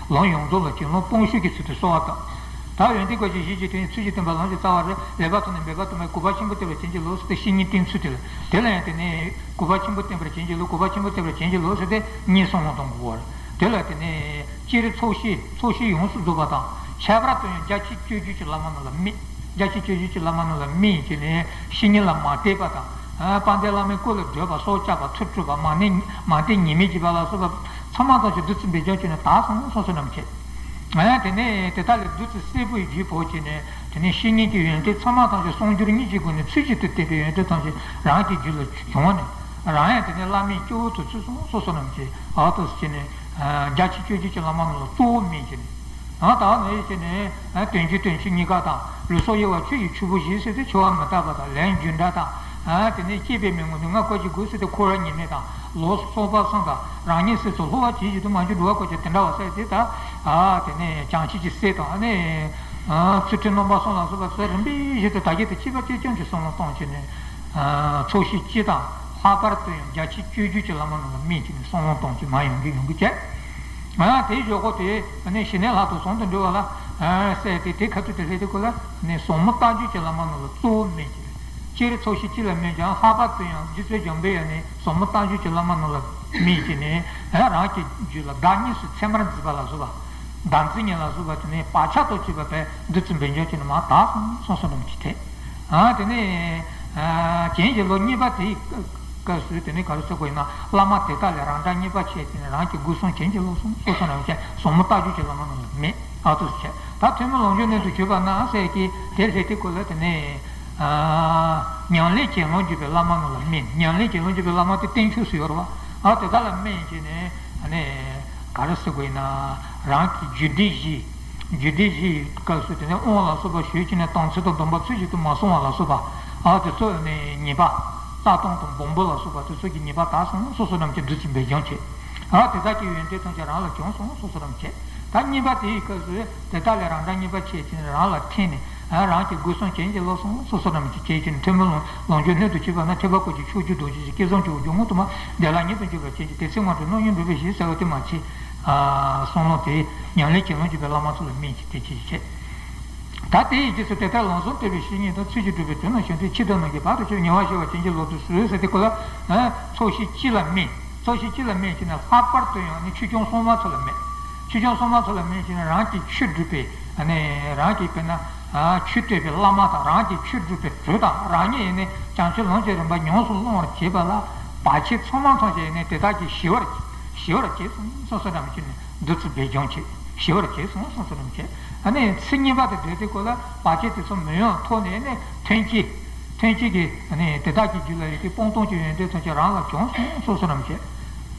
ལམ་ཡོངས་རྫོགས་ལ་གྱེན་ལམ་སྤོང་ཤུགས་ཀྱི་ཚུལ་དུ་གསོལ་བ་བཏབ། ད་ཡོན་ཏན་བཀའ་བཞིན་གཞི་གཅིག་ཏུ་ཡིན། ཚུལ་གཅིག་བསྟན་པ་ལམ་གྱི་རྩ་བ་རེད། ལེགས་པར་མཐོང་ནས་འབད་པ་དུ་མའི་གུས་པ་ཆེན་པོས་བསྟོད་པར་བྱིན་གྱིས་རློབས་ཟེར་ཏེ་བཤེས་གཉེན་བསྟེན་ཚུལ་དེ་ལ། དེ་ལ་ཡང་དེ་ནི་གུས་པ་ཆེན་པོས་བསྟོད་པར་བྱིན་གྱིས་རློབས། གུས་པ་ཆེན་པོས་བསྟོད་པར་བྱིན་གྱིས་རློབས་ཟེར་ཏེ་གཉིས་གསུམ་ལ་གཏོང་དགོས་པ་རེད། དེ་ལ་དེ་ནི་སྤྱིར་ཚོགས་ཞིབ་ཚོགས་ཞིབ་ཡོངས་སུ་རྫོགས་པ་དང་། ཁྱད་པར་དུ་ཡང་རྒྱ་ཆེ་སྤྱོད་བརྒྱུད་ཀྱི་བླ་མ་རྣམས་ལ་དམིགས། རྒྱ་ཆེ་སྤྱོད་བརྒྱུད་ཀྱི་བླ་མ་རྣམས་ལ་དམིགས་ཀྱི་ནི་བཤེས་གཉེན་ལ་མ་དད་པ་དང་། དཔལ་ལྡན་བླ་མའི་སྐུ་ལ་བགྲོད་པ། སྲོག་བཅད་པ། ཐུབ་སྤྲོད་པ། མ་ཎི་མ་དད་ཉེས་མེད་བགྱིས་པ་ལ་སོགས་པ་ཚང་མ་ཐམས་ཅད་བདུད་རྩི་འབེབས་སྦྱང་བྱས་ནས་དག་སོང་གསུངས་སོ་ནམ་མཁྱེན། ཡང་དེ་ནས་དེ་དག་ལས་བདུད་རྩི་སྲད་བུའི་རྒྱུད་བོར་བྱས་ནས་དེ་ནས་བཤེས་གཉེན་གྱི་ཡོན་ཏན་ཚང་མ་ཐམས་ཅད་གསུམ་སྦྱོར་གཉིས་ཀྱི་སྒོ་ནས་ཚུལ་གཅིག་ཏུ་བསྟན་པའི་ཡོན་ཏན་ཐམས་ཅད་རང་གི་རྒྱུད་ལ་བྱུང་བ་ནས་རང་ཡང་དེ་ནས་བླ་མའི་སྐྱེ་བོ་དུ་ཚུད་སོང་གསུངས་སོ་ནམ་མཁྱེན། ཨ་ཏོ་ཟེར་ནས་རྒྱ་ཆེ་སྤྱོད་བརྒྱུད་ཀྱི་བླ་མ་རྣམས་ལ་གཙོ་བོ་དམིགས་བྱས་ནས། ཡང་དག་ནས་བྱས་ནས་དོན་བརྒྱུད་དོན་བྱེད་གཉིས་ཀ་དང་། ལུས་སྲོག་དབྱེ་བ་ཆོས་ཀྱི་ཆུ་བོ་བཞི་ཟེར་ཏེ་འཆི་བ་མི་རྟག་པ་དང་། ལན་རྒྱུ་འབྲས་དང་། དེ་ནས་སྐྱེས་པའི་མི་མངོན་ནུས་ལྔ་བསྐལ་གྱི་སྒོ་ཟེར་ཏེ་འཁོར་བ་ཉེས་དམིགས་དང་། ལོག་སོག་པ་གསུམ་དང་རང་ཉིད་སྲིད་མཚོ་ལྷུ་བ་ཇི་བཞིན་དུ་མ་གྱུར་འགྲོ་བ་བསྐལ་གྱི་དེ་འདྲ་བ་ཟེར་ཏེ་ད། དེ་ནས་བྱང་ཆུབ་ཀྱི་སྲས་དང་ནི། ཚུལ་ཁྲིམས་རྣམ་པ་གསུམ་ལ་སོགས་པ་ཚུལ་རིམ་པས་བཞིན་དུ་དག་བྱེད་དུ་སྐྱེས་པ་སྐྱེས་ཀྱང་གྱི་གསུམ་ལ་གཏོང་བྱས་ནས། ཚོགས་ཞིབ་སྤྱི་དང་། ལྷག་པར་དུ་ཡང་རྒྱ་ཆེ་སྤྱོད་བརྒྱུད་ཀྱི་བླ་མ་རྣམས་ལ་དམིགས་བྱས་ནས་གསུམ་ལ་གཏོང་བྱས་མ་ཡོང་གི་ཡོང་གི་བྱས། དེའི་ཞོར་ཁོ་དེ་ནི་ཞི་གནས་ལྷ་དང་ཟུང་དུ་འབྲེལ་བ་ལ་ཟེར་ཏེ་དེ་ཁ་ཐུག་དེ་ལས་དེ་ཁོ་ལ་ནི་ཟབ་མོ་ལྟ་སྤྱོད་ཀྱི་བླ་མ་རྣམས་ལ་གཙོ་བོ་དམིགས་བྱས། སྤྱིར་ཚོགས་ཞིབ་སྤྱི་ལ་དམིགས་ཀྱང་ལྷག་པར་དུ་ཡང་རྗེ་བཙུན་འཇམ་པའི་དབྱངས་ནི་ཟབ་མོ་ལྟ་སྤྱོད་ཀྱི་བླ་མ་རྣམས་ལ་དམིགས་བྱས་ནས་རང་གི་རྒྱུད་ལ་བདག་གཉིས་སུ་ཚད་མར་འཛིན་པ་ལ་སོགས་པ། བདག་འཛིན་གཉིས་ལ་སོགས་པ་དེ་ནི་བག་ཆགས་དང་བཅས་པ་བས་བདུད་རྩི་འབེབས་སྦྱང་བྱས་ནས་མར་དག་སོང་གསུངས་སོ་ནམ་མཁྱེན། དེ་ནས་ བྱིན་གྱིས་རློབས་གཉིས་པ་དེའི་སྐབས་སུ་དེ་ནི་ག་རེ་ཟེར་དགོས་ཡིན་ན། བླ་མ་དེ་དག་ལས་རང་འདྲ་གཉིས་པ་ཆད་ཅིང་རང་གི་སྒོ་གསུམ་བྱིན་གྱིས་རློབ་སོང་སོ་སོ་རང་བྱས། ཟབ་མོ་ལྟ་སྤྱོད་ཀྱི་བླ་མ་རྣམས་ལ་མེད། ཨ་ཙི་བྱས། ད་ཐོན་མི་ལོངས་སྤྱོད་སྣོད་དུ་གྱུར་པ་ན་ཟེར་གྱི་དེ་ལས་དེ་སྐོར་ལ་དེ་ནི། ཉམས་ལེན་གྱིས་ལོངས་སྤྱོད་པའི་བླ་མ་རྣམས་ལ་སྨན། ཉམས་ལེན་གྱིས་ལོངས་སྤྱོད་པའི་བླ་མ་དེ་བསྟན་ཆོས་སུ་ཡོད་རེད་བ། ཨ་དེ་དག་ལ་སྨན་བྱས་ནས་ནི་ག་རེ་ཟེར་དགོས་ཡིན་ན། རང་གི་རྒྱུད་སྡེ་བཞི། རྒྱུད་སྡེ་བཞིའི་སྐབས་སུ་དེ་ནས་དབང་ལ་སོགས་པ་ཞུས་བྱས་ནས་དམ་ཚིག་དང་སྡོམ་པ་ཚུལ་བཞིན་དུ་མ་བསྲུང་བ་ལ་སོགས་པ། ཨ་དེ་ཚོ་ནི་ཉེས་པ། རྩ་ལྟུང་དང་སྦོམ་པོ་ལ་སོགས་པ་དེ་ཚོ་གི་ཉེས་པ་དག་སོང་སོ་སོ་རྣམས་ཀྱིས་བདུད་རྩི་འབེབས་སྦྱོང་བྱེད། ཨ་དེ་དག་གི་ཡོན་ཏན་ཐམས་ཅད་རང་ལ་བྱུང་སོང་སོ་སོ་རྣམས་བྱེད། ད་གཉིས་པ་དེའི་སྐབས་སུ་དེ་དག་ལས་རང་འདྲ་གཉིས་པ་ཆད་ཅིང་རང་ལ་ཐིམ་ནས། ཨ་རང་གི་སྒོ་གསུམ་བྱིན་གྱིས་རློབ་སོང་སོ་སོ་རྣམས་ཀྱིས་བྱེད་ཅིང་ཐོན་མི་ལོངས་ལོངས་སྤྱོད་སྣོད་དུ་གྱུར་པ་ན་ཐེག་པ་ཀུན་གྱི་མཆོག་གྱུར་རྡོ་རྗེ་འཆང་སྐལ་བཟང་ཆེ་བ་སྒྱུ་མ་ལྟ་བུ་བདེ་བླག་ཉིད་དུ་གྱུར་པར་བྱེད་ཅིང་དེ་ཚེ་སྔོན་དུ་གནོད་སྦྱིན་འགྲུབ་པའི་གཞི་ཟེར་བ་དེ་མ་བྱེད། ཨ་གསུང་ལུང་དེ་ཉམས་ལེན་གྱིས་ལོངས་སྤྱོད་པའི་བླ་མ་ཚོ་ལ་སྨན་གྱིས་དེ་ཅི་བྱེད། ད་དེ་ཡི་རྗེས་སུ་དེ་ལྟར་ལམ་གསུམ་བསྟན་པའི་བཤེས་གཉེན་དང་ཚུལ་གྱིས་སྒྲུབ་པའི་དོན་རྣམས་གཞན་དོན་ཕྱིར་དོན་རྣམས་ཀྱི་བར་དུ་གཅོད་ཉེ་བར་ཞི་བ་བྱིན་གྱིས་རློབ་ཏུ་གསོལ་ཟེར་དེ་ཀོ་ལ། ཚོགས་ཞིང་སྤྱི་ལ་སྨན། ཚོགས་ཞིང་སྤྱི་ལ་སྨན་བྱས་ན་ལྷག་པར་དུ་ཡང་ནི་ཆོས་སྐྱོང་སྲུང་མ་ཚོ་ལ་སྨན། ཆོས་སྐྱོང་སྲུང་མ་ཚོ་ལ་སྨན་བྱས་ན་རང་གི་ཆོས་སྒྲུབ་པའི་ནི་རང་གི་དཔེར་ན་ཆོས་སྟོན་པའི་བླ་མ་དང་རང་གི་ཆོས་སྒྲུབ་པའི་གྲོགས་དང་རང་ཉིད་ཡིན་ནི་བྱང་ཆུབ་ལམ་གྱི་རིམ་པ་ཉམས་སུ་བླང་བར་བྱེད་པ་ལ་བར་ཆད་ཚང་མ་ཐམས་ཅད་ཡིན་ནི་དེ་དག་གིས་ཞི་བར་ཞི་བར་བྱེད་སོང་སོ་སོ་རྣམས་ཀྱིས་ནི། བདུད་རྩི་འབེབས་སྦྱོང་བྱེད། ཞི་བར་བྱེད་སོང་སོང་སོ་རྣམས་བྱེད། ཨ་ནི་ཚེ་གཉིས་པ་དེ་སྡོད་དེ་ཀོ་ལ་བར་ཆད་དེ་ཚོ་མི་ཡོང་ཐོག་ནས་ནི་ཐོན་སྐྱེད། ཐོན་སྐྱེད་ཀྱི་ཨ་ནི་དེ་དག་གི་རྒྱུད་ལ་ཡོད་དེ་སྤང་ཐང་གི་ཡོན་ཏན་ཐམས་ཅད་རང་ལ་བྱུང་སོང་སོང་སོ་རྣམས་བྱེད།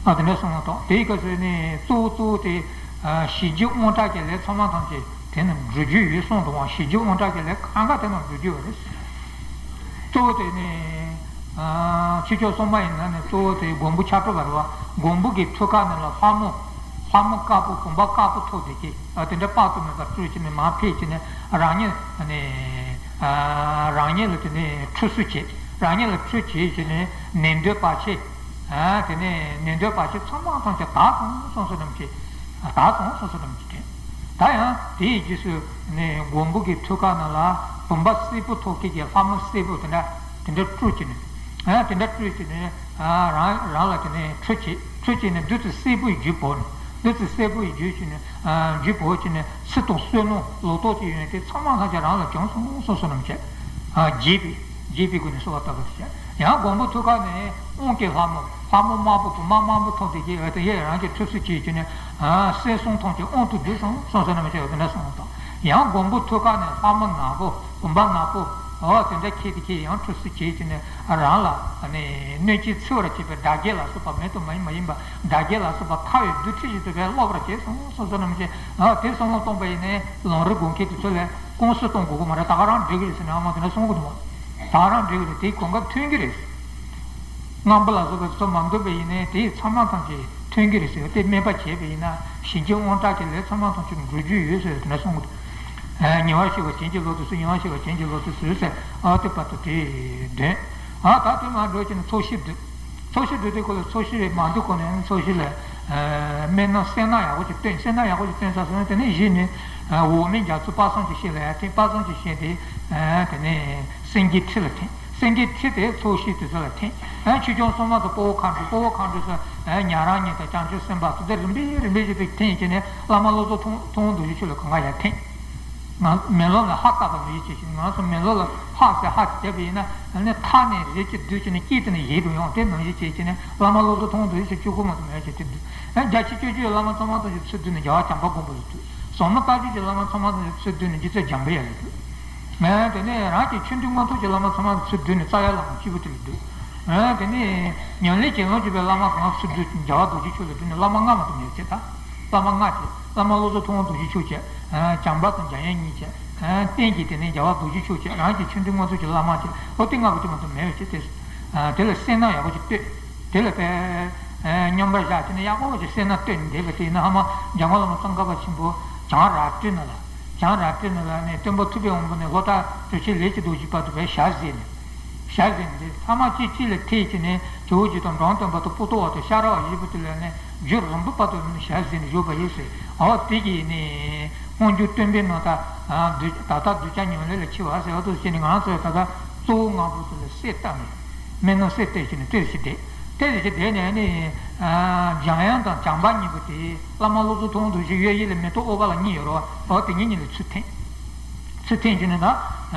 ཨ་དེ་འདྲ་སོང་བ་དང་དེའི་སྐབས་སུ་ནི་གཙོ་བོ་གཙོ་བོ་དེ་ཞི་རྒྱས་དབང་དྲག་གི་ལས་ཚང་མ་ཐམས་ཅད་དེ་ནི་འགྲུབ་རྒྱུ་ཡོད་གསུངས་འདུག་བ། ཞི་རྒྱས་དབང་དྲག་གི་ལས་གང་ག་དེ་རྣམས་འགྲུབ་རྒྱུ་ཡོད་རེད། གཙོ་བོ་དེ་ནི། ཆོས་སྐྱོང་སྲུང་མ་ཡིན་ན་ནི་གཙོ་བོ་དེ་མགོན་པོ་ཆགས་གྲུབ་པ་རེད་བ། མགོན་པོ་གི་ཐུགས་ཀ་ནས་ལ་ལྷ་མོ། ལྷ་མོ་དཀར་པོ་བུམ་པ་དཀར་པོ་ཐོགས་བསྡད་ཀྱི་དེ་འདྲ་དཔག་ཏུ་མེད་པ་སྤྲུལ་བྱས་ནས་མར་ཕེབས་བྱས་ནས་རང་ཉིད་ནི། རང་ཉིད་ལ་དེ་ནི་ཁྲུས་གསོལ་བྱས། རང་ཉིད་ལ་ཁྲུས་བྱས་བྱས་ནས་ནད་གདོན་བར་ཆད། དེ་ནས་ནད་གདོན་བར་ཆད་ཚང་མ་ཐམས་ཅད་དག་སོང་སོང་སོ་རྣམས་ཀྱིས། དག་སོང་སོང་སོ་རྣམས་ཀྱིས་དྲན། ད་ཡང་དེའི་རྗེས་སུ་ནི་མགོན་པོ་གི་ཐུགས་ཀ་ནང་ལ་བུམ་པ་སེར་པོ་ཐོགས་ཀྱི་ལྷ་མོ་སེར་པོ་དེ་འདྲ་དེ་འདྲ་སྤྲུལ་གྱི་ནི། དེ་འདྲ་སྤྲུལ་གྱི་ནི་རང་རང་ལ་དེ་ནས་ཁྲུས་བྱེད། ཁྲུས་བྱས་ནས་བདུད་རྩི་སེར་པོའི་རྒྱུན་བོར་ནས་བདུད་རྩི་སེར་པོའི་རྒྱུན་བྱས་ནས་རྒྱུན་བོར་བྱས་ནས་ཚེ་དང་བསོད་ནམས་ལོ་ཏོག་གི་ཡོན་ཏན་ཚང་མ་ཐམས་ཅད་རང་ལ་བྱུང་སོང་སོང་སོ་རྣམས་ཀྱིས་རྒྱས་པའི། རྒྱས་པའི་སྒོ་ནས་གསོལ་བ་བཏབ་པར་བྱ། ཡང་མགོན་པོ་ཐུགས་ཀ་ནས་དབང་གི་ལྷ་མོ་ལྷ་མོ་དམར་པོ་བུ་མ་དམར་པོ་ཐོགས་ཏེ་ཀྱི་འོད་དེ་ཡས་རང་གི་ཁྲུས་གསོལ་གྱིས་བྱས་ནས་སྲས་གསུམ་ཐམས་ཅད་དབང་དུ་བསྡུས་སོང་སོང་སོ་རྣམས་ཀྱིས་འོད་དེ་འདྲ་གསུངས་དང་། ཡང་མགོན་པོ་ཐུགས་ཀ་ནས་ལྷ་མོ་ནག་པོ་བུམ་པ་ནག་པོ་འོ་དེ་འདྲ་ཁྱེར་ཏེ་ཁྱེར་ཡང་ཁྲུས་གསོལ་གྱིས་བྱས་ནས་རང་ལ་གནོད་སྐྱེལ་འཚེ་བར་བྱེད་པའི་དགྲ་བགེགས་ལ་སོགས་པ་མེད་དུ་མ་ཡིན་མ་ཡིན་པ་དགྲ་བགེགས་ལ་སོགས་པ་ཐར་བའི་རྡུལ་ཕྲན་བཞིན་དུ་བས་སློབ་པར་བྱས་སོང་སོང་སོ་རྣམས་ཀྱིས་དེ་གསུང་ལུང་གཏོང་པ་ཡིན་ནས་ལམ་རིམ་དགོངས་མཁན་དེ་ཚོ་ལས། ཀུང་སི་གཏོང་དགོས་ཀྱི་མ་རེད། ད་ག་རང་འགྲིག་གི་རེད་ཟེར་ནས་ཨ་མ་དེ་འདྲ་གསུང་གི་འདུག་བ། ད་ག་རང་འགྲིག་གི་རེད། དེའི་གོ་སྐབས་ཐོན་གྱི་རེད། རྔམ་པ་ལ་སོགས་པའི་ཚོ་མ་འདུག་པ་ཡིན་ནའི་དེའི་ཚང་མ་ཐམས་ཅད་ཐོན་གྱི་རེད་ཟེར་བ་དེ་སྨད་པ་བྱས་པ་ཡིན་ན་ཞི་རྒྱས་དབང་དྲག་གི་ལས་ཚང་མ་ཐམས་ཅད་འགྲུབ་རྒྱུ་ཡོད་ཟེར་བ་དེ་འདྲ་གསུང་གི་འདུག་ཉེ་བར་ཞི་བ་བྱིན་གྱིས་རློབ་ཏུ་གསོལ། ཉེ་བར་ཞི་བ་བྱིན་གྱིས་རློབ་ཏུ་གསོལ་ཟེར་ཨ་དེ་བར་དུ་དེ་འདོན། ཨ་ད་དེ་མ་འགྲོ་བྱས་ནས་ཚོགས་ཞིབ་འདུག་ཚོགས་ཞིབ་འདུག་དེ་ཁོ་ལ་ཚོགས་ཞིབ་རེད་མ་འདུག་གོ་ནས་ཚོགས་ཞིབ་ལ། སྨན་སྣ་སེར་སྣ་ཡག་པོ་ཞིག་བཏོན། སེར་སྣ་ཡག་པོ་ཞིག་བཏོན་ཚར་སོང་ན་དེ་ནས་གཞི་ནས་འོག་མིན་རྒྱ་མཚོ་དཔག་བསམ་གྱི་གཤེད་ལ་ཡར་འཐེན། དཔག་བསམ་གྱི་གཤེད་དེ་དེ་ནས་སེང་གེའི་ཁྲི་ལ་འཐེན། སེང་གེའི་ཁྲི་དེ་ཚོགས་ཞིབ་དེ་ཚོ་ལ་འཐེན། ཆོས་སྐྱོང་སྲུང་མ་དང་དཔའ་བོ་མཁའ་འགྲོ། དཔའ་བོ་མཁའ་འགྲོ་ཚོ་ཉན་རང་ཉིད་དང་བྱང་ཆུབ་སེམས་དཔའ་ཚོ་དེ་རིམ་པས་རིམ་པས་ཞིག་ཏུ་འཐེན་བྱས་ནས་བླ་མ་བློ་བཟང་ཐུབ་དབང་རྡོ་རྗེ་ཁྱོད་ལ་གང་ག་ཡར་འཐེན། ང་མེ་ལོང་ལ་ཧ་བཏབ་པ་ནང་བཞིན་བྱས་ཤིང་ང་ཚོ་མེ་ལོང་ལ་ཧ་ཟེར་ཧ་ཅིག་བརྒྱབ་པ་ཡིན་ན་ཨ་ནི་མཐའ་ནས་རེ་གཅིག་བསྡུས་བྱས་ནས་དཀྱིལ་དེ་ནས་ཡལ་དུ་ཡོང་དེ་ནང་བཞིན་བྱས་བྱས་ནས་བླ་མ་བློ་བཟང་ཐུབ་དབང་རྡོ་རྗེ་ཁྱོད་གཅིག་པུ་མ་གཏོགས་མེད་བྱས་དེ་འདུག་ཨ་རྒྱ་ཆེ་སྤྱོད་བརྒྱུད་བླ་མ་ཚང་མ་ཐམས་ཅད་ཚུར་བསྡུས་ནས་རྒྱལ་བ་བྱམས་པ་མགོན་པོ་ལ་བསྡུས། ཟབ་མོ་ལྟ་སྤྱོད་ཀྱི་བླ་མ་ཚང་མ་ཐམས་ཅད་ཚུར་བསྡུས་ནས་རྗེ་བཙུན་འཇམ་དཔལ་དབྱངས་ལ་བསྡུས། ཨ་དེ་ནས་རང་གི་ཆོས་འདུལ་དངོས་ཐོབ་ཀྱི་བླ་མ་ཚང་མ་ཚུར་བསྡུས་ནས་རྩ་བའི་བླ་མ་སྤྱི་བོ་དེ་ལ་བསྡུས། ཨ་དེ་ནས་ཉམས་ལེན་གྱི་ལོངས་སྤྱོད་པའི་བླ་མ་གང་ཚུར་བསྡུས་ནས་རྒྱལ་བ་རྡོ་རྗེ་ཁྱོད་ལ་བསྡུས་ནས་བླ་མ་ལྔ་མ་གཏོགས་མེད་ཅེས་ད། བླ་མ་ལྔ་དེ་བླ་མ་བློ་བཟང་ཐུབ་དབང་རྡོ་རྗེ་ཁྱོད་བྱས། བྱམས་པ་དང་འཇམ་དབྱངས་གཉིས་བྱས། རྟེན་གྱི་དེ་ནས་རྒྱལ་བ་རྡོ་རྗེ་ཁྱོད་བྱས། རང་གི་ཆོས་འདུལ་དངོས་ཐོབ་ཀྱི་བླ་མ་བྱས། ཨོ་དེ་ལྔ་པོ་དེ་མ་གཏོགས་མེད་པ་བྱས་ཏེ། དེ་ལ་སེར་སྣ་ཡག་པོ་ཅིག་བཏོད། དེ་ལ་དཔེ་སྙོམས་པར་བཞག་བྱས་ནས་ཡག་པོ་ཅིག་སེར་སྣ་བཏོད་ནས་བསྡད་པ་དེ་ཡིན་ན་ཧ་མ་འཇམ་མགོན་བླ་མ་ཙོང་ཁ་པ་ཆེན་པོ་བྱང་རལ་གྲི་ནང་ལ། བྱང་རལ་གྲི་ནང་ལ་ནི་སྟོན་པ་ཐུབ་པའི་དབང་པོ་ནས་ལྷོ་བྲག་གྲུབ་ཆེན་ལས་ཀྱི་རྡོ་རྗེ་བར་དུ་བས་ཞལ་གཟིགས་ནས། ཞལ་གཟིགས་ནས་ཐ་མ་གཅིག་གཅིག་ལ་ཐད་ཀྱི་ནས་ཇོ་བོ་རྗེ་དང་འབྲོམ་སྟོན་པ་དང་པོ་ཏོ་བ་དང་ཤ་ར་བ་བཞི་པོ་དེ་ལ་ནི་རྒྱུད་རིང་པོ་བར་དུ་ནི་ཞལ་གཟིགས་ནས་བཞུགས་པ་ཡིན་ཟེར། འོ་དེ་གི་ནི་སྔོན་འཇུག་སྟོན་པའི་ནང་ད་ད་ལྟ་གདུལ་བྱ་ཉམས་ལེན་ལ་འཆི་བ་ཟེར་བ་དུ་བྱས་ནས་ང་ཚོས་ད་ལྟ་གཙོ་བོ་ལྔ་པོ་དེ་ལ་གསེར་བཏབ་ནས་སྨན་སྣ་གསེར་བཏབ་བྱས་ནས་ཏོག་ཙམ་བསྡད། ཏོག་ཙམ་བསྡད་ནས་ནི་འཇམ་དབྱངས་དང་བྱམས་པ་གཉིས་པོ་དེ་བླ་མ་བློ་བཟང་ཐུབ་དབང་རྡོ་རྗེ་གཡས་གཡོན་ལ་མེ་ཏོག་ཨོ་པ་ལ་གཉིས་ཡོད་རེད་བ། འོ་དེ་གཉིས་གཉིས་ལ་ཚུར་འཐེན། ཚུར་འཐེན་བྱས་ནས་ད། བྱང་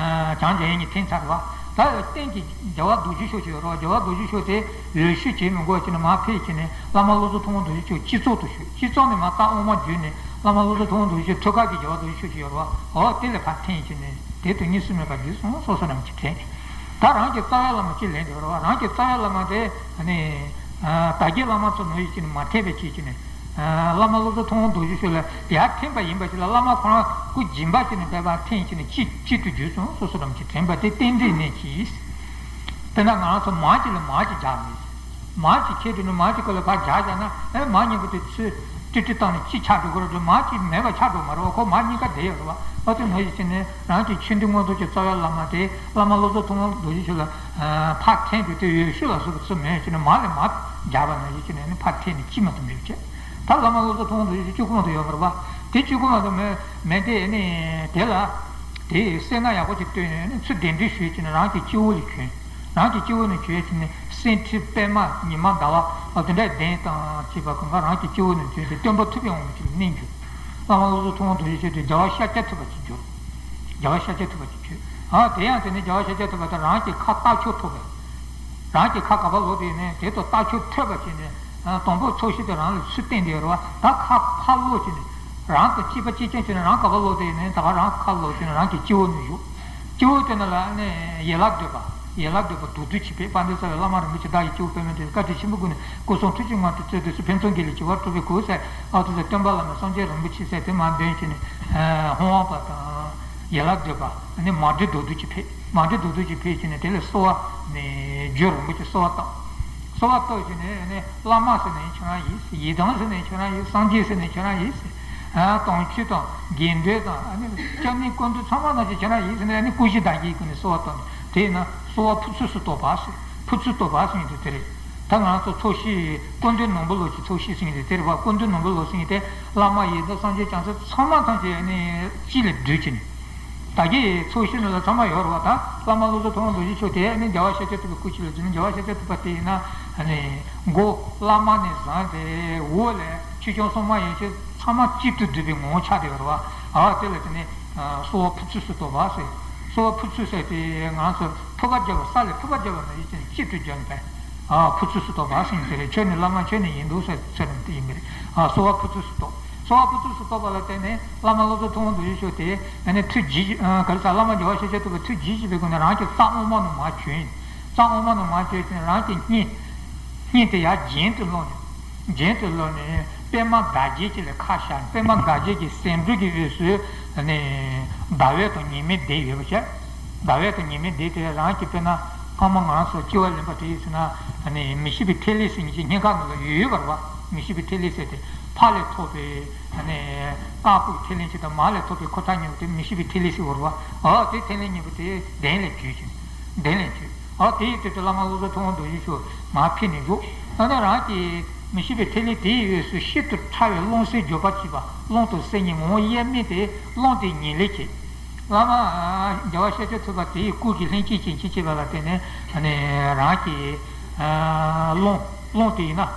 འཇམ་དབྱངས་གཉིས་འཐེན་ཚར་བ། ད་རྟེན་གྱི་རྒྱལ་བ་རྡོ་རྗེ་ཤུགས་ཅིག་ཡོད་རེད་བ། རྒྱལ་བ་རྡོ་རྗེ་ཤུགས་དེ་འོས་ཤོག་བྱེད་མི་དགོས་བྱས་ནས་མར་ཕེབས་བྱས་ནས་བླ་མ་བློ་བཟང་ཐུབ་དབང་རྡོ་རྗེ་ཤུགས་སྤྱི་གཙུག་ཏུ་བཞུགས། སྤྱི་གཙུག་ནས་མར་རྟགས་དབང་མོ་བརྒྱུད་ནས་བླ་མ་བློ་བཟང་ཐུབ་དབང་རྡོ་རྗེ་ཤུགས་ཐོད་རྒལ་གྱི་རྒྱལ་བ་རྡོ་རྗེ་ཤུགས་ཅིག་ཡོད་རེད་བ། འོ་དེ་ལས་ཕར་འཐེན་བྱས་ནས་དེ་དང་གཉིས་སུ་མེད་པར་བརྒྱུད་སོང་། སོ་སོ་རང་གིས་དྲན། ད་རང་གི་རྩ་བའི་བླ་མ་གཅིག་ལེན་དགོས་རེད་བ། རང་གི་རྩ་བའི་བླ་མ་དེ་ནི་དར་རྒྱས་བླ་མ་ཚོ་ནང་བཞིན་བྱས་ནས་མ་འཐེན་པ་བྱས་བྱས་ནས། བླ་མ་བློ་བཟང་ཐུབ་དབང་རྡོ་རྗེ་ཤུགས་ལ་ཡར་འཐེན་པ་ཡིན་པ་ཞིག་ལ། བླ་མ་ཁོ་རང་སྐུ་སྦྱིན་པ་བྱས་ནས་འབད་པ་འཐེན་བྱས་ནས་གཅིག་གཅིག་ཏུ་བརྒྱུད་སོང་། སོ་སོ་རང་གིས་དྲན་པ་དེ་རྟེན་འབྲེལ་ནས་གྱིས། དཔེར་ན་ང་རང་ཚོ་མར་གཅིག་ལ་མར་གཅིག་རྒྱག་མེད། མར་གཅིག་ཁྱེར་དུས་ནི་མར་གཅིག་ཁོ་ལ་ཕར་རྒྱག་བཞག་ན། ཨེ་མར་གཉིས་པོ་དེ་ཚུར་ཏི་ཏི་བཏང་ནས་གཅིག་ཆགས་འགྲོ་གི་རེད་འགྲོ། མར་གཅིག་མེད་པ་ཆགས་འགྲོ་མ་རེད་བ། ཁོ་མར་གཉིས་ཀ་བསྡད་ཡོད་རེད་བ། ཨ་ཙི་ནང་བཞིན་བྱས་ནས་རང་གི་ཆོས་འདུལ་མངོན་རྟོགས་ཀྱི་རྩ་བའི་བླ་མ་དེ་བླ་མ་བློ་བཟང་ཐུབ་དབང་རྡོ་རྗེ་ཤུགས་ལ་ཕར་འཐེན་དུས་དེ་འོས་ཤོག་ལ་སོགས་པ་ཚུར་མེད་བྱས་ནས་མར་ལས་མར་རྒྱག་པ་ནང་བཞིན་བྱས་ནས་ནི་ཕར་འཐེན་ནས་གཅིག་མ་གཏོགས་མེད་བྱས། ད་བླ་མ་བློ་བཟང་ཐུབ་དབང་རྡོ་རྗེ་ཤུགས་གཅིག་པུ་མ་གཏོགས་ཡོད་མ་རེད་བ། དེ་གཅིག་པུ་མ་གཏོགས་མེད་མེད་དེ་ནི་དེ་ལ་དེ་སེར་སྣ་ཡག་པོ་ཅིག་བཏོན་ནས་ནི་ཚུར་གདན་འདྲེན་ཞུས་བྱས་ནས་རང་གི་སྤྱི་བོ་ལ་བྱོན། རང་གི་སྤྱི་བོ་ནས་བྱོན་བྱས་ནས་སེང་ཁྲི་པདྨ་ཉི་མ་ཟླ་བ་ཨ་དེ་འདྲའི་གདན་དང་བཅས་པ་གང་ག་རང་གི་སྤྱི་བོ་ནས་བྱོན་ཏེ་སྟོན་པ་ཐུབ་པའི་དབང་པོ་ཅིག་ལ་གནས་གྱུར། བླ་མ་བློ་བཟང་ཐུབ་དབང་རྡོ་རྗེ་ཤུགས་དེ་རྒྱལ་བ་ཤཱཀྱ་ཐུབ་པ་ཅིག་གྱུར། རྒྱལ་བ་ཤཱཀྱ་ཐུབ་པ་ཅིག་གྱུར། ཨ་དེ་ཡང་དེ་ནས་རྒྱལ་བ་ཤཱཀྱ་ཐུབ་པ་དང་རང་གི་ཁ་རྟགས་ཆོས་ཐོབ་པས། རང་གི་ཁ་ག་པར་ལོག་བསྡད་ནས་དེ་དང་རྟགས་ཆོས་ཐོས་པ་བྱས་ནས། དང་པོ་ཚོགས་ཞིང་དེ་རང་ལ་ཚུར་བསྟན་དེ་རེད་བ། ད་ཁ་ཕར་ལོག་བྱས་ནས་རང་དང་གཅིག་པ་གཅིག་རྐྱང་བྱས་ནས་རང་ག་པར་ལོག་བསྡད་ནས་ད་ག་རང་ཁ་ལོག་བྱས་ནས་རང་གི་སྤྱི་བོ་ནས་བཞུགས། སྤྱི་བོ་དེ་ནང་ལ་ནི་ཡན་ལག་བགྲོད་པ། ཡན་ལག་བགྲོད་པ་མདོར་བསྡུས་ཀྱིས་ཕེབས། དཔལ་ལྡན་རྩ་བའི་བླ་མ་རིན་པོ་ཆེ་བདག་གི་སྤྱི་བོར་པདྨས་འདྲེན་བཀའ་དྲིན་ཆེན་པོའི་སྒོ་ནས་སྐུ་གསུང་ཐུགས་ཀྱི་དངོས་གྲུབ་སྩོལ་དུ་གསོལ། ཕུན་ཚོགས་དགེ་ལེགས་བྱེ་བ་དྲུག་པའི་གོ་ས་ཨ་ཏུ་ཟེར་སྟོན་པ་བླ་མའི་སངས་རྒྱས་རིན་པོ་ཆེ་ཟེར་དེ་མར་འདོན་བྱས་ནས་ཧོང་བ་པ་དང་། ཡན་ལག་བགྲོད་པ་ནི་མ་བགྲོད་མདོར་བསྡུས་ཀྱིས་ཕེབས། མ་བགྲོད་མདོར་བསྡུས་ཀྱིས་ཕེབས་བྱས་ནས་དེ་ལས་གསོལ་བ་ནི་རྒྱུད་རིན་པོ་ཆེ་གསོལ་བ་བཏབ། གསོལ་བ་བཏབ་བྱས་ནས་ནི་བླ་མ་ཟེར་ནས་ཁྱེད་རང་ཡིན་ཟེར། ཡི་དམ་ཟེར་ནས་ཁྱེད་རང་ཡིན་ཟེར། སངས་རྒྱས་ཟེར་ནས་ཁྱེད་རང་ཡིན་ཟེར། ཨ་དམ་ཆོས་དང་དགེ་འདུན་དང་ཨ་ནི་སྐྱབས་གནས་སྐུ་མདུན་ཚང་མ་ནང་བཞིན་ཁྱེད་རང་ཡིན་ཟེར་ནས་ཨ་ནི་སྐུ་བཞི་བདག་གིས་ཀུན་ནས་གསོལ་བ་བཏབ་ནས་དེས་ན་གསོལ་བ་ཕུར་ཚུགས་སུ་བཏབ་པ་ཟེར། ཕུར་ཚུགས་བཏབ་པ་ཟེར་མཁན་དེ་དེ་རེད། ད་ང་ཚོ་ཚོགས་ཞིང་སྐུ་མདུན་ནོར་བུ་ལོ་ཀྱི་ཚོགས་ཞིང་ཟེར་མཁན་དེ་དེ་རེད་བ། སྐུ་མདུན་ནོར་བུ་ལོ་ཟེར་མཁན་དེ་བླ་མ་ཡི་དམ་སངས་རྒྱས་བྱང་སེམས་ཚང་མ་ཐམས་ཅད་ནི་གཅིག་ལ་བསྡུས་ཀྱིན། ད་གི་ཚོགས་ཞིང་ནང་ལ་ཚང་མ་ཡོད་རེད་བ། ད་བླ་མ་བློ་བཟང་ཐུབ་དབང་རྡོ་རྗེ་ཤུགས་དེ་ནི་རྒྱལ་བ་ཤཱཀྱ་ཐུབ་པའི་སྐུ་ཕྱི་ལ་འཛིན། རྒྱལ་བ་ཤཱཀྱ་ཐུབ་པ་དེ་ཡིན་ན་ནི་མགོ་བླ་མ་ནས་བཟུང་སྟེ་འོག་ལ་ཆོས་སྐྱོང་སྲུང་མ་ཡན་ཆད་ཚང་མ་གཅིག་ཏུ་བསྡུས་པའི་ངོ་བོ་ཆགས་བསྡད་ཡོད་རེད་བ། ཨ་དེ་ལ་དེ་ནི་གསོལ་བ་ཕུར་ཚུགས་སུ་བཏབ་པ་ཟེར། གསོལ་བ་ཕུར་ཚུགས་ཟེར་དེ་ང་ཚོ་ཕུར་པ་བརྒྱབ་པ། ས་ལ་ཕུར་པ་བརྒྱབ་པ་ནང་བཞིན་གཅིག་ཏུ་བརྒྱབ་པས། ཨ་ཕུར་ཚུགས་སུ་བཏབ་པ་ཟེར་མཁན་དེ་རེད། ཁྱོད་ནི་བླ་མ་ཁྱོད་ནི་ཡིན་འདུག་ཟེར་ཟེར་རིམ་དེ་ཡིན་པ་རེད། ཨ་གསོལ་བ་ཕུར་ཚུགས་སུ་བཏབ། གསོལ་བ་ཕུར་ཚུགས་སུ་བཏབ་པ་ལ་བརྟེན་ནས་བླ་མ་བློ་བཟང་ཐུབ་དབང་རྡོ་རྗེ་ཤུགས་དེ་ཨ་ནི་ཐུགས་དགྱེས། ཨ་ག་རེ་ཟེར། བླ་མ་རྒྱལ་བ་ཤཱཀྱ་ཐུབ་པ་ཐུགས་དགྱེས་བཞིན་པའི་སྒོ་ནས་རང་གི་རྩ་དབུ་མ་ནང་མར་བྱོན། རྩ་དབུ་མ་ནང་མར་བྱོན་བྱས་ནས་རང་གི་སྙིང་སྙིང་དེ་ཡར་རྒྱན་དུ་སློང་ནས། རྒྱན་དུ་སློང་ནས་པདྨ་དར་རྒྱས་ཅིག་ལ་ཁ་བཞག། པདྨ་དར་རྒྱས་ཀྱི་ཟེའུ་འབྲུ་གི་དབུས་སུ་ནི་ཟླ་བ་དང་ཉི་མའི་གདན་ཡོད་པ་བྱས། ཟླ་བ་དང་ཉི་མའི་གདན་དེ་རང་གི་དཔེར་ན་སྔ་མོ་ང་རང་ཚོ་སྐྱེ་བ་ལེན་པ་དེ་ཡིན་ཟེར་ན་ནི་མི་ཤིགས་པའི་ཐིག་ལེ་ཟེར་མཁན་ཅིག་སྙིང་ག་ནང་ལ་ཡོད་ཡོད་པ་རེད་བ། མི་ཤིགས་པའི་ཐིག་ལེ་ཟེར་དེ་ཕ་ལས་ཐོབ་པའི་ནི་ཀ་ཀུ་ཐིག་ལེ་ཅིག་དང་མ་ལས་ཐོབ་པའི་ཁུ་ཁྲག་གཉིས་པོ་དེ་མི་ཤིགས་པའི་ཐིག་ལེ་ཟེར་བ་རེད་བ། འོ་དེ་ཐིག་ལེ་གཉིས་པོ་དེ་གདན་ལ་བྱོན་ཅིང་། གདན་ལ་བྱོན། ཨ་དེའི་དུས་དུ་བླ་མ་བློ་བཟང་ཐུབ་དབང་རྡོ་རྗེ་ཤུགས་མར་ཕེབས་ནས་བཞུགས། ཨ་ནི་རང་གི་མི་ཤིགས་པའི་ཐིག་ལེ་དེའི་དབུས་སུ་ཤིན་ཏུ་ཕྲ་བའི་རླུང་སེམས་འབྱོར་པ་བྱེད་པ། རླུང་དང་སེམས་གཉིས་ངོ་བོ་དབྱེར་མེད་དེ་རླུང་དེ་ཉིད་ལས་སྐྱེས། བླ་མ་རྒྱལ་བ་ཤཱཀྱ་ཐུབ་པ་དེའི་སྐུ་གི་ལྷན་སྐྱེས་ཀྱི་ཆེ་བྱེད་པ་ལ་བརྟེན་ནས་ཨ་ནི་རང་གི་ཨ་རླུང་རླུང་དེ་ཡིན་ན་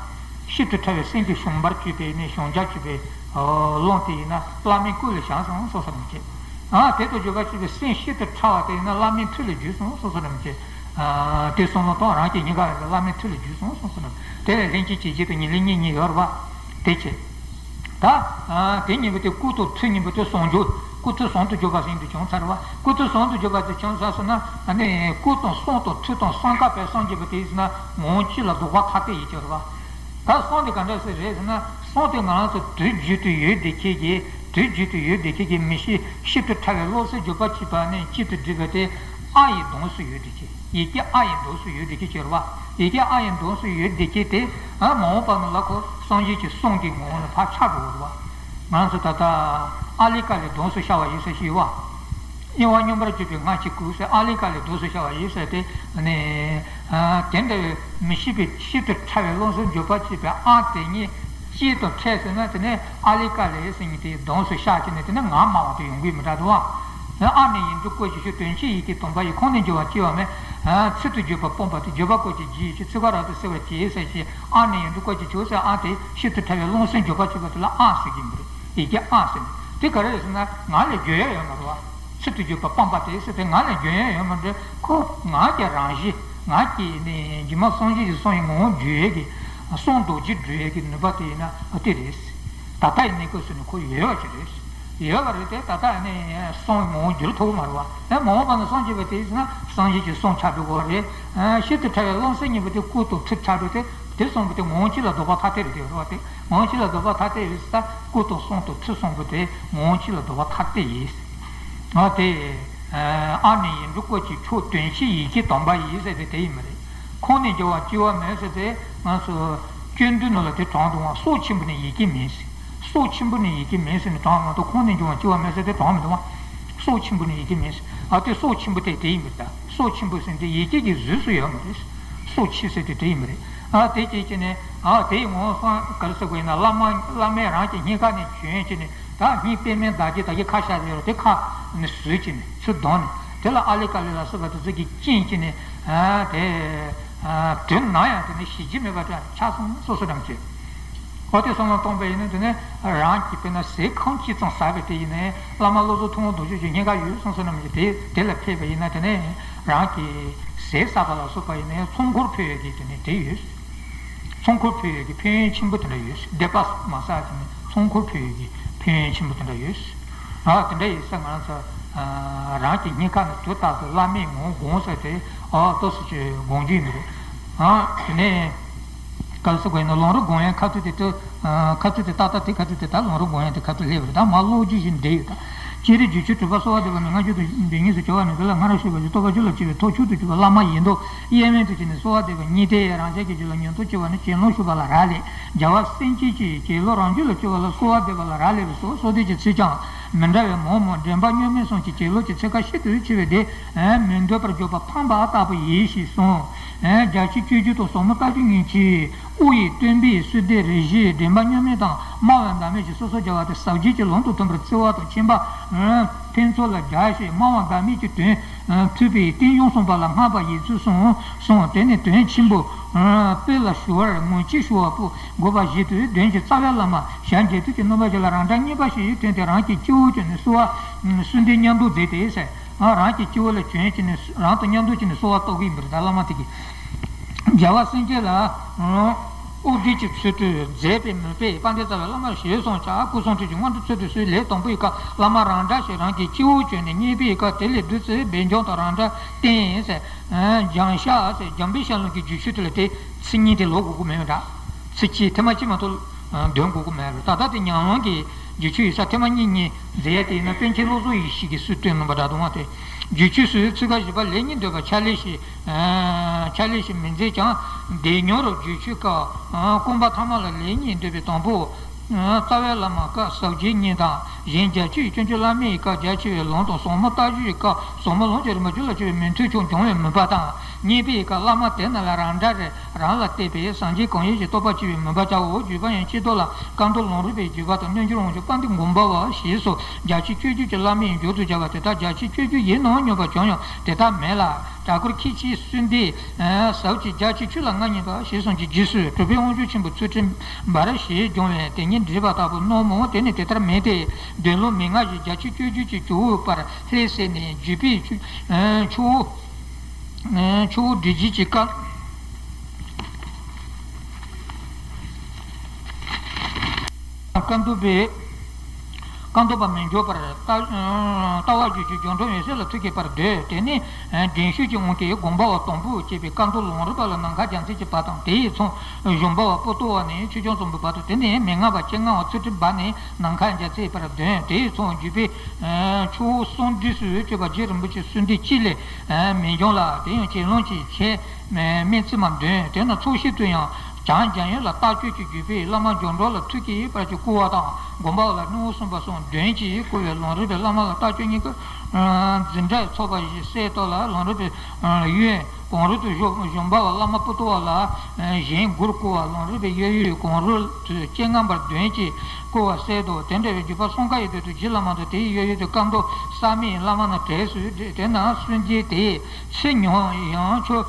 ཤིན་ཏུ་ཕྲ་བའི་སེམས་ཀྱི་ཞུམ་པར་གྱུར་པའི་ནི་ཞུམ་བྱར་གྱུར་པའི་རླུང་དེ་ཡིན་ན་བླ་མའི་སྐུ་ལ་བཞག་སོང་སོ་སོར་མི་བྱེད། ཨ་དེ་དང་འབྱོར་པ་ཆེ་བའི་སེམས་ཤིན་ཏུ་ཕྲ་བ་དེ་ཡིན་ན་བླ་མའི་ཐུགས་ལ་འཇུག་སོང་སོ་སོར་མི་བྱེད། ཨ་དེ་གསུམ་ལ་ཐོག་རང་གི་སྙིང་ག་ལ་བླ་མའི་ཐུགས་ལ་འཇུག་སོང་སོང་སོང་ན། དེ་ལས་ལྷན་སྐྱེས་ཇི་སྲིད་དུ་ཉིད་ལས་གཉིས་གཉིས་ཡོད་རེད་བ། དེ་བྱས། ད་ཨ་དེ་གཉིས་པོ་དེ་སྐུ་དང་ཐུགས་གཉིས་པོ་དེ་ཟུང་འཇུག་སྐུ་ཐུགས་ཟུང་དུ་འཇུག་པ་ཟེར་དུ་བྱུང་ཚར་བ། སྐུ་ཐུགས་ཟུང་དུ་འཇུག་པ་དེ་བྱུང་ཚར་སོང་ན་ཨ་ནི་སྐུ་དང་གསུང་དང་ཐུགས་དང་གསུམ་ཀ་པའི་སངས་རྒྱས་པ་དེ་ཡིན་ན་ངོ་བོ་གཅིག་ལ་ལྡོག་པ་ཐ་དད་ཡིན་གྱི་རེད་བ། ད་གསུང་དེ་ག་འདྲ་ཞིག་རེད་ཟེར་ན། གསུང་དེ་ང་རང་ཚོ་དུས་རྒྱུན་དུ་ཡོད་བསྡད་མཁན་གྱི་དུས་རྒྱུན་དུ་ཡོད་བསྡད་མཁན་གྱི་མི་ཤིགས་ཤིན་ཏུ་ཕྲ་བའི་རླུང་སེམས་འབྱོར་པ་བྱེད་པ་ནི་གཅིག་ཏུ་བསྒྲིལ་བ་དེ་ཨ་ཡི་གདངས་སུ་ཡོད་བསྡད་མཁན། ཡི་གེ་ཨ་ཡི་གདངས་སུ་ཡོད་བསྡད་མཁན་ཅིག་རེད་བ། ཡི་གེ་ཨ་ཡི་གདངས་སུ་ཡོད་བསྡད་མཁན་དེ་ཨ་མ་འོངས་པ་ན་ལ་ཁོ་སངས་རྒྱས་ཀྱི་གསུང་གི་ངོ་བོ་ལ་ཕར་ཆགས་འགྲོ་གི་རེད་བ། ང་ཚོ་ད་ལྟ་ཨཱ་ལི་ཀཱ་ལི་གདངས་སུ་ཤར་བ་ཡིན་ཟེར་ཞུས་བ། དབྱེ་བ་སྙོམས་པར་འཇུག་པའི་སྔགས་ཀྱི་སྐུ་ཟེར་ཨཱ་ལི་ཀཱ་ལི་གདངས་སུ་ཤར་བ་ཡིན་ཟེར་ཏེ་ནི། ཨ་དེ་འདྲ་བའི་མི་ཤིགས་པའི་ཤིན་ཏུ་ཕྲ་བའི་རླུང་སེམས་འབྱོར་པ་བྱེད་པའི་ཨ་དེ་ཉིད་གཅིག་ཏུ་འཕྲད་ཟེར་ན་དེ་ནི་ཨཱ་ལི་ཀཱ་ལི་ཟེར་མཁན་དེའི་གདངས་སུ་ཤར་བྱས་ནས་དེ་ནི་ངག་སྨྲ་བ་དེ་ཡོང་གི་མི་འདྲ་འདུག་བ། ཨ་ནི་ཡིག་འབྲུ་བཀོད་ཅིང་ཞུ། དོན་ཕྱིར་ཡི་གེ་དམ་པ་ཡིས། ཁོང་ནི་འགྱུར་བ་སྐྱེ་བ་མེད། ཨ་ཚུལ་དུ་བརྗོད་པ་སྤངས་པ་སྟེ། བརྗོད་པ་བཀོད་ཅིང་བགྱི་ཡི་ཕྱིར། ཚིག་ཁ་རབ་ཏུ་གསལ་བར་བྱེད་ཟེར་ཞེས་ཨ་ནི་ཡིག་འབྲུ་བཀོད་ཅིང་བགྱི་ཟེར་ཨ་དེ་ཤིན་ཏུ་ཕྲ་བའི་རླུང་སེམས་འབྱོར་པ་བྱེད་པ་དེ་ལ་ཨ་ཟེར་གྱི་མི་རེད། ཡི་གེ་ཨ་ཟེར་ནས་དེ་ག་རེ་རེད་ཟེར་ན་ངག་ལས་བརྗོད་ཡ་ཡོད་མ་རེད་བ། ཆེད་དུ་གྱུར་པ་སྤངས་པ་དེ་ཟེར་ཏེ་ང་ལས་རྒྱུན་ཡོད་ཡོད་མ་རེད། ཁོ་ང་གི་རང་བཞིན་ང་གི་ནི་སྒྱུ་མ་སངས་རྒྱས་ཀྱི་གསུང་ཡི་ངོ་བོ་འཇུག་ཡས་ཀྱི་གསུང་རྡོ་རྗེ་སྒྲུབ་ཡས་ཀྱི་ནུས་པ་དེ་ཡིན་ན་དེ་རེད། ད་ལྟ་ཡི་གནས་སྐབས་སུ་ནི་ཁོ་ཡོད་པ་ཅིག་རེད། ཡོད་པ་རེད་དེ་ད་ལྟ་ནི་གསུང་ངོ་བོ་འགྱུར་ཐུབ་ཀྱི་མ་རེད་བ། ཨེ་མ་འོངས་པ་ན་སངས་རྒྱས་པ་དེ་ཡིན་ན་སངས་རྒྱས་ཀྱི་གསུང་ཆགས་པའི་སྐོར་རེད། ཨ་ཤིན་ཏུ་ཕྲ་བའི་རློམ་སེམས་གཉིས་པོ་དེ་སྐུ་དང་ཁྲི་ཕྲ་བ་དེ། དེ་གསུངས་པ་དེ་ངོ་བོ་གཅིག་ལ་ལྡོག་པ་ཐ་དད་རེད་དེ་རེད་བ། དེ་ངོ་བོ་གཅིག་ལ་ལྡོག་པ་ཐ་དད་ཡིན་ས། སྐུ་དང་གསུང་དང་ཁྲི་གསུངས་པ་དེ་ངོ་བོ་གཅིག་ལ་ལྡོག་པ་ཐ་དད་ཡིན། ང་དེ་ཨ་ནི་ཡིག་འབྲུ་སྐོར་གྱི་ཆོས་དོན་ཕྱིར་ཡི་གེ་དམ་པ་ཡིན་ཟེར་དེ་དེ་ཡིན་མ་རེད། ཁོང་ནས་འགྱུར་བ་སྐྱེ་བ་མེད་ཟེར་དེ་ང་ཚོ་སྐྱོན་བསྡུ་ནང་ལ་དེ་དྲངས་འདུག་བ། སྲོག་ཆེན་པོ་ནི་ཡི་གེ་མིན་ཟེར། སྲོག་ཆེན་པོ་ནི་ཡི་གེ་མིན་ཟེར་ནས་དྲངས་མ་གཏོགས་ཁོང་ནས་འགྱུར་བ་སྐྱེ་བ་མེད་ཟེར་དེ་དྲངས་མི་འདུག་བ། སྲོག་ཆེན་པོ་ནི་ཡི་གེ་མིན་ཟེར། ཨ་དེ་སྲོག་ཆེན་པོ་དེ་དེ་ཡིན་པ་རེད་ད། སྲོག་ཆེན་པོ་ཟེར་དེ་ཡི་གེ་གི་གཟུགས་སུ་ཡོད་མ་རེད། སྲོག་ཆེ་ཟེར་དེ་དེ་ཡིན་པ་རེད། ཨ་དེ་སྐྱེས་ཀྱི་ནས་ཨ་དེ་ཡི་ངོ་བོ་སོང་ག་རེ་ཟེར་དགོས་ཡིན་ན་བླ་མ་བླ་མས་རང་གི་སྙིང་ཁ་ནས་བྱོན་ཀྱི་ནས། ད་སྙིང་པདྨའི་འདབ་བརྒྱད་ད་གི་ཁ་ཤར་ཡོད་རེད། དེ་ཁ་ནས་བཟོས་ཀྱི་ནས་ཚུར་བསྡམས་ནས་དེ་ལ་ཨ་ལི་ཀ་ལི་ལ་སོགས་པ་དེ་ཚོ་གིས་བཅིངས་ཀྱི་ནས། ཨ་དེ་ཨ་དོན་ན་ཡང་དེ་ནས་ཞི་རྒྱུ་མེད་པ་འདྲ་ཆགས་སོང་། སོ་སོ་རང་གིས་ཨོ་དེ་བསམ་བློ་གཏོང་པ་ཡིན་ན་དེ་ནས་རང་གི་དཔེར་ན་ཟས་ཁམ་གཅིག་ཙམ་ཟ་བའི་དེ་ཡིན་ནས་བླ་མ་བློ་བཟང་ཐུན་དབང་རྡོ་རྗེ་གི་སྙིང་ག་ཡོད་སོང་སོང་རྣམས་ཀྱིས་དེ་དེ་ལ་ཕེབས་པ་ཡིན་ན་དེ་ནས་རང་གི་ཟས་ཟ་བ་ལ་སོགས་པ་ཡིན་ནས་ཚོགས་འཁོར་ཕུལ་ཡོད་ཀྱི་དེ་ནས་དེ་ཡོད། ཚོགས་འཁོར་ཕུལ་ཡས་ཀྱི་ཕན་ཡོན་ཆེན་པོ་དེ་འདྲ་ཡོད། སྡེ་པ་མ་ཟ་དེ་ནི་ཚོགས་འཁོར་ཕུལ་ཡས་ཀྱི་ཕན་ཡོན་ཆེན་པོ་དེ་འདྲ་ཡོད། ཨ་དེ་འདྲ་ཡིན་ས་ང་རང་ཚོ་རང་གི་སྙིང་ཁ་ནས་དུས་རྟག་ཏུ་བླ་མའི་ངོ་བོ་སྒོམ་ཟེར་དེ་ཨ་ཏོག་ཙམ་ཅིག་སྒོམ་རྒྱུ་ཡིན་པ་རེད། ཨ་དེ་ནས་ག་རེ་ཟེར་དགོས་ཡིན་ན་ལམ་རིམ་སྒོམ་ཡས་ཁ་ཐུག་དེ་ཏོག་ཁ་ཐུག་དེ་ཏག་ཏག་དེ་ཁ་ཐུག་དེ་ད་ལམ་རིམ་སྒོམ་ཡས་དེ་ཁ་ཐུག་སླེབས་པ་རེད། ད་མར་ཀློག་རྒྱུ་ཞིག་འདྲེས་ཡོད་ད། སྤྱིར་སྒྱུ་ཆོས་གྲུབ་པ་གསོལ་བ་འདེབས་པ་ནི་སྔ་འགྱུར་དུ་འབྱོར་བ་ནི་དེ་ལ་སྔར་བཤད་པ་བཞིན་སྟོབས་པ་རྒྱུད་ལ་སྐྱེ་བའི་ཐོག་མཆོག་ཏུ་གྱུར་པ་བླ་མ་ཡིན་མདོག་དབྱེར་མེད་དུ་བྱས་ནས་གསོལ་བ་འདེབས་པ་གཉིས་ཏེ། རང་ཅག་གི་རྒྱུད་ལ་ཉན་ཐོས་སྐྱེ་བ་ནི་གྱེན་ལོག་ཞུགས་པ་ལ་རག་ལས། རྒྱལ་བ་སེམས་ཅན་གྱི་གྱེན་ལོག་རང་རྒྱུད་ལ་སྐྱེ་བ་ལ་གསོལ་བ་འདེབས་པ་ལ་རག་ལས་པའི་སོགས་སོགས་དེ་གྱི་ཚིག་ཀྱང་མི་འདྲ་བས་མང་མོད། འདྲེན་པ་བསྙོན་མེད་གསུམ་གྱི་གྱེན་ལོག་གི་ཚིག་ཁ་ཤིན་ཏུ་ཆེ་བས་དེ་མི་འདོད་པར་བརྗོད་པ་ཕངས་པ་ལྟ་བུ་ཡིན་ཞེས་གསུངས། རྒྱ་ཆེ་སྤྱོད་འཇུག་དང་ཟབ་མོ་ལྟ་སྤྱོད་གཉིས་ཀྱི། དབུ་ཡི་སྟོན་པའི་གསོལ་འདེབས་རེ་བཞིའི་འདྲེན་པ་བསྙོན་མེད་དང་སྨྲ་བའི་ཟླ་མེད་ཀྱི་སོ་སོ་རྒྱལ་བ་དེ་ཟབ་རྒྱས་ཀྱི་ལམ་དུ་ཐིམ་པར་བརྩི་བ་དང་མཁྱེན་པ་ཕུན་ཚོགས་ལ་སྦྱར་ཞིང་སྨྲ་བ་ཟླ་མེད་ཀྱི་དོན་ཐོས་པའི་རྟིང་སྦྱོང་གསུངས་པ་ལ་སྔགས་པ་ཡི་ཚུལ་གསུངས་གསུངས། དེ་ནས་དོན་ཆེན་པོ་དཔེ་ལ་ཞུ་བར་ངོ་མཆོད་ཞུ་བ་པོ་དགོས་པ་བཞིན་དུ་དོན་གྱི་རྩ་བའི་བླ་མ་ཞལ་མཇལ་ཐུགས་ཀྱི་རྣམ་པ་ཞིག་ལ་རང་འདྲ་རྙེད་པ་ཞིག་ཐོན་ཏེ་རང་གི་སྤྱི་བོར་བྱོན་ནས་གསོལ་བ་གསོལ་འདེབས་མཉམ་དུ་མཛད་དེ་ཟེར། རང་གི་སྤྱི་བོ་ལ་བྱོན་བྱས་ནས་རང་དང་མཉམ་དུ་བྱས་ནས་གསོལ་བ་བཏབ་ཀྱི་ཡིན་པ་རེད། ད་བླ་མ་དེ་གིས་རྒྱལ་བ་སེམས་ཅན་ལ་དབུ་འབྱེད་ཀྱི་ཚུལ་དུ་མཛད་པའི་མོས་པས་དཔལ་ལྡན་རྩ་བའི་བླ་མར་ཞལ་གསུངས་ཀྱང་སྐུ་གསུང་ཐུགས་ཀྱི་དངོས་གྲུབ་ཚུལ་དུ་གསོལ། ལན་དང་པོའི་སྐབས་བླ་མ་རང་འདྲ་ཞིག་རང་གི་སྤྱི་བོར་བྱོན་ནས་མཉེས་པའི་སྐབས་དེ་ལས་བདུད་རྩི་སྦས་འཇོམས་དང་རང་འདྲ་བསྟེན་ཟེར། འཇམ་ཤ་ཟེར་འཇམ་དཔལ་ཤར་ལུང་གི་རྒྱུད་ཆོས་དེ་ལ་དེ་ཚིག་གཉིས་དེ་ལོག་དགོས་ཀྱི་མེད་པ་འདྲ། ཚིག་གཅིག་ཐེངས་མ་གཅིག་མ་གཏོགས་འདོན་དགོས་ཀྱི་མེད་པ་རེད། ད་ལྟ་དེ་ཉམས་ལེན་གྱི་རྒྱུད་ཆོས་ཡིག་ཚགས་ཐེངས་མ་གཉིས་གཉིས་མཛད་ཡ་དེ་ཡིན་ན་པཎ་ཆེན་བློ་བཟང་ཡེ་ཤེས་ཀྱིས་སྲོལ་བཏོད་གནང་བ་འདྲ་འདུག་མ་དེ། རྒྱུད་ཆོས་སུ་ཚིག་ཁ་བཞི་པ་ལས་གཉིས་འདོད་པ་ཕྱག་ལེན་ཞིག་ཕྱག་ལེན་ཞིག་མི་མཛད་ཀྱང་། བདེ་མྱུར་རྒྱུད་ཆོས་སྐབས་སྐོམ་པ་ཐ་མ་ལ་ལས་གཉིས་འདོད་པའི་དང་པོ། རྩ་བའི་བླ་མ་སྐབས་ཟབ་རྒྱས་གཉིས་དང་། གཞན་རྒྱ་ཆེའི་སྤྱོད་འཇུག་བླ་མེད་ཀྱི་སྐབས་རྒྱ་ཆེ་བའི་ལམ་དང་ཟབ་མོ་ལྟ་སྤྱོད་ཀྱི་སྐབས་ཟབ་མོ་ལམ་གྱི་རིམ་པ་རྒྱུད་ལ་སྐྱེ་བའི་མི་མཐུན་ཕྱོགས་སྦྱོང་བའི་མོས་པ་དང་། མཉེས་པའི་སྐབས་བླ་མ་དེ་རྣམས་ལ་རང་འདྲ་རེད། རང་ལ་བལྟས་པས་སངས་རྒྱས་གང་ཡིན་ཞེས་རྟོགས་པ་སྐྱེ་བའི་མོས་པ་བྱའོ། བརྒྱུད་པ་ཡང་སྤྱི་ལྡོག་ལ་བཀའ་མདོ་ལམ་རིམ་པའི་བརྒྱུད་པ་དང་རྣལ་འབྱོར་དབང་ཕྱུག་དཔལ་ལྡན་སྒོམ་པ་བ་ཞེས་སོགས་རྒྱ་ཆེའི་སྤྱོད་འཇུག་གི་བླ་མའི་མཇུག་ཏུ་སྦྱར་བ་དེ་དག་རྒྱ་ཆེའི་སྤྱོད་འཇུག་ཡིན་ནའང་སྙོམས་པར་བྱུང་ཡང་དེ་ལྟར་མེད་ལ། གྲྭ་སྐོར་ཁྱད་ཆོས་གསོལ་འདེབས་ཟབ་ཅིང་རྒྱ་ཆེ་ཆོས་ལ་མངའ་བརྙེས་པ་ཞེས་གསུངས་ཀྱི་རྗེས་སུ་གྲུབ་པའི་དབང་ཕྱུག་ཆེན་པོ་ཚུལ་ཁྲིམས་འབར་ཞེས་བྱུང་བས་དེ་ཉིད་འགྲིག་པ་ལྟ་བུར་སྣང་མོད། དེ་ནི་དེ་ལྟར་མིན་ཏེ། འདོད་ལུགས་མན་ངག་བཞིན་རྒྱ་ཆེའི་སྤྱོད་འཇུག་གི་ཇོ་བོའི་བར་ལྷས་བསལ་ནས་བརྒྱུད་པའི་ཆོས་ཆོས་ཆོས་འབྲེལ་རྒྱུད་ཀྱི་བཀའ། བཀའ་བསྡུ་བའི་བཀའ་བསྡུ་བ་མི་འཇོག་པར་ལྟ་ལྟ་བ་རྒྱུད་ཀྱི་སྦྱོར་སྒྲོལ་འོད་གསལ་ལ་ཐུགས་བསྐྱེད་པར་འདོད། དེ་ནས་འདྲེན་ཤུགས་ཀྱི་དབང་གིས་སྒོམ་པ་བ་དང་པོས་བསྐྱེད་པའི་བཀའ་བསྡུ་ལམ་རིམ་པ་ལ་ནམ་མཁའ་རྒྱལ་མཚན་གྱི་བར་དང་དེ་ཡི་མཚུངས་གཞོམ་པ་བ་པོ་ཏོ་བ་ནས་ཆོས་སྐྱོང་གཙོ་མོའི་བར་དུ། དེ་ནས་མན་ངག་པ་སྤྱན་སྔ་བ་ཚུལ་ཁྲིམས་འབར་ནས་ནམ་མཁའ་རྒྱལ་མཚན་གྱི་བར་འདོན། དེ་ཡི་མཚུངས་བརྒྱུད་པའི་ཆོས་གསུམ་འདྲེས་སུ་གཅོད་པ་རྗེ་རིན་པོ་ཆེ་གསོལ་འདེབས་གཅིག་ལས་མི་འབྱུང་ལ། དེ་ཡང་གྱེན་ལོག་གི་ཆེད་སྨན་ཚིག་མ་འདོན། དེ་ན་ཚོགས་ཞིང་དུ་ཡང་བྱང་རྒྱལ་ཡུམ་ལ་ལྟ་སྤྱོད་ཀྱི་བརྒྱུད་པའི་བླ་མ་སྦྱོར་སྒྲོལ་ལ་ཐུགས་བསྐྱེད་པར་གྱི་བསྐུལ་བ་དང་། སྒོམ་པ་ལ་སྣང་བ་གསུམ་པ་གསུམ་འདོན་གྱིས་བསྐུལ་བའི་ལམ་རིམ་པའི་བླ་མ་ལ་ལྟ་སྤྱོད་གཉིས་ཀ་འཛིན་གྲྭའི་ཚོགས་པ་བཞི་གསལ་བཏབ་ལ། ལམ་རིམ་པའི་གཡོན་གོང་རོལ་དུ་གཞོམ་གཞོམ་པ་བ་བླ་མ་པོ་ཏོ་བ་ལ་གཞན་དགུར་བསྐུལ་བ། ལམ་རིམ་པའི་གཡས་གཡོན་གོང་རོལ་དུ་སྤྱན་སྔ་བར་འདོན་གྱིས་བསྐུལ་བ་གསལ་བཏབ། དེ་འདྲ་བའི་བརྒྱུད་པ་གསུམ་ཀ་ཡི་དོན་དུ་རྗེ་བླ་མ་དང་དེའི་གཡས་གཡོན་དུ་བཀའ་བསྡུ་གསར་མའི་བླ་མ་རྣམས་གྲས་སུ་བསྡུས། དེ་ན་གསོལ་འདེབས་དེ། ཚེ་ཉུང་ཡང་ཆོག་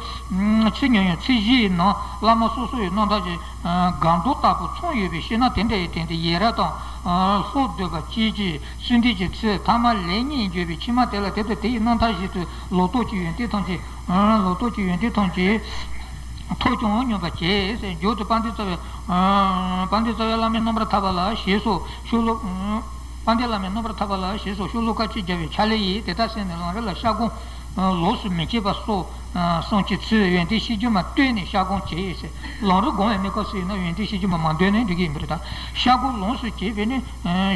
ཚེ་ཉུང་ཡང་ཚེས་བཞིའི་ནང་བླ་མ་སོ་སོ་ཡི་རྣམ་ཐར་གྱི་སྒང་མདོ་ལྟ་བུ་མཚུངས་ཡོད་པས་ཤེས་ན་དེ་འདྲ་ཡི་སྟེང་དུ་ཡི་རབས་དང་ ལྷོ་སྡོད་པ་སྐྱེས་ཀྱི་གསོལ་འདེབས་ཀྱི་ཚུལ། ཐ་མ་ལན་གཉིས་བརྗོད་པའི་ཕྱི་མ་དེ་ལ་དེ་དང་དེ་ཡི་རྣམ་ཐར་བཞིན་དུ་ལོག་རྟོག་གི་ཡོན་ཏན་ཐམས་ཅད། ལོག་རྟོག་གི་ཡོན་ཏན་ཐམས་ཅད་ཐོབ་ཀྱང་སྙོམས་པར་བྱེད་ཟེར། མཇུག་ཏུ་དཔལ་ལྡན་རྩ་བའི། དཔལ་ལྡན་རྩ་བའི་བླ་མའི་རྣམ་པར་ཐར་པ་ལ་ཞེས་སོགས་ཤོ་ལོ། དཔལ་ལྡན་བླ་མའི་རྣམ་པར་ཐར་པ་ལ་ཞེས་སོགས་ཤོ་ལོ་ཀ་གཅིག་སྦྱར་བའི་ཕྱག་ལེན་ཡིས། དེ་དག་གསན་ནས་ལམ་རིམ་ལ་ཤར་སྒོམ་ལོགས་སུ་མི་བྱེད་པ་སོགས་གསུངས་ཀྱི་ཚུལ། ཡོན་ཏན་ཤེས་རྒྱུ་མ་བསྟོད་ནས་ཤར་སྒོམ་བྱེད་ཟེར། ལམ་རིམ་སྒོམ་པའི་གནས་སྐབས་སུ་ཡིན་ན་ཡོན་ཏན་ཤེས་རྒྱུ་མ་མ་འདོན་ནས་འགྲིག་གི་ཡིན་པ་རེད། ད་ཤར་སྒོམ་ལོགས་སུ་བྱེད་པས་ནི།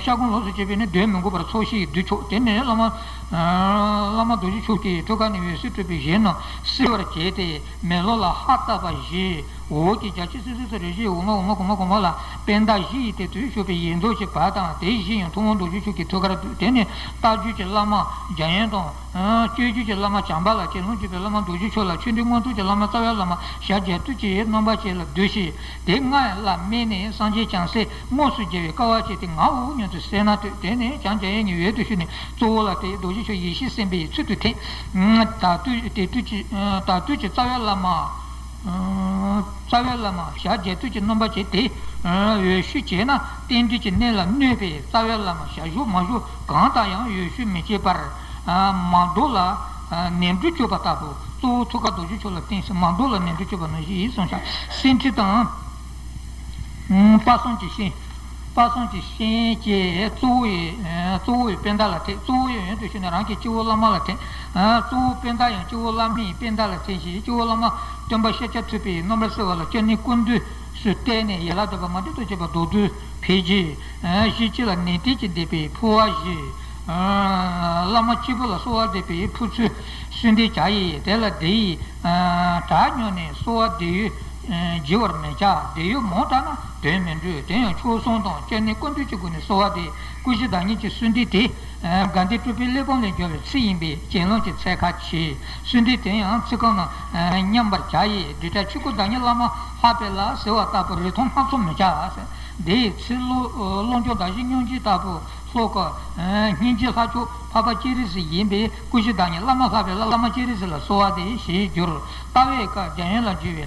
ཤར་སྒོམ་ལོགས་སུ་བྱེད་པས་ནི་འདོན་མི་དགོས་པར་ཚོགས་ཞིང་བསྡུ་ཆོག་དེ་ནས་བླ་མ། བླ་མ་རྡོ་རྗེ་འཆང་གི་ཐུགས་ཀ་ནས་འོད་ཟེར་འཕྲོས་པའི་གཞན་རྣམས་བསིལ་བར་བྱས་ཏེ། མེ་ལོང་ལ་ཧ་བཏབ་པ་བཞིན། འོག་གི་རྒྱ་ཆེ་སིབ་སིབ་སུ་རེ་བཞིན་འོག་མ་འོག་མ་གོང་མ་གོང་མ་ལ་པད་ཟླ་བཞི་ཡི་སྟེང་དུ་བཞུགས་པའི་ཡེ་མདོག་ཅན་བར་དང་། དེ་བཞི་ཡང་ཐུབ་དབང་རྡོ་རྗེ་འཆང་གི་ཐུགས་ཀར་འདུག་དེ་ནས་རྟ་རྒྱུག་གི་བླ་མ་འཇམ་དབྱངས་དང་། སྤྱོད་བརྒྱུད་ཀྱི་བླ་མ་བྱམས་པ་ལ། གྱེན་ལོག་བརྒྱུད་པའི་བླ་མ་རྡོ་རྗེ་འཆང་ལ། ཆོས་འབྲེལ་མངོན་རྟོགས་ཀྱི་བླ་མ་རྩ་བའི་བླ་མ་ཞལ་བརྒྱད་སྟོང་གི་རྣམ་པར་བྱེད་ལ་འདུ་ཞིང་། དེ་ལྔ་ལ་དམིགས་ནས་སངས་རྒྱས་བྱང་སེམས་དངོས་སུ་རྒྱལ་བའི་དཀའ་བ་སྤྱད་དེ་ངའོ་སྙམ་དུ་སེམས་ན་ཐོས། དེ་ནས་བྱང་རྒྱལ་ཡས་ཀྱི་འོད་དུ་ཞུ་ནས་གཙོ་བོ་ལ་དེ་རྡོ་རྗེ་འཆང་ཡེ་ཤེས་སེམས་དཔའི་ཚུལ་དུ་ཐིམ། དྭགས་པོའི་དེ་དུས་ཀྱི་དྭགས་པོའི་རྩ་བའི་བླ་མ། རྩ་བའི་བླ་མ་ཞལ་བརྒྱད་སྟོང་གི་རྣམ་པར་བྱེད་དེ། འོད་ཞུ་བྱས་ན་རྟེན་འབྲེལ་གྱི་གནད་ལ་གནོད་པས། རྩ་བའི་བླ་མ་ཞལ་བཞུགས་མ་བཞུགས་གང་དང་ཡང་འོད་ཞུ་མི་བྱེད་པར། མ་རྡོ་ལ་ནས་འབྲུ་བཅུག་པ་ལྟ་བུ། གཙོ་བོ་ཐུགས་ཀར་རྡོ་རྗེ་འཆང་ལ་བརྟེན་ཞིང་མ་རྡོ་ལ་ནས་འབྲུ་བཅུག་པ་ནང་བཞིན་ཡིན་གསུངས་ཤག་སེང་ཁྲི་དང་། དཔག་བསམ་གྱི་ཤིང་། དཔག་བསམ་གྱི་ཤིང་གི་གཙོ་བོ་ཡི། གཙོ་བོ་ཡི་པད་ཟླ་ལ་ཐིམ། གཙོ་བོ་ཡི་ཡོན་དུ་ཞུས་ནས་རང་གི་སྤྱི་བོ་བླ་མ་ལ་ཐིམ། གཙོ་བོ་པད་ཟླ་ཡང་སྤྱི་བོ་བླ་མའི་པད་ཟླ་ལ་ཐིམ་ཞིང་། སྤྱི་བོ་བླ་མ་སྟོན་པ་ཤཱཀྱ་ཐུབ་པའི་རྣམ་པར་གསལ་བ་ལ་སྤྱན་ནི་ཀུན་འདུས་སུ་བལྟས་ནས་ཡན་ལག་བདུན་པ་མ་བསྒྲིབས་དང་བཅས་པ་མདོར་བསྡུས་ཕལ་ཆེར། གཞི་གཅིག་ལ་ནན་ཏན་གྱིས་བསྡད་པའི་འཕོ་བ་བཞི། བླ་མ་སྤྱི་བོ་ལ་གསོལ་བ་འདེབས་པའི་འཕོ་ཚུལ་གསོལ་འདེབས་བྱ་ཡི། དེ་ལ་འདི་ཡི་གྲངས་སྙམ་ནས་གསོལ་བ་འདེབས་ཡུན་བགྱི་བར་མི་བྱ། འདེབས་ཡུན་མང་དྲགས་ན་དོན་མི་འགྲུབ། དེ་ཡང་མཆོག་གསུམ་དང་སྤྱན་ནི་ཀུན་འདུས་ཀྱི་སྒོ་ནས་གསོལ་བ་འདེབས། སྐུ་བཞི་བདག་ཉིད་ཀྱི་གསོལ་འདེབས་དེ། དགའ་ལྡན་གྲུབ་པའི་གླེགས་བམ་ལས་སྦྱར་བའི་ཚིག་ཡིན་པས་གྱེན་ལོག་གི་ཚད་ཁ་ཆེ། གསོལ་འདེབས་དེ་ཡང་ཚིག་རྐང་རྣམས་མཉམ་པར་བྱ་ཡི། འབྲེལ་སྒྲ་ཆོས་སྐུ་བདག་ཉིད་བླ་མ་ལྷག་པའི་ལྷ་ཟེར་བ་ལྟ་བུ་རིགས་མཐུན་སྣ་ཚོགས་མི་བྱ། དེ་ཡི་ཚིག་ཀློང་ཀློང་ཆེན་བདག་གཞན་མཉམ་བརྗེ་ལྟ་བུ་ལྷག་གོ། སྙིང་རྗེ་ལྷག་ཕྱོགས་འཕགས་པ་སྤྱན་རས་གཟིགས་ཡིན་པས་སྐུ་བཞི་བདག་ཉིད་བླ་མ་ལྷག་པའི་ལྷ་བླ་མ་སྤྱན་རས་གཟིགས་ལ་གསོལ་བ་འདེབས་ཞེས་བསྒྱུར། ལྟ་བའི་སྐབས་རྒྱ་ཡན་ལ་བསྒྱུར་བའི་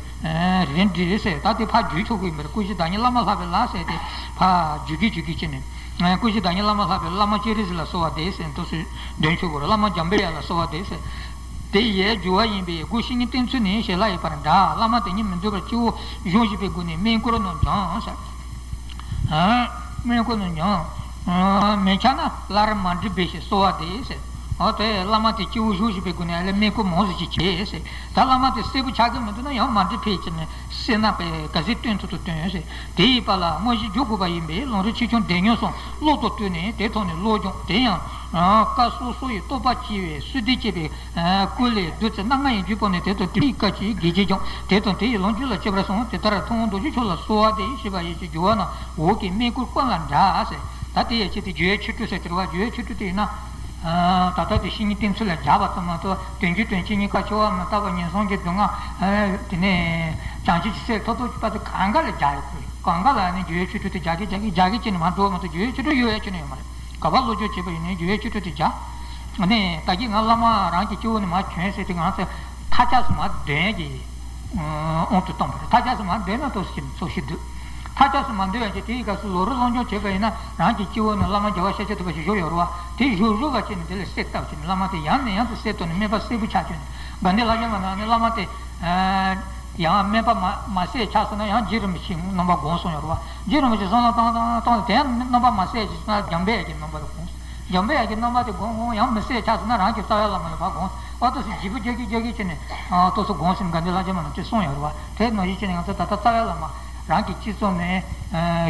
རིམ་བྲིས་ཟེར། ད་དེ་ཕར་བསྒྱུར་ཆོག་གི་ཡིན་པར། སྐུ་བཞི་བདག་ཉིད་བླ་མ་ལྷག་པའི་ལྷ་ཟེར་དེ་ཕར་བསྒྱུར་གི་བསྒྱུར་གི་བྱས་ནས། སྐུ་བཞི་བདག་ཉིད་བླ་མ་ལྷག་པའི་བླ་མ་སྤྱན་རས་གཟིགས་ལ་གསོལ་བ་འདེབས་ཟེར་འདུག་སེ་འདོན་ཆོག་གི་རེད། བླ་མ་འཇམ་དཔལ་དབྱངས་ལ་གསོལ་བ་འདེབས་ཟེར། དེ་ཡི་སྦྱོར་བ་ཡིན་པས་སྒོ་བཤེས་གཉེན་བསྟེན་ཚུལ་ནི་ཞལ་ལག་ཡིན་པར་འདྲ། བླ་མ་དེ་ཉིད་མི་འདོད་པར་སྤྱི་བོར་བཞུགས་བཞིན་པའི་སྒོ་ནས་སྨན་སྐོར་རྣམས་སྦྱང་ཟེར། སྨན་སྐོར་རྣམས་སྦྱང་། མི་འཆབ་ན་སླར་མ་བསྒྲིབས་པའི་ཕྱིར་གསོལ་བ་འདེབས་ཟེར། འོ་དེ་བླ་མ་དེ་སྤྱི་བོར་བཞུགས་བཞིན་པའི་སྒོ་ནས་ཨ་ལས་སྨན་སྐོར་མང་ཟིག་ཅིག་བྱས་ཟེར། ད་བླ་མ་དེ་གསལ་པོ་ཆགས་ཀྱི་མི་འདུག་ན་ཡང་མ་བསྒྲིབས་ཕལ་ཆེར་ནི། སེར་སྣ་པས་ག་ཚོད་སྟོན་ཐུབ་ཐུབ་སྟོན་ཟེར། དེ་ཡི་བར་ལ་དངོས་གཞི་བསྒྱུར་དགོས་པ་ཡིན་པས་ལམ་རིམ་ཆེ་ཆུང་སྡེ་སྣོད་གསུམ་ཀློག་ཏུ་བཏུས་ནས་དེ་ཐོག་ནས་ཀློག་སྦྱོང་དེ་ཡང་། སྐབས་སོ་སོ་ཡི་རྟོགས་པ་སྐྱེ་བའི་གསོལ་འདེབས་བཅས་པའི་སྐོར་ལས་བདུད་རྩི་སྣ་ལྔ་ཡི་རྒྱུད་པོ་ནས་དེ་དང་དེའི་སྐབས་ཀྱི་དགེ་བྱེད་སྦྱོང་དེ་དང་དེ་ཡི་ལོངས་སྤྱོད་ལ་བྱེད་པར་གསུངས། དེ་ལྟར་ཐུབ་དབང་རྡོ་རྗེ་འཆང་ལ་གསོལ་བ་འདེབས་ཞེས་པ་ཡི་ཕྱིར་བསྒྱུར་བ་རྣམས་འོག་གི་སྨན་སྐོར་ཀུན་ལ་འདྲ་ཟེར། ད་དེ་ཡི་ཕྱིར་དེ་སྦྱོར་བའི་ཆོས་དྲུག་ཟེར་དེ་རེད་བ། སྦྱོར་བའི་ཆོས་དྲུག་དེ་ཡིན་ན། ད་ལྟ་དེ་བཤེས་གཉེན་བསྟེན་ཚུལ་ལ་སྦྱར་བ་ཙམ་མ་གཏོགས་དོན་རྒྱུ་དོན་སྤྱི་གཉིས་ཀ་ཕྱེ་བ་མི་རྟག་པ་ངན་སོང་གི་སྡུག་བསྔལ། དེ་ནས་བྱང་ཆུབ་ཀྱི་སེམས་ཐོབ་ཐོབ་ཀྱི་བར་དུ་གང་ག་ལ་སྦྱར་ཡོད་དགོས། གང་ག་ལ་ནི་སྦྱོར་བའི་ཆོས་དྲུག་དེ་སྦྱར་གི་སྦྱར་གི་སྦྱར་གི་ཅི་ནས་མ་འགྲོ་མ་གཏོགས་སྦྱོར་བའི་ཆོས་དྲུག་ཡོད་ཡ་ཅི་ནས་ཡོད་མ་རེད། ག་པར་སློབ་སྦྱོང་བྱེད་པ་ཡིན་ནའི་སྦྱོར་བའི་ཆོས་དྲུག་དེ་སྦྱར། ནས་ད་གིན་ང་བླ་མ་རང་གི་སྤྱི་བོ་ནས་མར་བྱོན་ཟེར་དེ་ང་ཚོས་མཐའ་ཆགས་སུ་མར་འདོན་གྱི་དབང་དུ་བཏང་བ་རེད། མཐའ་ཆགས་སུ་མར་འདོན་ན་ཏོག་ཙམ་ཚོགས་ཤིག་འདུག་མཐའ་ཆགས་སུ་མ་འདོན་ཡང་ཅི། དེའི་སྐབས་སུ་ལམ་རིམ་སློབ་སྦྱོང་བྱེད་པ་ཡིན་ན་རང་གི་སྤྱི་བོ་ནས་བླ་མ་རྒྱལ་བ་ཤཱཀྱ་ཐུབ་པ་ཞིག་བཞུགས་ཡོད་རེད་བ། དེ་བཞུགས་བཞུགས་པ་བྱས་ནས་དེ་ལ་གསལ་བཏབ་བྱས་ནས་བླ་མ་དེ་ཡང་ནས་ཡང་དུ་གསལ་བཏབ་ནས་སྨན་པ་གསལ་པོ་ཆགས་བྱས་ནས་དགའ་ལྡན་ལྷ་བྱམས་པ་ནང་ནས་བླ་མ་དེ། ཡང་སྨན་པ་མ་མ་གསལ་ཆགས་སོང་ན་ཡང་རྗེ་རིན་པོ་ཆེའི་རྣམ་པ་སྒོམ་གསུངས་ཡོད་རེད་བ། རྗེ་རིན་པོ་ཆེས་བསམ་བློ་བཏང་བཏང་བཏང་དེ་ཡང་རྣམ་པ་མ་གསལ་ཞིག་སོང་ན་འཇམ་དཔལ་དབྱངས་ཀྱི་རྣམ་པ་ལ་སྒོམ། འཇམ་དཔལ་དབྱངས་ཀྱི་རྣམ་པ་དེ་སྒོམ་སྒོམ་ཡང་མི་གསལ་ཆགས་སོང་ན་རང་གི་རྩ་བའི་བླ་མ་ལ་ཕར་སྒོམ། ཨོ་ཏོག་ཙམ་བརྗེ་པོ་རྒྱག་གི་རྒྱག་གི་བྱས་ནས། ཨོ་ཏོག་ཙམ་སྒོམ་ཟིན། དགའ་ལྡན་ལྷ་བྱམས་པ་ནང་དེ་གསུངས་ཡོད་རེད་བ། དེ་ནང་བཞིན་བྱས་ནས་ང་ཚོ་ད་ལྟ་རྩ་བའི་བླ་མ་རང་གི་སྤྱི་གཙུག་ནས་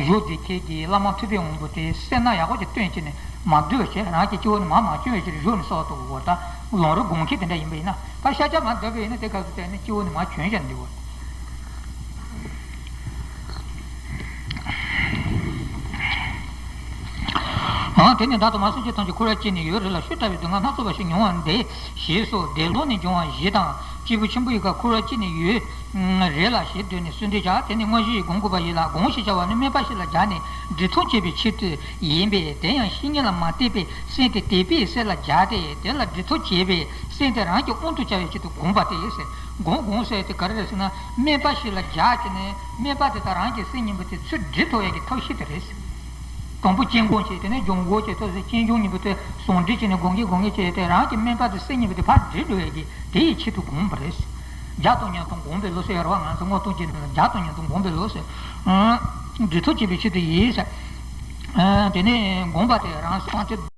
བཞུགས་བསྡད་མཁན་གྱི་བླ་མ་ཐུབ་པའི་དབང་པོ་དེ་སེར་སྣ་ཡག་པོ་ཅིག་སྟོན་བྱས་ནས་མ་བསྡུས་པ་བྱས། རང་གི་སྤྱི་བོ་ནས་མར་མ་བྱོན་པའི་ཕྱིར་བཞུགས་ནས་གསོལ་བ་གཏོང་དགོས་པ། ད་ལམ་རིམ་སྒོམ་མཁན་དེ་འདྲ་ཡིན་པ་ཡིན་ན། ད་ཤཱཀྱ་མ་འདོད་པ་ཡིན་ན་དེ་སྐབས་སུ་བལྟས་ནས་སྤྱི་བོ་ནས་མར་བྱོན་བཞག་འདུག་བ། ཨང་། དེ་ནས་བདག་དང་མ་སེམས་ཅན་ཐམས་ཅད་འཁོར་བར་སྐྱེས་ནས་ཡུན་རིང་ལ་ཤི་ལྟ་བུའི་སྡུག་བསྔལ་སྣ་ཚོགས་པ་ཞིག་མྱོང་བ་འདི་ཞེས་སོགས་བདེ་སློང་ནས་འབྱུང་བ་བཞི་དང་། སྐྱེས་བུ་ཆེན་པོ་ཡི་ཁར་འཁོར་བར་སྐྱེས་ནས་ཡུན་རིང་ལ་ཞེས་འདོད་ནས་གསོལ་འདེབས་བྱ། དེ་ནི་དངོས་གཞི་ཡིས་སྒོམ་དགོས་པ་ཡིན་ལ། སྒོམ་ཞེས་བྱ་བ་ནི་སྨན་པ་ཞིག་ལ་སྦྱར་ནས་འབྲི་ཐབས་བྱེད་པའི་ཆེད་དུ་ཡིན་པས། དེ་ཡང་བཤེས་གཉེན་ལ་མ་བསྟེན་པའི་སེམས་དེ་དད་པའི་སེམས་ལ་སྦྱར་ཏེ། དེ་ལ་འབྲི་ཐབས་བྱེད་པའི་སེམས་དེ་རང་གི་དབང་དུ་བྱ་བའི་ཆེད་དུ་སྒོམ་པ་སྟེ། སྒོམ་སྒོམ་ཟེར་དེ་ག་རེ་རེད་ཟེར་ན། སྨན་པ་ཞིག་ལ་སྦྱར་བྱས་ནས་སྨན་པ་དེ་དག་རང་གི་སེམས་གཉིས་པོ་དེ་ཚུར་འབྲི་ཐུབ་ཡག་གི་ཐབས་ཤེས་དེ་རེད། དང་པོ་སྐྱེ་སྒོ་བྱས། དེ་ནས་སྦྱོང་སྒོ་བྱས། ཐོག་སེ་སྐྱེ་འབྱུང་གཉིས་པོ་དེ་ཟུང་འབྲེལ་བྱས་ནས་སྒོམ་གྱིན་སྒོམ་གྱིན་བྱས་ཏེ། རང་གི་སྨན་པ་དེ་སེམས་གཉིས་པོ་དེ་ཕར་འདྲེས་འགྲོ་ཡས་ཀྱི་དེ་ཡི་ཆེད་དུ་སྒོམ་པ་རེད། བརྒྱ་དང་ཉིས་སྟོང་སྒོམ་པའི་ལུགས་སྲོལ་ཡོད་རེད་བ། ང་ཚོ་སྔོན་ཐོན་གྱི་ནང་ལ་བརྒྱ་དང་ཉིས་སྟོང་སྒོམ་པའི་ལུགས་སྲོལ། ཨ། འབྲེལ་ཐག་བཅད་པའི་ཆེད་དུ་ཡིན་ཟེར། ཨ། དེ་ནས་སྒོམ་པ་དེ་རང་སེམས་ཀྱི་